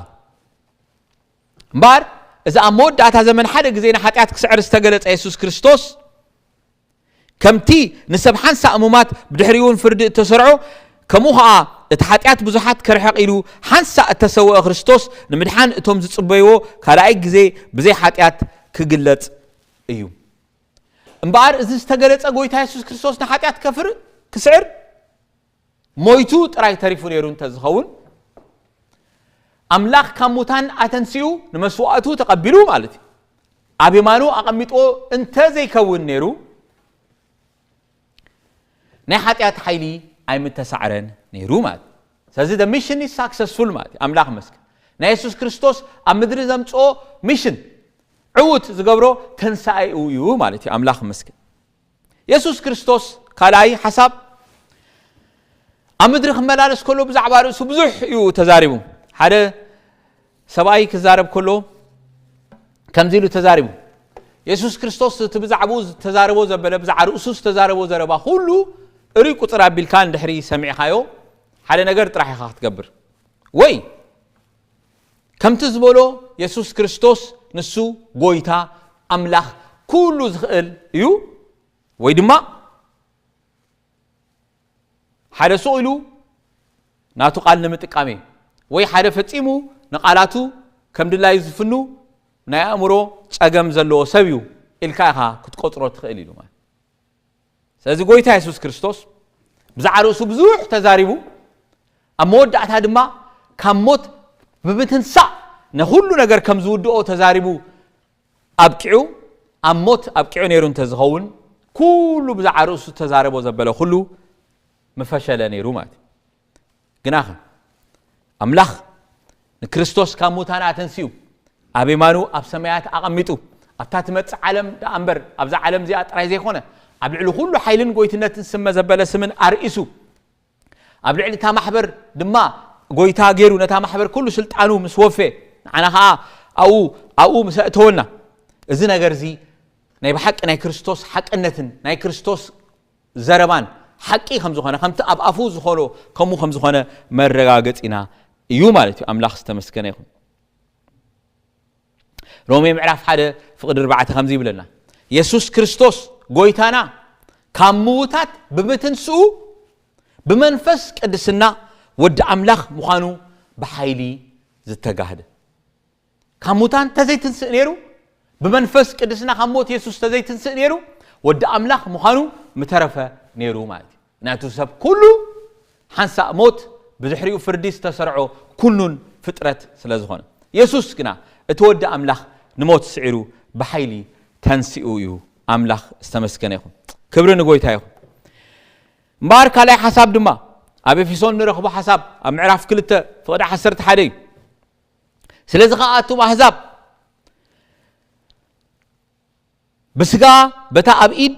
እምበኣር እዚ ኣብ መወዳእታ ዘመን ሓደ ግዜ ንሓጢኣት ክስዕር ዝተገለጸ የሱስ ክርስቶስ፣ ከምቲ ንሰብ ሓንሳእ ሙማት ብድሕሪኡ እውን ፍርዲ እተሰርዖ፣ ከምኡ ኸዓ እቲ ሓጢኣት ብዙሓት ከርሕቕ ኢሉ ሓንሳእ እተሰውአ ክርስቶስ ንምድሓን እቶም ዝጽበይዎ ካልኣይ ግዜ ብዘይ ሓጢኣት ክግለጽ እዩ። እምበኣር እዚ ዝተገለጸ ጎይታ የሱስ ክርስቶስ ንሓጢኣት ከፍር ክስዕር ሞይቱ ጥራይ ተሪፉ ነይሩ እንተዝኸውን፣ ኣምላኽ ካብ ሙታን ኣተንሲኡ ንመስዋእቱ ተቐቢሉ ማለት እዩ። ኣብ የማኑ ኣቐሚጥዎ እንተዘይከውን ነይሩ፣ ናይ ሓጢኣት ሓይሊ ኣይምተሳዕረን ነይሩ ማለት እዩ። ስለዚ the mission is successful ማለት እዩ። ኣምላኽ መስገን። ናይ የሱስ ክርስቶስ ኣብ ምድሪ ዘምፅኦ ሚሽን ዕውት ዝገብሮ ተንሳኢኡ እዩ ማለት እዩ። ኣምላኽ መስገን። የሱስ ክርስቶስ ካልኣይ ሓሳብ ኣብ ምድሪ ክመላለስ ከሎ ብዛዕባ ርእሱ ብዙሕ እዩ ተዛሪቡ። ሓደ ሰብኣይ ክዛረብ ከሎ ከምዚ ኢሉ ተዛሪቡ። የሱስ ክርስቶስ እቲ ብዛዕባኡ ዝተዛረቦ ዘበለ፣ ብዛዕባ ርእሱ ዝተዛረቦ ዘረባ ኩሉ እሩይ ቁጽር ኣቢልካ እንድሕሪ ሰሚዕኻዮ፣ ሓደ ነገር ጥራሕ ኢኻ ክትገብር። ወይ ከምቲ ዝበሎ የሱስ ክርስቶስ ንሱ ጎይታ፣ ኣምላኽ፣ ኩሉ ዝኽእል እዩ። ወይ ድማ ሓደ ሱቕ ኢሉ ናቱ ቃል ንምጥቃም እዩ። ወይ ሓደ ፈጺሙ ንቓላቱ ከም ድላዩ ዝፍኑ ናይ ኣእምሮ ጸገም ዘለዎ ሰብ እዩ ኢልካ ኢኻ ክትቆጽሮ ትኽእል ኢሉ ማለት። ስለዚ ጎይታ የሱስ ክርስቶስ ብዛዕባ ርእሱ ብዙሕ ተዛሪቡ፣ ኣብ መወዳእታ ድማ ካብ ሞት ብምትንሳእ ንኹሉ ነገር ከም ዝውድኦ ተዛሪቡ ኣብቂዑ፣ ኣብ ሞት ኣብቂዑ ነይሩ እንተዝኸውን፣ ኩሉ ብዛዕባ ርእሱ ተዛረቦ ዘበለ ኩሉ ምፈሸለ ነይሩ ማለት እዩ። ግናኸ ኣምላኽ ንክርስቶስ ካብ ሙታን ኣተንሲኡ፣ ኣብ የማኑ ኣብ ሰማያት ኣቐሚጡ፣ ኣብታ ትመጽእ ዓለም ደኣ እምበር ኣብዛ ዓለም እዚኣ ጥራይ ዘይኮነ፣ ኣብ ልዕሊ ኩሉ ሓይልን ጎይትነትን ስመ ዘበለ ስምን ኣርኢሱ፣ ኣብ ልዕሊ እታ ማሕበር ድማ ጎይታ ገይሩ፣ ነታ ማሕበር ኩሉ ስልጣኑ ምስ ወፌ፣ ንዓና ኸዓ ኣብኡ ኣብኡ ምስ ኣእተወና፣ እዚ ነገር እዚ ናይ ብሓቂ ናይ ክርስቶስ ሓቅነትን ናይ ክርስቶስ ዘረባን ሓቂ ከም ዝኾነ፣ ከምቲ ኣብ ኣፉ ዝኾኖ ከምኡ ከም ዝኾነ መረጋገጺና እዩ ማለት እዩ። ኣምላኽ ዝተመስገነ ይኹን። ሮሜ ምዕራፍ ሓደ ፍቕዲ ኣርባዕተ ከምዚ ይብለና፣ የሱስ ክርስቶስ ጎይታና ካብ ምዉታት ብምትንስኡ ብመንፈስ ቅድስና ወዲ ኣምላኽ ምዃኑ ብሓይሊ ዝተጋህደ። ካብ ሙታን ተዘይትንስእ ነይሩ፣ ብመንፈስ ቅድስና ካብ ሞት የሱስ ተዘይትንስእ ነይሩ፣ ወዲ ኣምላኽ ምዃኑ ምተረፈ ነይሩ ማለት እዩ። ናቱ ሰብ ኩሉ ሓንሳእ ሞት ብድሕሪኡ ፍርዲ ዝተሰርዖ ኩኑን ፍጥረት ስለ ዝኾነ። የሱስ ግና እቲ ወዲ ኣምላኽ ንሞት ስዒሩ ብሓይሊ ተንሲኡ እዩ። ኣምላኽ ዝተመስገነ ይኹን። ክብሪ ንጎይታ ይኹን። እምበኣር ካልኣይ ሓሳብ ድማ ኣብ ኤፌሶን ንረኽቦ ሓሳብ ኣብ ምዕራፍ ክልተ ፍቕዲ ዓሰርተ ሓደ እዩ። ስለዚ ኸዓ ኣቱም ኣህዛብ ብስጋ በታ ኣብ ኢድ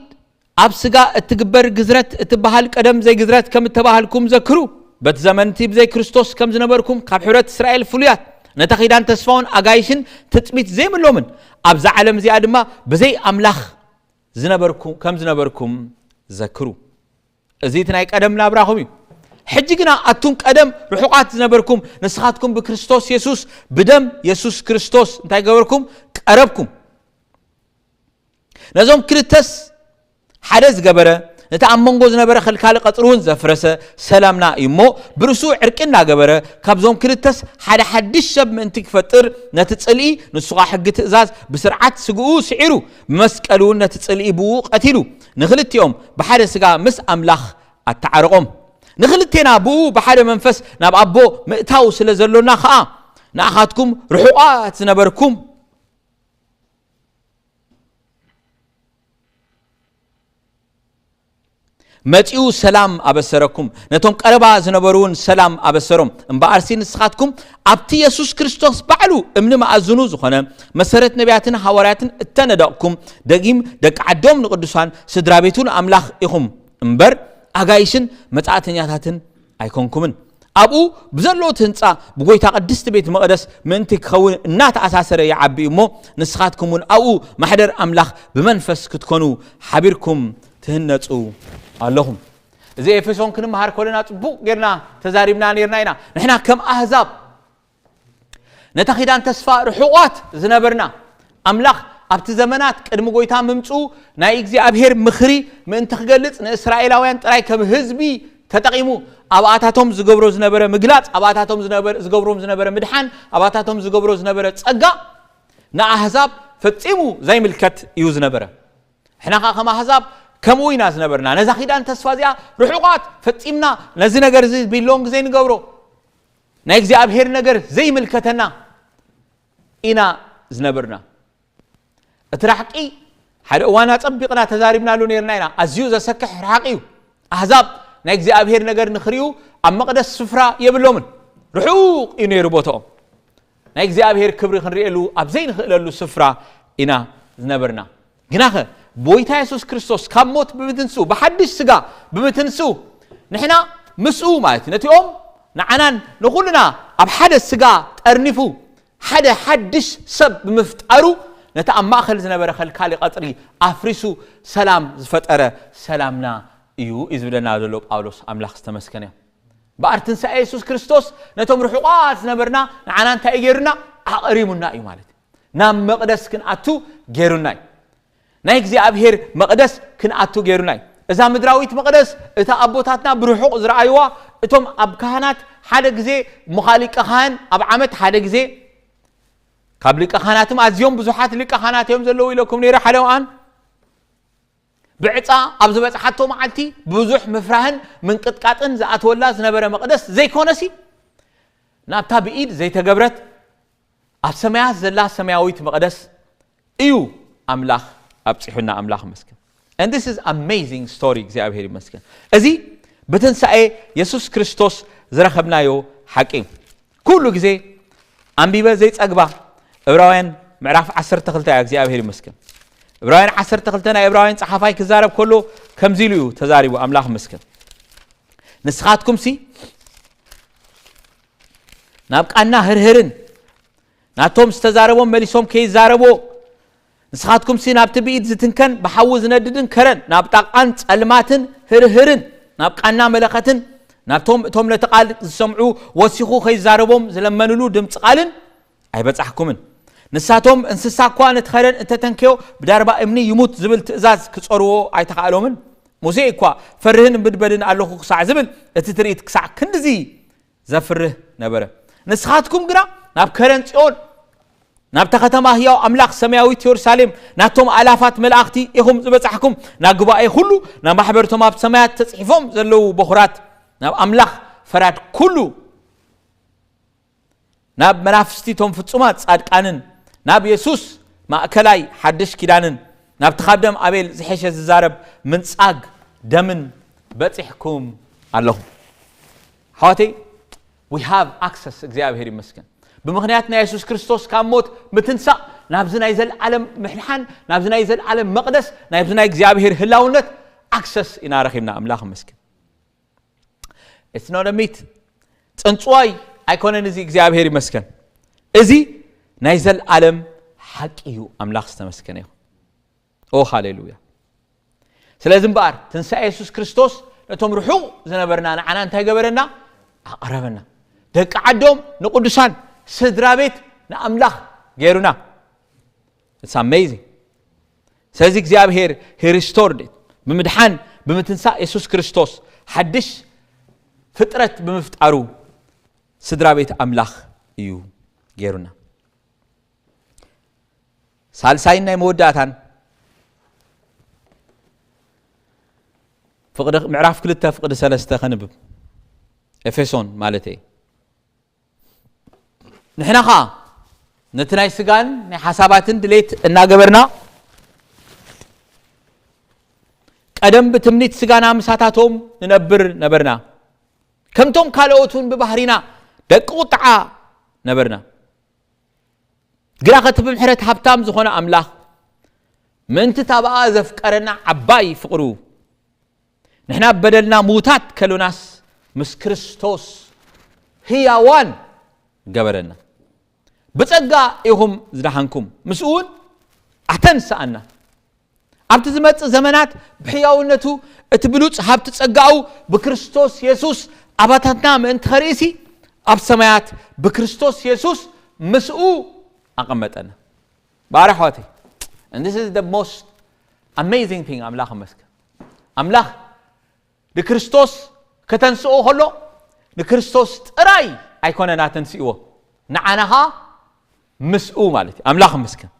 ኣብ ስጋ እትግበር ግዝረት እትበሃል ቀደም ዘይግዝረት ከም እተባህልኩም ዘክሩ። በቲ ዘመንቲ ብዘይ ክርስቶስ ከም ዝነበርኩም ካብ ሕብረት እስራኤል ፍሉያት ነታ ኺዳን ተስፋውን ኣጋይሽን ትጽቢት ዘይብሎምን ኣብዛ ዓለም እዚኣ ድማ ብዘይ ኣምላኽ ዝነበርኩም ከም ዝነበርኩም ዘክሩ። እዚ እቲ ናይ ቀደም ናብራኹም እዩ። ሕጂ ግና ኣቱም ቀደም ርሑቓት ዝነበርኩም ንስኻትኩም ብክርስቶስ የሱስ ብደም የሱስ ክርስቶስ እንታይ ገበርኩም? ቀረብኩም። ነዞም ክልተስ ሓደ ዝገበረ ነቲ ኣብ መንጎ ዝነበረ ከልካሊ ቀጽሪ እውን ዘፍረሰ ሰላምና እዩ እሞ ብርእሱ ዕርቂ እናገበረ ካብዞም ክልተስ ሓደ ሓድሽ ሰብ ምእንቲ ክፈጥር ነቲ ጽልኢ ንሱ ኸዓ ሕጊ ትእዛዝ ብስርዓት ስግኡ ስዒሩ ብመስቀል እውን ነቲ ጽልኢ ብኡ ቀቲሉ ንኽልቲኦም ብሓደ ስጋ ምስ ኣምላኽ ኣተዓረቖም። ንኽልቴና ብኡ ብሓደ መንፈስ ናብ ኣቦ ምእታው ስለ ዘሎና ኸዓ ንኣኻትኩም ርሑቓት ዝነበርኩም መጺኡ ሰላም ኣበሰረኩም። ነቶም ቀረባ ዝነበሩ እውን ሰላም ኣበሰሮም። እምበኣርሲ ንስኻትኩም ኣብቲ የሱስ ክርስቶስ ባዕሉ እምኒ መኣዝኑ ዝኾነ መሰረት ነቢያትን ሃዋርያትን እተነደቕኩም ደጊም ደቂ ዓዶም ንቅዱሳን ስድራ ቤቱ ንኣምላኽ ኢኹም እምበር ኣጋይሽን መጻእተኛታትን ኣይኮንኩምን። ኣብኡ ብዘሎ እቲ ህንጻ ብጎይታ ቅድስቲ ቤት መቕደስ ምእንቲ ክኸውን እናተኣሳሰረ ይዓቢ እሞ ንስኻትኩም እውን ኣብኡ ማሕደር ኣምላኽ ብመንፈስ ክትኮኑ ሓቢርኩም ትህነጹ ኣለኹም። እዚ ኤፌሶን ክንመሃር ከለና ጽቡቕ ጌርና ተዛሪብና ኔርና ኢና። ንሕና ከም ኣህዛብ ነታ ኺዳን ተስፋ ርሑቓት ዝነበርና ኣምላኽ ኣብቲ ዘመናት ቅድሚ ጎይታ ምምጽኡ ናይ እግዚኣብሔር ምኽሪ ምእንቲ ክገልጽ ንእስራኤላውያን ጥራይ ከም ህዝቢ ተጠቒሙ ኣብኣታቶም ዝገብሮ ዝነበረ ምግላጽ ኣብኣታቶም ዝነበር- ዝገብሮም ዝነበረ ምድሓን ኣብኣታቶም ዝገብሮ ዝነበረ ጸጋ ንኣህዛብ ፈጺሙ ዘይምልከት እዩ ዝነበረ። ሕና ኸዓ ከም ኣህዛብ ከምኡ ኢና ዝነበርና። ነዛ ኺዳን ተስፋ እዚኣ ርሑቓት ፈጺምና ነዚ ነገር እዚ ቢሎን ግዜ ንገብሮ ናይ እግዚኣብሔር ነገር ዘይምልከተና ኢና ዝነበርና። እቲ ራሕቂ ሓደ እዋን ኣጸቢቕና ተዛሪብናሉ ነርና ኢና። ኣዝዩ ዘሰክሕ ራሕቂ እዩ። ኣህዛብ ናይ እግዚኣብሔር ነገር ንኽርእዩ ኣብ መቕደስ ስፍራ የብሎምን። ርሑቕ እዩ ነይሩ ቦታኦም። ናይ እግዚኣብሔር ክብሪ ክንርእየሉ ኣብ ዘይንኽእለሉ ስፍራ ኢና ዝነበርና። ግናኸ ብጎይታ የሱስ ክርስቶስ ካብ ሞት ብምትንስኡ ብሓድሽ ስጋ ብምትንስኡ ንሕና ምስኡ ማለት እዩ ነቲኦም ንዓናን ንኹልና ኣብ ሓደ ስጋ ጠርኒፉ ሓደ ሓድሽ ሰብ ብምፍጣሩ ነቲ ኣብ ማእኸል ዝነበረ ከልካሊ ቀጽሪ ኣፍሪሱ ሰላም ዝፈጠረ ሰላምና እዩ እዩ ዝብለና ዘሎ ጳውሎስ። ኣምላኽ ዝተመስገነ እዩ። በኣር ትንሳኤ የሱስ ክርስቶስ ነቶም ርሑቓት ዝነበርና ንዓና እንታይ እዩ ገይሩና? ኣቕሪሙና እዩ ማለት እዩ። ናብ መቕደስ ክንኣቱ ገይሩና እዩ። ናይ እግዚኣብሔር መቕደስ ክንኣቱ ገይሩና እዩ። እዛ ምድራዊት መቕደስ እታ ኣቦታትና ብርሑቕ ዝረኣይዋ እቶም ኣብ ካህናት ሓደ ግዜ ምዃ ሊቀ ካህን ኣብ ዓመት ሓደ ግዜ ካብ ሊቀ ካህናትም ኣዝዮም ብዙሓት ሊቀ ካህናት እዮም ዘለዉ ኢለኩም ነይረ ሓደ እዋን ብዕፃ ኣብ ዝበፅሓቶ መዓልቲ ብዙሕ ምፍራህን ምንቅጥቃጥን ዝኣትወላ ዝነበረ መቕደስ ዘይኮነሲ ናብታ ብኢድ ዘይተገብረት ኣብ ሰማያት ዘላ ሰማያዊት መቕደስ እዩ ኣምላኽ ኣብፂሑና። ኣምላኽ ይመስገን። And this is amazing story። እግዚኣብሔር ይመስገን። እዚ ብትንሳኤ የሱስ ክርስቶስ ዝረኸብናዮ ሓቂ እዩ። ኩሉ ግዜ ኣንቢበ ዘይፀግባ ዕብራውያን ምዕራፍ ዓሰርተ ክልተ እያ። እግዚኣብሔር ይመስገን። ዕብራውያን ዓሰርተ ክልተ ናይ ዕብራውያን ፀሓፋይ ክዛረብ ከሎ ከምዚ ኢሉ እዩ ተዛሪቡ። ኣምላኽ ይመስገን። ንስኻትኩምሲ ናብ ቃና ህርህርን ናቶም ዝተዛረቦም መሊሶም ከይዛረብዎ ንስኻትኩምሲ ናብቲ ብኢድ ዝትንከን ብሓዊ ዝነድድን ከረን ናብ ጣቓን ጸልማትን ህርህርን ናብ ቃና መለኸትን ናብቶም እቶም ነቲ ቃል ዝሰምዑ ወሲኹ ከይዛረቦም ዝለመንሉ ድምፂ ቃልን ኣይበጻሕኩምን። ንሳቶም እንስሳ እኳ ነቲ ኸረን እንተተንከዮ ብዳርባ እምኒ ይሙት ዝብል ትእዛዝ ክጸርዎ ኣይተኻእሎምን። ሙሴ እኳ ፈርህን ምድበድን ኣለኹ ክሳዕ ዝብል እቲ ትርኢት ክሳዕ ክንድዚ ዘፍርህ ነበረ። ንስኻትኩም ግና ናብ ከረን ጽዮን ናብታ ከተማ ህያው ኣምላኽ ሰማያዊት የሩሳሌም ናቶም ኣላፋት መላእኽቲ ኢኹም ዝበጻሕኩም ናብ ጉባኤ ኩሉ ናብ ማሕበርቶም ኣብ ሰማያት ተጽሒፎም ዘለዉ በኹራት ናብ ኣምላኽ ፈራድ ኩሉ ናብ መናፍስቲቶም ፍጹማት ጻድቃንን ናብ የሱስ ማእከላይ ሓድሽ ኪዳንን ናብቲ ካብ ደም ኣቤል ዝሐሸ ዝዛረብ ምንጻግ ደምን በጺሕኩም ኣለኹም። ኣሕዋተይ we have access እግዚኣብሔር ይመስገን። ብምኽንያት ናይ የሱስ ክርስቶስ ካብ ሞት ምትንሳእ ናብዚ ናይ ዘለዓለም ምሕድሓን ናብዚ ናይ ዘለዓለም መቕደስ ናብዚ ናይ እግዚኣብሔር ህላውነት ኣክሰስ ኢና ረኺብና። ኣምላኽ ይመስገን። It's not a myth። ጽንጽዋይ ኣይኮነን እዚ እግዚኣብሔር ይመስገን። እዚ ናይ ዘለኣለም ሓቂ እዩ። ኣምላኽ ዝተመስገነ ይኹን። ኦ ሃሌሉያ። ስለዚ እምበኣር ትንሳኤ የሱስ ክርስቶስ ነቶም ርሑቕ ዝነበርና ንዓና እንታይ ገበረና? ኣቐረበና። ደቂ ዓዶም ንቕዱሳን፣ ስድራ ቤት ንኣምላኽ ገይሩና። It's amazing። ስለዚ እግዚኣብሔር he restored it ብምድሓን ብምትንሳእ የሱስ ክርስቶስ ሓድሽ ፍጥረት ብምፍጣሩ ስድራ ቤት ኣምላኽ እዩ ገይሩና። ሳልሳይን ናይ መወዳእታን ፍቕዲ ምዕራፍ ክልተ ፍቕዲ ሰለስተ ከንብብ። ኤፌሶን ማለት እየ። ንሕና ኸዓ ነቲ ናይ ስጋን ናይ ሓሳባትን ድሌት እናገበርና ቀደም ብትምኒት ስጋና ምሳታቶም ንነብር ነበርና። ከምቶም ካልኦት እውን ብባህሪና ደቂ ቁጥዓ ነበርና። ግና ከቲ ብምሕረት ሃብታም ዝኾነ ኣምላኽ ምእንቲ ታብኣ ዘፍቀረና ዓባይ ፍቕሩ ንሕና በደልና ምዉታት ከሎናስ ምስ ክርስቶስ ህያዋን ገበረና። ብጸጋ ኢኹም ዝደሓንኩም፣ ምስኡ እውን ኣተንስኣና። ኣብቲ ዝመጽእ ዘመናት ብሕያውነቱ እቲ ብሉጽ ሃብቲ ጸጋኡ ብክርስቶስ የሱስ ኣባታትና ምእንቲ ኸርእሲ ኣብ ሰማያት ብክርስቶስ የሱስ ምስኡ ኣቐመጠና። ባር ኣሕዋተይ፣ and this is the most amazing thing። ኣምላኽ ይመስገን። ኣምላኽ ንክርስቶስ ከተንስኦ ከሎ ንክርስቶስ ጥራይ ኣይኮነን ኣተንስእዎ፣ ንዓና ኸዓ ምስኡ ማለት እዩ። ኣምላኽ ይመስገን።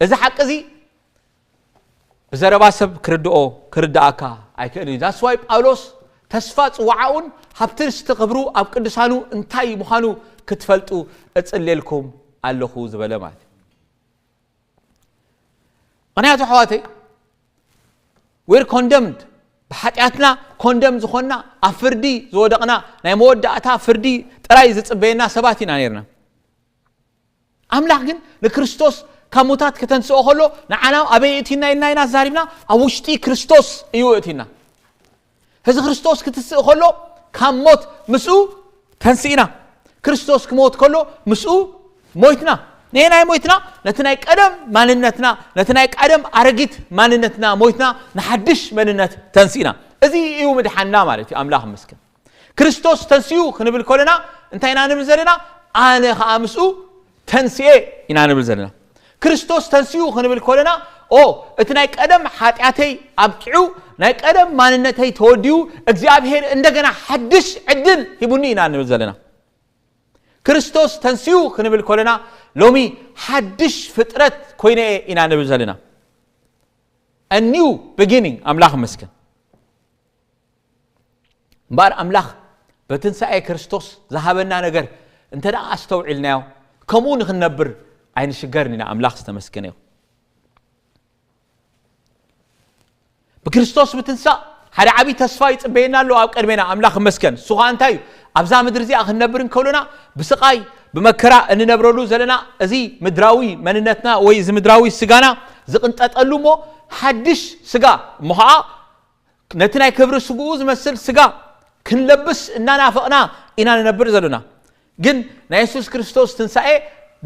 እዚ ሓቂ እዚ ብዘረባ ሰብ ክርድኦ ክርድኣካ ኣይክእልን እዩ። That's why ጳውሎስ ተስፋ ጽዋዓኡን ሃብቲ ርስቲ ክብሩ ኣብ ቅዱሳኑ እንታይ ምዃኑ ክትፈልጡ እጽልየልኩም ኣለኹ ዝበለ ማለት እዩ። ምኽንያቱ ኣሕዋተይ we're condemned፣ ብሓጢኣትና ኮንደም ዝኾንና፣ ኣብ ፍርዲ ዝወደቕና፣ ናይ መወዳእታ ፍርዲ ጥራይ ዝጽበየና ሰባት ኢና ነርና። ኣምላኽ ግን ንክርስቶስ ካብ ሙታት ከተንስኦ ከሎ ንዓና ኣበይ እቲና ኢልና ኢና ዛሪብና? ኣብ ውሽጢ ክርስቶስ እዩ እቲና። ሕዚ ክርስቶስ ክትስእ ከሎ ካብ ሞት ምስኡ ተንስእና። ክርስቶስ ክሞት ከሎ ምስኡ ሞይትና። ነየናይ ሞይትና? ነቲ ናይ ቀደም ማንነትና፣ ነቲ ናይ ቀደም ኣረጊት ማንነትና ሞይትና፣ ንሓድሽ መንነት ተንስእና። እዚ እዩ ምድሓንና ማለት እዩ። ኣምላኽ ይመስገን። ክርስቶስ ተንስኡ ክንብል ከለና እንታይ ኢና ንብል ዘለና? ኣነ ኸዓ ምስኡ ተንስኤ ኢና ንብል ዘለና። ክርስቶስ ተንስኡ ክንብል ከለና፣ ኦ፣ እቲ ናይ ቀደም ሓጢኣተይ ኣብቂዑ፣ ናይ ቀደም ማንነተይ ተወዲኡ፣ እግዚኣብሔር እንደገና ሓድሽ ዕድል ሂቡኒ ኢና ንብል ዘለና። ክርስቶስ ተንስኡ ክንብል ከለና፣ ሎሚ ሓድሽ ፍጥረት ኮይነ እየ ኢና ንብል ዘለና። A new beginning። ኣምላኽ ይመስገን። እምበኣር ኣምላኽ በትንሳኤ ክርስቶስ ዝሃበና ነገር እንተ ደኣ ኣስተውዒልናዮ፣ ከምኡ ንኽንነብር ኣይንሽገርን ኢና። ኣምላኽ ዝተመስገነ ይኹን። ብክርስቶስ ምትንሳእ ሓደ ዓብዪ ተስፋ ይጽበየና ኣሎ ኣብ ቅድሜና። ኣምላኽ ይመስገን። እሱ ኸኣ እንታይ እዩ? ኣብዛ ምድሪ እዚኣ ክንነብር እንከሎና ብስቓይ ብመከራ እንነብረሉ ዘለና እዚ ምድራዊ መንነትና ወይ እዚ ምድራዊ ስጋና ዝቕንጠጠሉ እሞ ሓድሽ ስጋ እሞ ኸዓ ነቲ ናይ ክብሪ ስግኡ ዝመስል ስጋ ክንለብስ እናናፈቕና ኢና ንነብር ዘለና። ግን ናይ የሱስ ክርስቶስ ትንሳኤ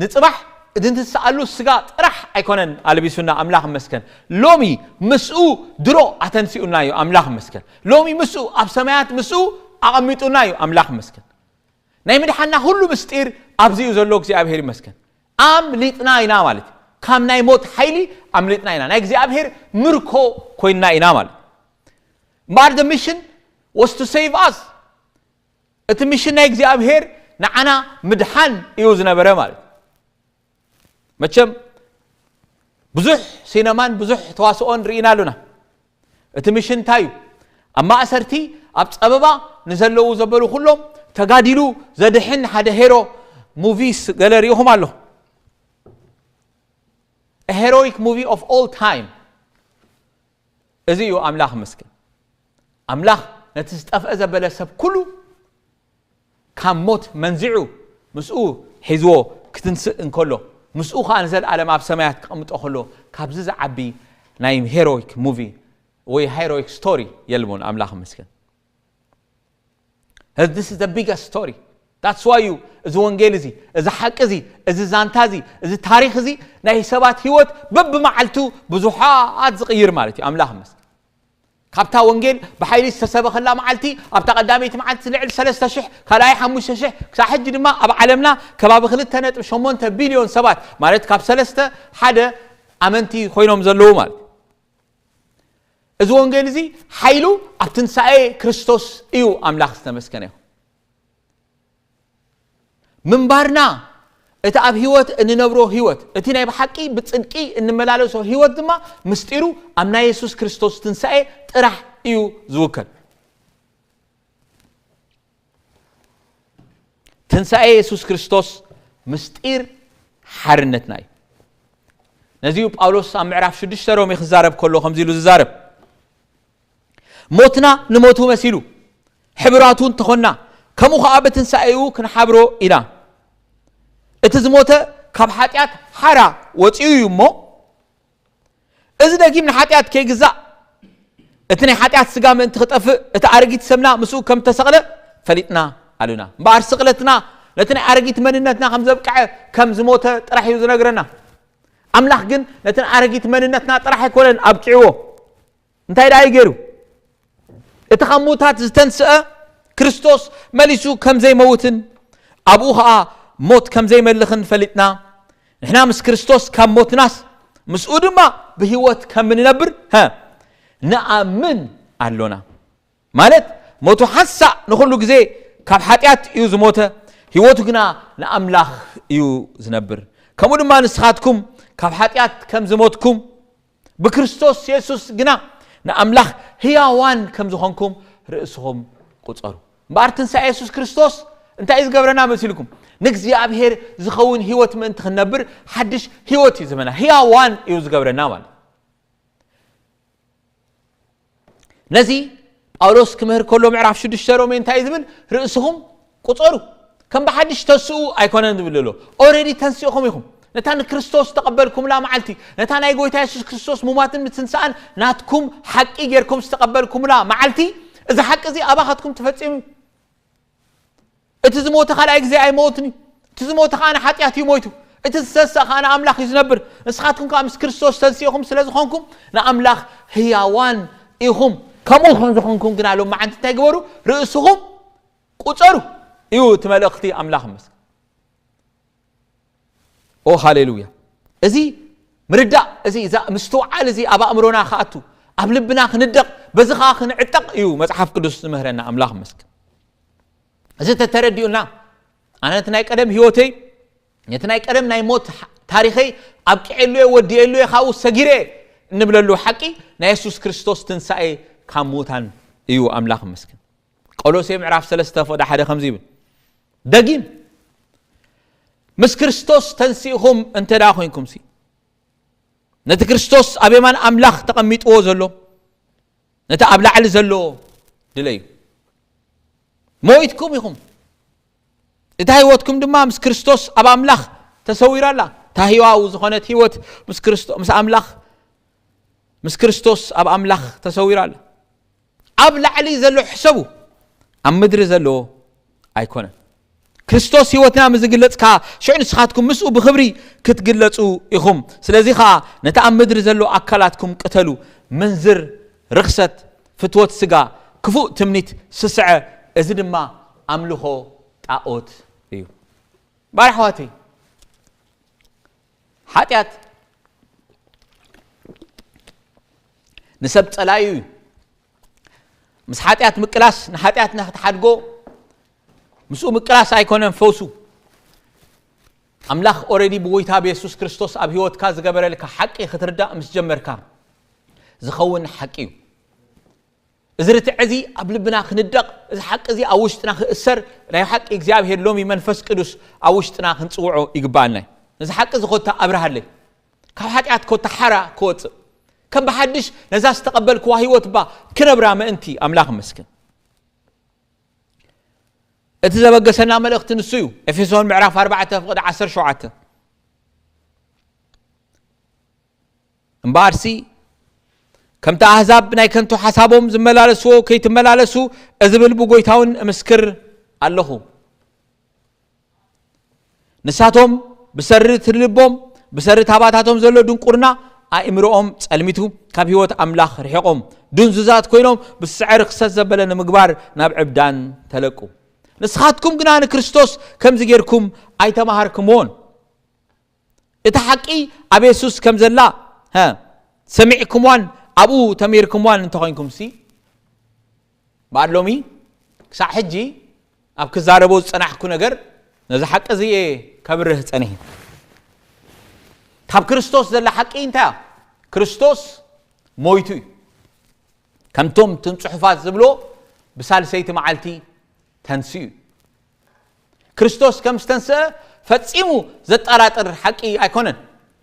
ንጽባሕ እንትንስኣሉ ስጋ ጥራሕ ኣይኮነን ኣልቢሱና። ኣምላኽ ይመስገን። ሎሚ ምስኡ ድሮ ኣተንሲኡና እዩ። ኣምላኽ ይመስገን። ሎሚ ምስኡ ኣብ ሰማያት ምስኡ ኣቐሚጡና እዩ። ኣምላኽ ይመስገን። ናይ ምድሓና ኩሉ ምስጢር ኣብዚ እዩ ዘሎ። እግዚኣብሔር ይመስገን። ኣምሊጥና ኢና ማለት እዩ። ካብ ናይ ሞት ሓይሊ ኣምሊጥና ኢና። ናይ እግዚኣብሔር ምርኮ ኮይንና ኢና ማለት እዩ። እምበኣር the mission was to save us። እቲ ሚሽን ናይ እግዚኣብሔር ንዓና ምድሓን እዩ ዝነበረ ማለት እዩ። መቸም ብዙሕ ሲነማን ብዙሕ ተዋስኦን ርኢና ኣሉና። እቲ ሚሽን እንታይ እዩ? ኣብ ማእሰርቲ ኣብ ጸበባ ንዘለዉ ዘበሉ ኩሎም ተጋዲሉ ዘድሕን ሓደ ሄሮ ሙቪስ ገለ ርኢኹም ኣለኹ። A heroic movie of all time። እዚ እዩ ኣምላኽ ይመስገን። ኣምላኽ ነቲ ዝጠፍአ ዘበለ ሰብ ኩሉ ካብ ሞት መንዚዑ ምስኡ ሒዝዎ ክትንስእ እንከሎ ምስኡ ኸዓ ንዘለኣለም ኣብ ሰማያት ክቕምጦ ከሎ ካብዚ ዝዓቢ ናይ heroic movie ወይ heroic story የልቦን። ኣምላኽ ይመስገን። This is the biggest story። That's why እዩ እዚ ወንጌል እዚ፣ እዚ ሓቂ እዚ፣ እዚ ዛንታ እዚ፣ እዚ ታሪኽ እዚ ናይ ሰባት ህይወት በብመዓልቱ ብዙሓት ዝቕይር ማለት እዩ። ኣምላኽ ይመስገን። ካብታ ወንጌል ብሓይሊ ዝተሰበኸላ መዓልቲ፣ ኣብታ ቀዳመይቲ መዓልቲ ልዕሊ ሰለስተ ሽሕ፣ ካልኣይ ሓሙሽተ ሽሕ፣ ክሳብ ሕጂ ድማ ኣብ ዓለምና ከባቢ ክልተ ነጥቢ ሸሞንተ ቢልዮን ሰባት፣ ማለት ካብ ሰለስተ ሓደ ኣመንቲ ኮይኖም ዘለዉ ማለት እዩ። እዚ ወንጌል እዚ ሓይሉ ኣብ ትንሳኤ ክርስቶስ እዩ። ኣምላኽ ዝተመስገነ ይኹን። ምንባርና፣ እቲ ኣብ ህይወት እንነብሮ ህይወት፣ እቲ ናይ ብሓቂ ብጽድቂ እንመላለሶ ህይወት ድማ ምስጢሩ ኣብ ናይ የሱስ ክርስቶስ ትንሳኤ ጥራሕ እዩ ዝውከል። ትንሳኤ የሱስ ክርስቶስ ምስጢር ሓርነትና እዩ። ነዚዩ ጳውሎስ ኣብ ምዕራፍ ሽዱሽተ ሮሜ ክዛረብ ከሎ ከምዚ ኢሉ ዝዛረብ፣ ሞትና ንሞቱ መሲሉ፣ ሕብራቱ እንተኾንና፣ ከምኡ ኸዓ ብትንሳኤኡ ክንሓብሮ ኢና። እቲ ዝሞተ ካብ ሓጢኣት ሓራ ወፂኡ እዩ እሞ፣ እዚ ደጊም ንሓጢኣት ከይግዛእ፣ እቲ ናይ ሓጢኣት ስጋ ምእንቲ ክጠፍእ፣ እቲ ኣረጊት ሰብና ምስኡ ከም ተሰቕለ ፈሊጥና ኣሉና። እምበኣር ስቕለትና ነቲ ናይ ኣረጊት መንነትና ከም ዘብቅዐ፣ ከም ዝሞተ ጥራሕ እዩ ዝነግረና። ኣምላኽ ግን ነቲ ኣረጊት መንነትና ጥራሕ ኣይኮነን ኣብቂዕዎ። እንታይ ደኣ እዩ ገይሩ? እቲ ካብ ምዉታት ዝተንስአ ክርስቶስ መሊሱ ከም ዘይመውትን ኣብኡ ኸዓ ሞት ከም ዘይመልኽን ፈሊጥና፣ ንሕና ምስ ክርስቶስ ካብ ሞትናስ ምስኡ ድማ ብህይወት ከም እንነብር፣ ሀ፣ ንኣምን ኣሎና። ማለት ሞቱ ሓንሳእ ንኹሉ ግዜ ካብ ሓጢኣት እዩ ዝሞተ፣ ህይወቱ ግና ንኣምላኽ እዩ ዝነብር። ከምኡ ድማ ንስኻትኩም ካብ ሓጢኣት ከም ዝሞትኩም ብክርስቶስ የሱስ ግና ንኣምላኽ ህያዋን ከም ዝኾንኩም ርእስኹም ቁጸሩ። እምበኣር ትንሳኤ የሱስ ክርስቶስ እንታይ እዩ ዝገብረና መሲልኩም? ንእግዚኣብሔር ዝኸውን ህይወት ምእንቲ ክንነብር ሓድሽ ህይወት እዩ ዝህበና። ህያዋን እዩ ዝገብረና ማለት። ነዚ ጳውሎስ ክምህር ከሎ ምዕራፍ ሽዱሽተ ሮሜ እንታይ እዩ ዝብል? ርእስኹም ቁጸሩ፣ ከም ብሓድሽ ተስኡ ኣይኮነን ዝብል ዘሎ። ኦረዲ ተንሲእኹም ኢኹም። ነታ ንክርስቶስ ዝተቐበልኩምላ መዓልቲ፣ ነታ ናይ ጎይታ የሱስ ክርስቶስ ሙማትን ምትንሳእን ናትኩም ሓቂ ጌርኩም ዝተቐበልኩምላ መዓልቲ፣ እዚ ሓቂ እዚ ኣባኻትኩም ተፈጺሙ እዩ። እቲ ዝሞተ ካልኣይ ግዜ ኣይመውትን እዩ። እቲ ዝሞተ ከዓ ንሓጢኣት እዩ ሞይቱ። እቲ ዝተንስአ ከዓ ንኣምላኽ እዩ ዝነብር። ንስኻትኩም ከዓ ምስ ክርስቶስ ተንሲእኹም ስለ ዝኾንኩም ንኣምላኽ ህያዋን ኢኹም። ከምኡ ከም ዝኾንኩም ግና ሎም መዓንቲ እንታይ ግበሩ? ርእስኹም ቁጸሩ እዩ እቲ መልእኽቲ። ኣምላኽ ይመስገን። ኦ ሃሌሉያ። እዚ ምርዳእ፣ እዚ እዛ ምስትውዓል እዚ ኣብ ኣእምሮና ክኣቱ፣ ኣብ ልብና ክንደቕ፣ በዚ ከዓ ክንዕጠቕ እዩ መጽሓፍ ቅዱስ ዝምህረና። ኣምላኽ ይመስገን። እዚ ተተረዲኡና፣ ኣነ ነቲ ናይ ቀደም ህይወተይ፣ ነቲ ናይ ቀደም ናይ ሞት ታሪኸይ ኣብቂዐሉ እየ፣ ወዲኤሉ እየ፣ ካብኡ ሰጊረ እየ እንብለሉ ሓቂ ናይ የሱስ ክርስቶስ ትንሳኤ ካብ ምዉታን እዩ። ኣምላኽ ይመስገን። ቆሎሴ ምዕራፍ ሰለስተ ፍቕዲ ሓደ ከምዚ ይብል፣ ደጊም ምስ ክርስቶስ ተንሲእኹም እንተ ደኣ ኮይንኩምሲ፣ ነቲ ክርስቶስ ኣብ የማን ኣምላኽ ተቐሚጥዎ ዘሎ፣ ነቲ ኣብ ላዕሊ ዘሎ ድለዩ። ሞይትኩም ኢኹም። እታ ህይወትኩም ድማ ምስ ክርስቶስ ኣብ ኣምላኽ ተሰዊራ ኣላ። እታ ህያው ዝኾነት ህይወት ምስ ክርስቶ-፣ ምስ ኣምላኽ፣ ምስ ክርስቶስ ኣብ ኣምላኽ ተሰዊራ ኣላ። ኣብ ላዕሊ ዘሎ ሕሰቡ፣ ኣብ ምድሪ ዘሎ ኣይኮነን። ክርስቶስ ህይወትና ምስ ዝግለጽ ከኣ፣ ሽዑ ንስኻትኩም ምስኡ ብኽብሪ ክትግለጹ ኢኹም። ስለዚ ኸኣ ነቲ ኣብ ምድሪ ዘሎ ኣካላትኩም ቅተሉ፣ ምንዝር፣ ርኽሰት፣ ፍትወት ስጋ፣ ክፉእ ትምኒት፣ ስስዐ፣ እዚ ድማ ኣምልኾ ጣኦት እዩ። ባር ኣሕዋተይ፣ ሓጢኣት ንሰብ ጸላዩ እዩ። ምስ ሓጢኣት ምቅላስ፣ ንሓጢኣትና ክትሓድጎ፣ ምስኡ ምቅላስ ኣይኮነን ፈውሱ። ኣምላኽ ኦረዲ ብጎይታ ብየሱስ ክርስቶስ ኣብ ህይወትካ ዝገበረልካ ሓቂ ክትርዳእ ምስ ጀመርካ ዝኸውን ሓቂ እዩ። እዚ ርትዕ እዚ ኣብ ልብና ክንደቕ፣ እዚ ሓቂ እዚ ኣብ ውሽጥና ክእሰር፣ ናይ ሓቂ እግዚኣብሔር ሎሚ መንፈስ ቅዱስ ኣብ ውሽጥና ክንጽውዖ ይግባኣና እዩ። ነዚ ሓቂ እዚ ኮታ ኣብርሃለይ፣ ካብ ሓጢኣት ኮታ ሓራ ክወጽእ፣ ከም ብሓድሽ ነዛ ዝተቐበልክዋ ህይወት እባ ክነብራ ምእንቲ። ኣምላኽ ይመስገን። እቲ ዘበገሰና መልእኽቲ ንሱ እዩ። ኤፌሶን ምዕራፍ ኣርባዕተ ፍቕዲ ዓሰርተ ሸውዓተ። እምበኣርሲ ከምቲ ኣህዛብ ናይ ከንቱ ሓሳቦም ዝመላለስዎ ከይትመላለሱ እዝብል ብጎይታውን እምስክር ኣለኹ። ንሳቶም ብሰሪ ትልቦም፣ ብሰሪ ታባታቶም ዘሎ ድንቁርና ኣእምሮኦም ጸልሚቱ፣ ካብ ህይወት ኣምላኽ ርሒቖም፣ ድንዙዛት ኮይኖም፣ ብስዐ ርክሰት ዘበለ ንምግባር ናብ ዕብዳን ተለቁ። ንስኻትኩም ግና ንክርስቶስ ከምዚ ጌርኩም ኣይተማሃርክምዎን። እቲ ሓቂ ኣብ የሱስ ከም ዘላ፣ ሀ፣ ሰሚዕኩምዋን ኣብኡ ተምሂርኩምዋን እንተኾይንኩምሲ፣ እምበኣር ሎሚ ክሳዕ ሕጂ ኣብ ክዛረቦ ዝጸናሕኩ ነገር፣ ነዚ ሓቂ እዚ እየ ከብርህ ጸኒሐ። ካብ ክርስቶስ ዘላ ሓቂ እንታይ እያ? ክርስቶስ ሞይቱ እዩ። ከምቶም ትም ጽሑፋት ዝብሎ፣ ብሳልሰይቲ መዓልቲ ተንስኡ እዩ። ክርስቶስ ከም ዝተንስአ ፈጺሙ ዘጠራጥር ሓቂ ኣይኮነን።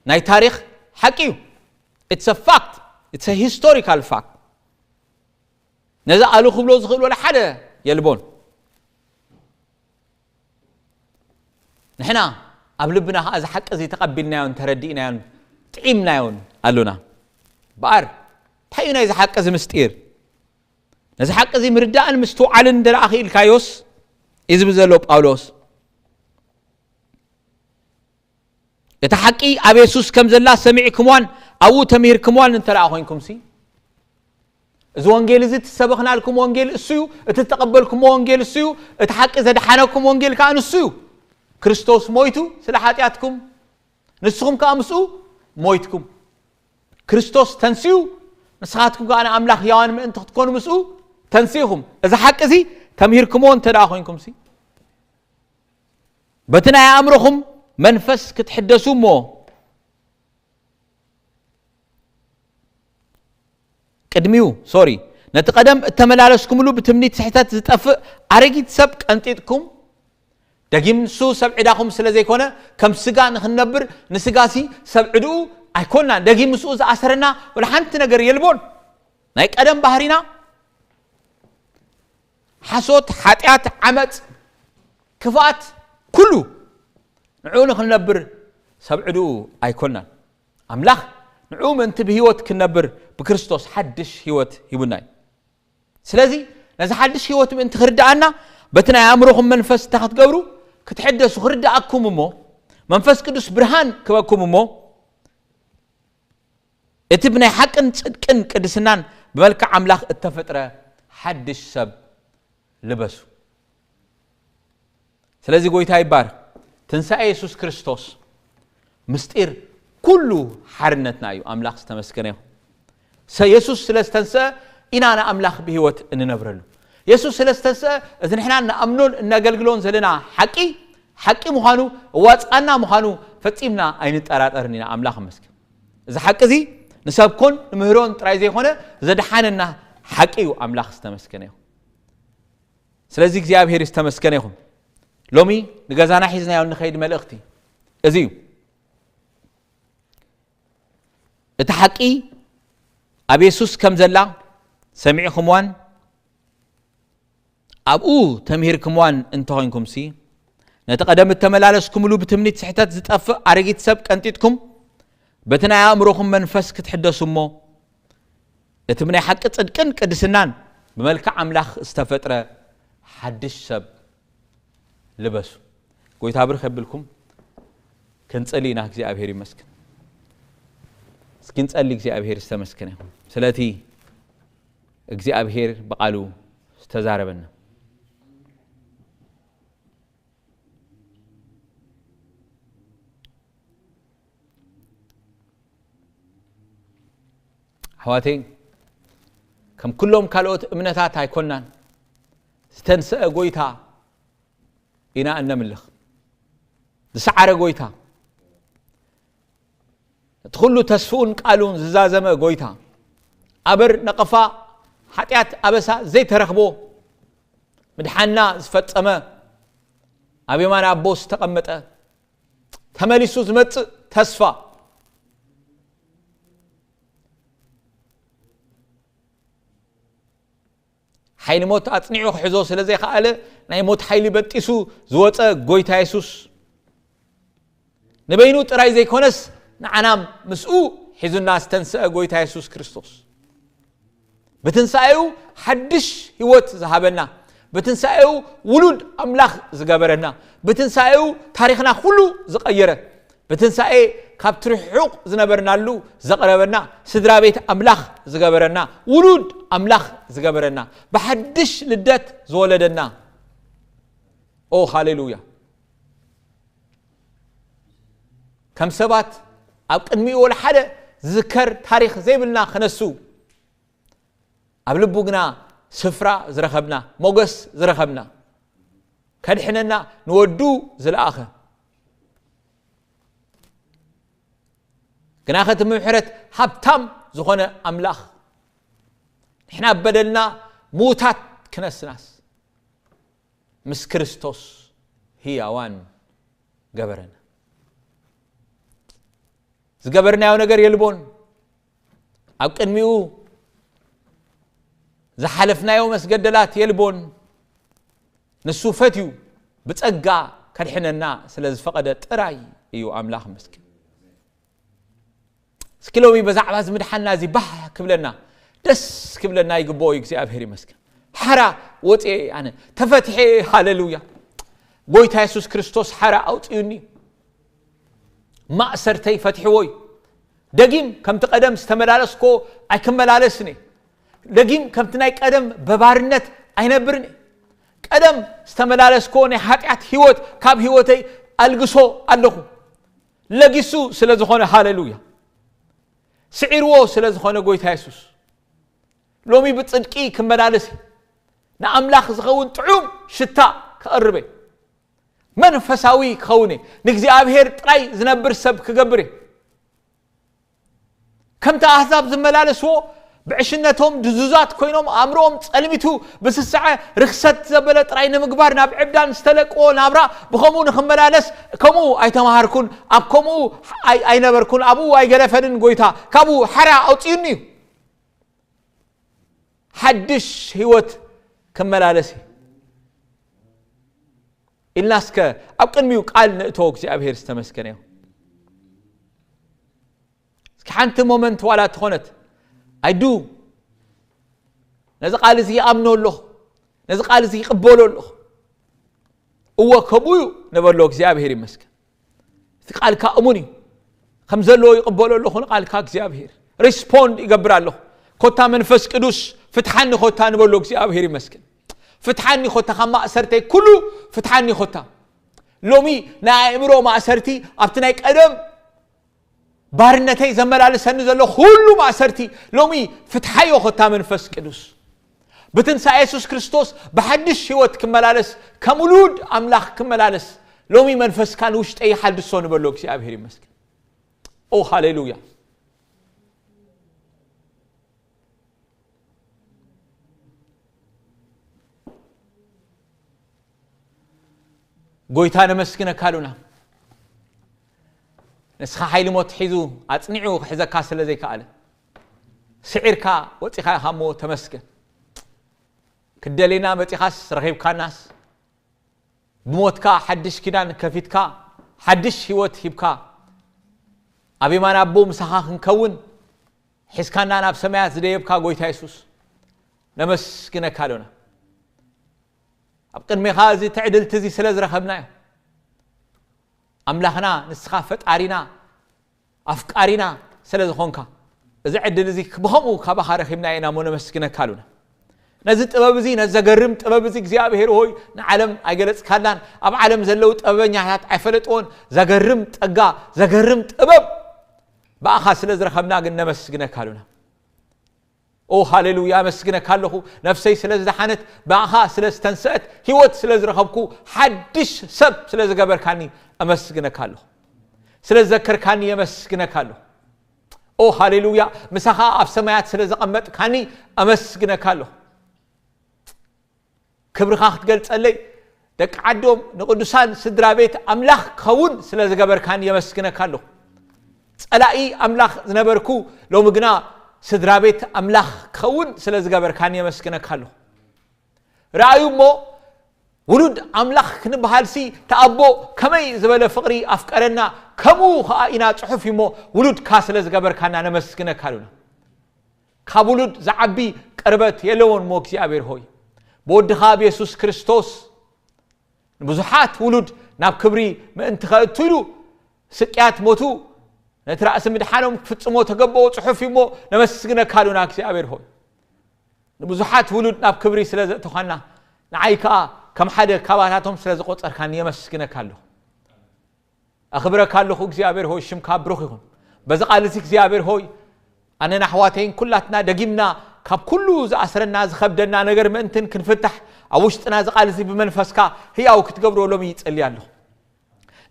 ናይ ታሪኽ ሓቂ እዩ። It's a fact. It's a historical fact. ነዚ ኣሉ ክብሎ ዝኽእል ወላ ሓደ የልቦን። ንሕና ኣብ ልብና ኸዓ እዚ ሓቂ እዚ ተቐቢልናዮን ተረዲእናዮን ጥዒምናዮን ኣሎና። እምበኣር፣ እንታይ እዩ ናይዚ ሓቂ እዚ ምስጢር? ነዚ ሓቂ እዚ ምርዳእን ምስትውዓልን እንተ ደኣ ክኢልካዮስ፣ እዩ ዝብል ዘሎ ጳውሎስ። እቲ ሓቂ ኣብ የሱስ ከም ዘላ ሰሚዕኩምዋን ኣብኡ ተምሂርኩምዋን እንተ ደኣ ኮይንኩምሲ፣ እዚ ወንጌል እዚ እትሰበኽናልኩም ወንጌል እሱ እዩ፣ እቲ እተቐበልኩምዎ ወንጌል እሱ እዩ፣ እቲ ሓቂ ዘድሓነኩም ወንጌል ከኣ ንሱ እዩ። ክርስቶስ ሞይቱ ስለ ሓጢኣትኩም፣ ንስኹም ከኣ ምስኡ ሞይትኩም። ክርስቶስ ተንሲኡ፣ ንስኻትኩም ከኣ ንኣምላኽ ሕያዋን ምእንቲ ክትኮኑ ምስኡ ተንሲእኹም። እዚ ሓቂ እዚ ተምሂርኩምዎ እንተ ደኣ ኮይንኩምሲ፣ በቲ ናይ ኣእምሮኹም መንፈስ ክትሕደሱ እሞ፣ ቅድሚኡ፣ ሶሪ፣ ነቲ ቀደም እተመላለስኩምሉ ብትምኒት ስሕተት ዝጠፍእ ኣረጊት ሰብ ቀንጢጥኩም፣ ደጊም ንሱ ሰብ ዕዳኹም ስለ ዘይኮነ፣ ከም ስጋ ንኽንነብር፣ ንስጋሲ ሰብ ዕድኡ ኣይኮንናን። ደጊም ምስኡ ዝኣሰረና ወላ ሓንቲ ነገር የልቦን። ናይ ቀደም ባህሪና፣ ሓሶት፣ ሓጢኣት፣ ዓመጽ፣ ክፍኣት፣ ኩሉ ንዕኡ ንኽንነብር ሰብ ዕድኡ ኣይኮንናን። ኣምላኽ ንዕኡ ምእንቲ ብህይወት ክንነብር ብክርስቶስ ሓድሽ ህይወት ሂቡና እዩ። ስለዚ ነዚ ሓድሽ ህይወት ምእንቲ ክርድኣና በቲ ናይ ኣእምሮኹም መንፈስ እንታይ ክትገብሩ? ክትሕደሱ ክርድኣኩም እሞ መንፈስ ቅዱስ ብርሃን ክበኩም እሞ እቲ ብናይ ሓቅን ጽድቅን ቅድስናን ብመልክዕ ኣምላኽ እተፈጥረ ሓድሽ ሰብ ልበሱ። ስለዚ ጎይታ ይባርክ። ትንሳኤ የሱስ ክርስቶስ ምስጢር ኩሉ ሓርነትና እዩ። ኣምላኽ ዝተመስገነ ይኹን። ሰ-፣ የሱስ ስለ ዝተንስአ ኢና ንኣምላኽ ብህይወት እንነብረሉ። የሱስ ስለ ዝተንስአ እቲ ንሕና እንኣምኖን እነገልግሎን ዘለና ሓቂ፣ ሓቂ ምዃኑ፣ እዋፃና ምዃኑ ፈጺምና ኣይንጠራጠርን ኢና። ኣምላኽ ይመስገን። እዚ ሓቂ እዚ ንሰብኮን ንምህሮን ጥራይ ዘይኮነ ዘድሓነና ሓቂ እዩ። ኣምላኽ ዝተመስገነ ይኹን። ስለዚ እግዚኣብሔር ዝተመስገነ ይኹን። ሎሚ ንገዛና ሒዝናዮ እንኸይድ መልእኽቲ እዚ እዩ። እቲ ሓቂ ኣብ የሱስ ከም ዘላ ሰሚዕኹምዋን ኣብኡ ተምሂርኩምዋን እንተኾይንኩምሲ፣ ነቲ ቀደም እተመላለስኩምሉ ብትምኒት ስሕተት ዝጠፍእ ኣረጊት ሰብ ቀንጢጥኩም፣ በቲ ናይ ኣእምሮኹም መንፈስ ክትሕደሱ እሞ፣ እቲ ብናይ ሓቂ ጽድቅን ቅድስናን ብመልክዕ ኣምላኽ ዝተፈጥረ ሓድሽ ሰብ ልበሱ። ጎይታ ብርኽ የብልኩም። ክንጸሊ ኢና። እግዚኣብሔር ይመስገን። እስኪ ንጸሊ። እግዚኣብሔር ዝተመስገነ ይኹን ስለቲ እግዚኣብሔር ብቓሉ ዝተዛረበና። ኣሕዋተይ፣ ከም ኩሎም ካልኦት እምነታት ኣይኮናን። ዝተንስአ ጎይታ ኢና እነምልኽ። ዝሰዓረ ጎይታ፣ እቲ ኩሉ ተስፍኡን ቃሉን ዝዛዘመ ጎይታ፣ ኣበር፣ ነቐፋ፣ ሓጢኣት፣ ኣበሳ ዘይተረኽቦ፣ ምድሓንና ዝፈጸመ፣ ኣብ የማን ኣቦ ዝተቐመጠ፣ ተመሊሱ ዝመጽእ ተስፋ፣ ሓይሊ ሞት ኣጽኒዑ ክሕዞ ስለ ዘይከኣለ፣ ናይ ሞት ሓይሊ በጢሱ ዝወጸ ጎይታ የሱስ፣ ንበይኑ ጥራይ ዘይኮነስ፣ ንዓና ምስኡ ሒዙና ዝተንስአ ጎይታ የሱስ ክርስቶስ፣ ብትንሳኤኡ ሓድሽ ህይወት ዝሃበና፣ ብትንሳኤኡ ውሉድ ኣምላኽ ዝገበረና፣ ብትንሳኤኡ ታሪኽና ኩሉ ዝቐየረ፣ ብትንሳኤ ካብቲ ርሑቕ ዝነበርናሉ ዘቕረበና፣ ስድራ ቤት ኣምላኽ ዝገበረና፣ ውሉድ ኣምላኽ ዝገበረና፣ ብሓድሽ ልደት ዝወለደና። ኦ ሃሌሉያ! ከም ሰባት ኣብ ቅድሚኡ ወላ ሓደ ዝዝከር ታሪኽ ዘይብልና ክነሱ፣ ኣብ ልቡ ግና ስፍራ ዝረኸብና፣ ሞገስ ዝረኸብና፣ ከድሕነና ንወዱ ዝለኣኸ፣ ግና ከቲ ምሕረት ሃብታም ዝኾነ ኣምላኽ፣ ንሕና በደልና ምዉታት ክነስናስ፣ ምስ ክርስቶስ ህያዋን ገበረና። ዝገበርናዮ ነገር የልቦን። ኣብ ቅድሚኡ ዝሓለፍናዮ መስገደላት የልቦን። ንሱ ፈትዩ ብጸጋ ከድሕነና ስለ ዝፈቐደ ጥራይ እዩ ኣምላኽ መስኪን። እስኪ ሎሚ በዛዕባ እዚ ምድሓንና እዚ ባህ ክብለና፣ ደስ ክብለና ይግብኦ እዩ። እግዚኣብሔር ይመስገን። ሓራ ወፅኤ ኣነ፣ ተፈትሐ። ሃሌሉያ! ጎይታ የሱስ ክርስቶስ ሓራ ኣውፅዩኒ። ማእሰርተይ ፈትሕዎ እዩ። ደጊም ከምቲ ቀደም ዝተመላለስኮ ኣይክመላለስን እየ። ደጊም ከምቲ ናይ ቀደም በባርነት ኣይነብርን እየ። ቀደም ዝተመላለስኮ ናይ ሓጢኣት ህይወት ካብ ህይወተይ ኣልግሶ ኣለኹ። ለጊሱ ስለ ዝኾነ፣ ሃሌሉያ፣ ስዒርዎ ስለ ዝኾነ ጎይታ የሱስ፣ ሎሚ ብጽድቂ ክመላለስ እየ። ንኣምላኽ ዝኸውን ጥዑም ሽታ ክቐርብ እየ። መንፈሳዊ ክኸውን እየ። ንእግዚኣብሔር ጥራይ ዝነብር ሰብ ክገብር እየ። ከምቲ ኣህዛብ ዝመላለስዎ፣ ብዕሽነቶም ድዙዛት ኮይኖም፣ ኣእምሮኦም ጸልሚቱ፣ ብስስዐ ርኽሰት ዘበለ ጥራይ ንምግባር ናብ ዕብዳን ዝተለቅዎ ናብራ፣ ብኸምኡ ንኽመላለስ፣ ከምኡ ኣይተማሃርኩን፣ ኣብ ከምኡ ኣይ-፣ ኣይነበርኩን፣ ኣብኡ ኣይገደፈንን ጎይታ፣ ካብኡ ሓራ ኣውፅዩኒ እዩ። ሓድሽ ህይወት ክመላለስ እዩ ኢልና እስከ ኣብ ቅድሚኡ ቃል ንእቶ። እግዚኣብሔር ዝተመስገነ እዩ። እስኪ ሓንቲ ሞመንት ዋላ ተኾነት፣ ኣይዱ፣ ነዚ ቃል እዚ ይኣምኖ ኣለኹ፣ ነዚ ቃል እዚ ይቕበሎ ኣለኹ። እወ፣ ከምኡ እዩ ነበሎ። እግዚኣብሔር ይመስገን። እቲ ቃልካ እሙን እዩ። ከም ዘለዎ ይቕበሎ ኣለኹ ንቃልካ። እግዚኣብሔር ሪስፖንድ ይገብር ኣለኹ። ኮታ መንፈስ ቅዱስ ፍትሓኒ ኮታ ንበሎ። እግዚኣብሔር ይመስገን። ፍትሓኒ ኮታ፣ ካብ ማእሰርተይ ኩሉ ፍትሓኒ ኮታ። ሎሚ ናይ ኣእምሮ ማእሰርቲ፣ ኣብቲ ናይ ቀደም ባርነተይ ዘመላልሰኒ ዘሎ ኩሉ ማእሰርቲ ሎሚ ፍትሓዮ ኮታ መንፈስ ቅዱስ። ብትንሳኤ የሱስ ክርስቶስ ብሓድሽ ህይወት ክመላለስ፣ ከም ውሉድ ኣምላኽ ክመላለስ፣ ሎሚ መንፈስካ ንውሽጠይ ይሓድሶ ንበሎ። እግዚኣብሔር ይመስገን። ኦ ሃሌሉያ። ጎይታ ነመስግነካ ኣሉና። ንስኻ ሓይሊ ሞት ሒዙ ኣጽኒዑ ክሕዘካ ስለ ዘይከኣለ፣ ስዒርካ ወጺኻ ኢኻ እሞ ተመስገን። ክደሌና መጺኻስ ረኺብካናስ፣ ብሞትካ ሓድሽ ኪዳን ከፊትካ፣ ሓድሽ ህይወት ሂብካ፣ ኣብ የማን ኣቦ ምሳኻ ክንከውን ሒዝካና ናብ ሰማያት ዝደየብካ ጎይታ የሱስ፣ ነመስግነካ ኣሎና። ኣብ ቅድሜኻ እዚ ትዕድልቲ እዚ ስለ ዝረኸብናዮ፣ ኣምላኽና፣ ንስኻ ፈጣሪና፣ ኣፍቃሪና ስለ ዝኾንካ፣ እዚ ዕድል እዚ ብኸምኡ ካባኻ ረኺብና ኢና እሞ ነመስግነካ ኣሉና። ነዚ ጥበብ እዚ፣ ነዚ ዘገርም ጥበብ እዚ እግዚኣብሔር ሆይ ንዓለም ኣይገለጽካላን፣ ኣብ ዓለም ዘለዉ ጥበበኛታት ኣይፈለጥዎን። ዘገርም ጸጋ፣ ዘገርም ጥበብ ብኣኻ ስለ ዝረኸብና ግን ነመስግነካ ኣሉና። ኦ ሃሌሉያ፣ ኣመስግነካ ኣለኹ። ነፍሰይ ስለ ዝደሓነት፣ ብኣኻ ስለ ዝተንስአት፣ ህይወት ስለ ዝረኸብኩ፣ ሓድሽ ሰብ ስለ ዝገበርካኒ ኣመስግነካ ኣለኹ። ስለ ዝዘከርካኒ የመስግነካ ኣለኹ። ኦ ሃሌሉያ፣ ምሳኻ ኣብ ሰማያት ስለ ዘቐመጥካኒ ኣመስግነካ ኣለኹ። ክብርኻ ክትገልጸለይ፣ ደቂ ዓዶም ንቅዱሳን ስድራ ቤት ኣምላኽ ክኸውን ስለ ዝገበርካኒ የመስግነካ ኣለኹ። ጸላኢ ኣምላኽ ዝነበርኩ፣ ሎሚ ግና ስድራ ቤት ኣምላኽ ክኸውን ስለ ዝገበርካኒ የመስግነካ ኣለኹ። ረኣዩ እሞ፣ ውሉድ ኣምላኽ ክንበሃልሲ፣ እቲ ኣቦ ከመይ ዝበለ ፍቕሪ ኣፍቀረና፣ ከምኡ ኸኣ ኢና ጽሑፍ እዩ እሞ፣ ውሉድካ ስለ ዝገበርካና ነመስግነካ ኣሉና። ካብ ውሉድ ዝዓቢ ቅርበት የለዎን እሞ እግዚኣብሔር ሆይ፣ ብወድኻ ብየሱስ ክርስቶስ ንብዙሓት ውሉድ ናብ ክብሪ ምእንቲ ከእቱ ኢሉ ስቅያት ሞቱ ነቲ ራእሲ ምድሓኖም ክፍጽሞ ተገበኦ ጽሑፍ እዩ እሞ ነመስግነካ ኣሉና እግዚኣብሔር ሆይ። ንብዙሓት ውሉድ ናብ ክብሪ ስለ ዘእተኻና ንዓይ ከኣ ከም ሓደ ካባታቶም ስለ ዝቆጸርካኒ የመስግነካ ኣለኹ። ኣኽብረካ ኣለኹ እግዚኣብሔር ሆይ፣ ሽምካ ብሩኽ ይኹን። በዚ ቃል እዚ እግዚኣብሔር ሆይ ኣነን ኣሕዋተይን ኩላትና ደጊምና ካብ ኩሉ ዝኣስረና ዝኸብደና ነገር ምእንትን ክንፍታሕ ኣብ ውሽጥና እዚ ቃል እዚ ብመንፈስካ ህያው ክትገብሮ ሎሚ ይጸሊ ኣለኹ።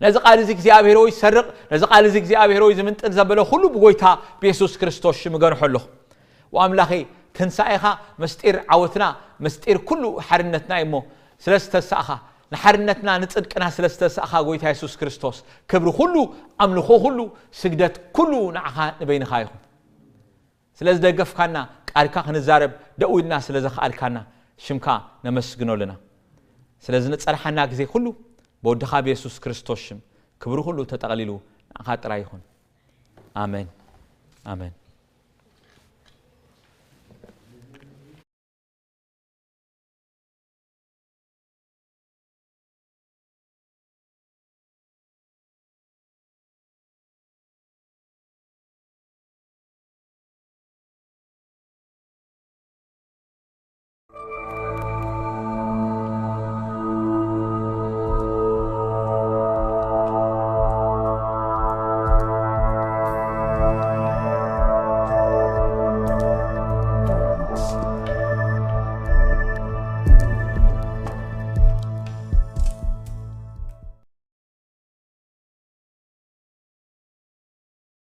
ነዚ ቃል እዚ እግዚኣብሔር ሆይ ሰርቕ፣ ነዚ ቃል እዚ እግዚኣብሔር ሆይ ዝምንጥል ዘበለ ኩሉ ብጎይታ ብየሱስ ክርስቶስ ሽም እገንሖ ኣለኹ። ወኣምላኸይ ትንሳኤኻ ምስጢር ዓወትና ምስጢር ኩሉ ሓርነትና እዩ እሞ ስለ ዝተሳእኻ ንሓርነትና ንጽድቅና ስለ ዝተሳእኻ ጎይታ የሱስ ክርስቶስ ክብሪ ኩሉ ኣምልኾ ኩሉ ስግደት ኩሉ ንዓኻ ንበይንኻ ይኹን። ስለ ዝደገፍካና ቃልካ ክንዛረብ ደዊልና ስለ ዘኽኣልካና ሽምካ ነመስግኖ ኣለና። ስለዚ ንጸርሓና ግዜ ኩሉ ብወድኻ ብየሱስ ክርስቶስ ሽም ክብሪ ኩሉ ተጠቕሊሉ ንዓኻ ጥራይ ይኹን። ኣሜን ኣሜን።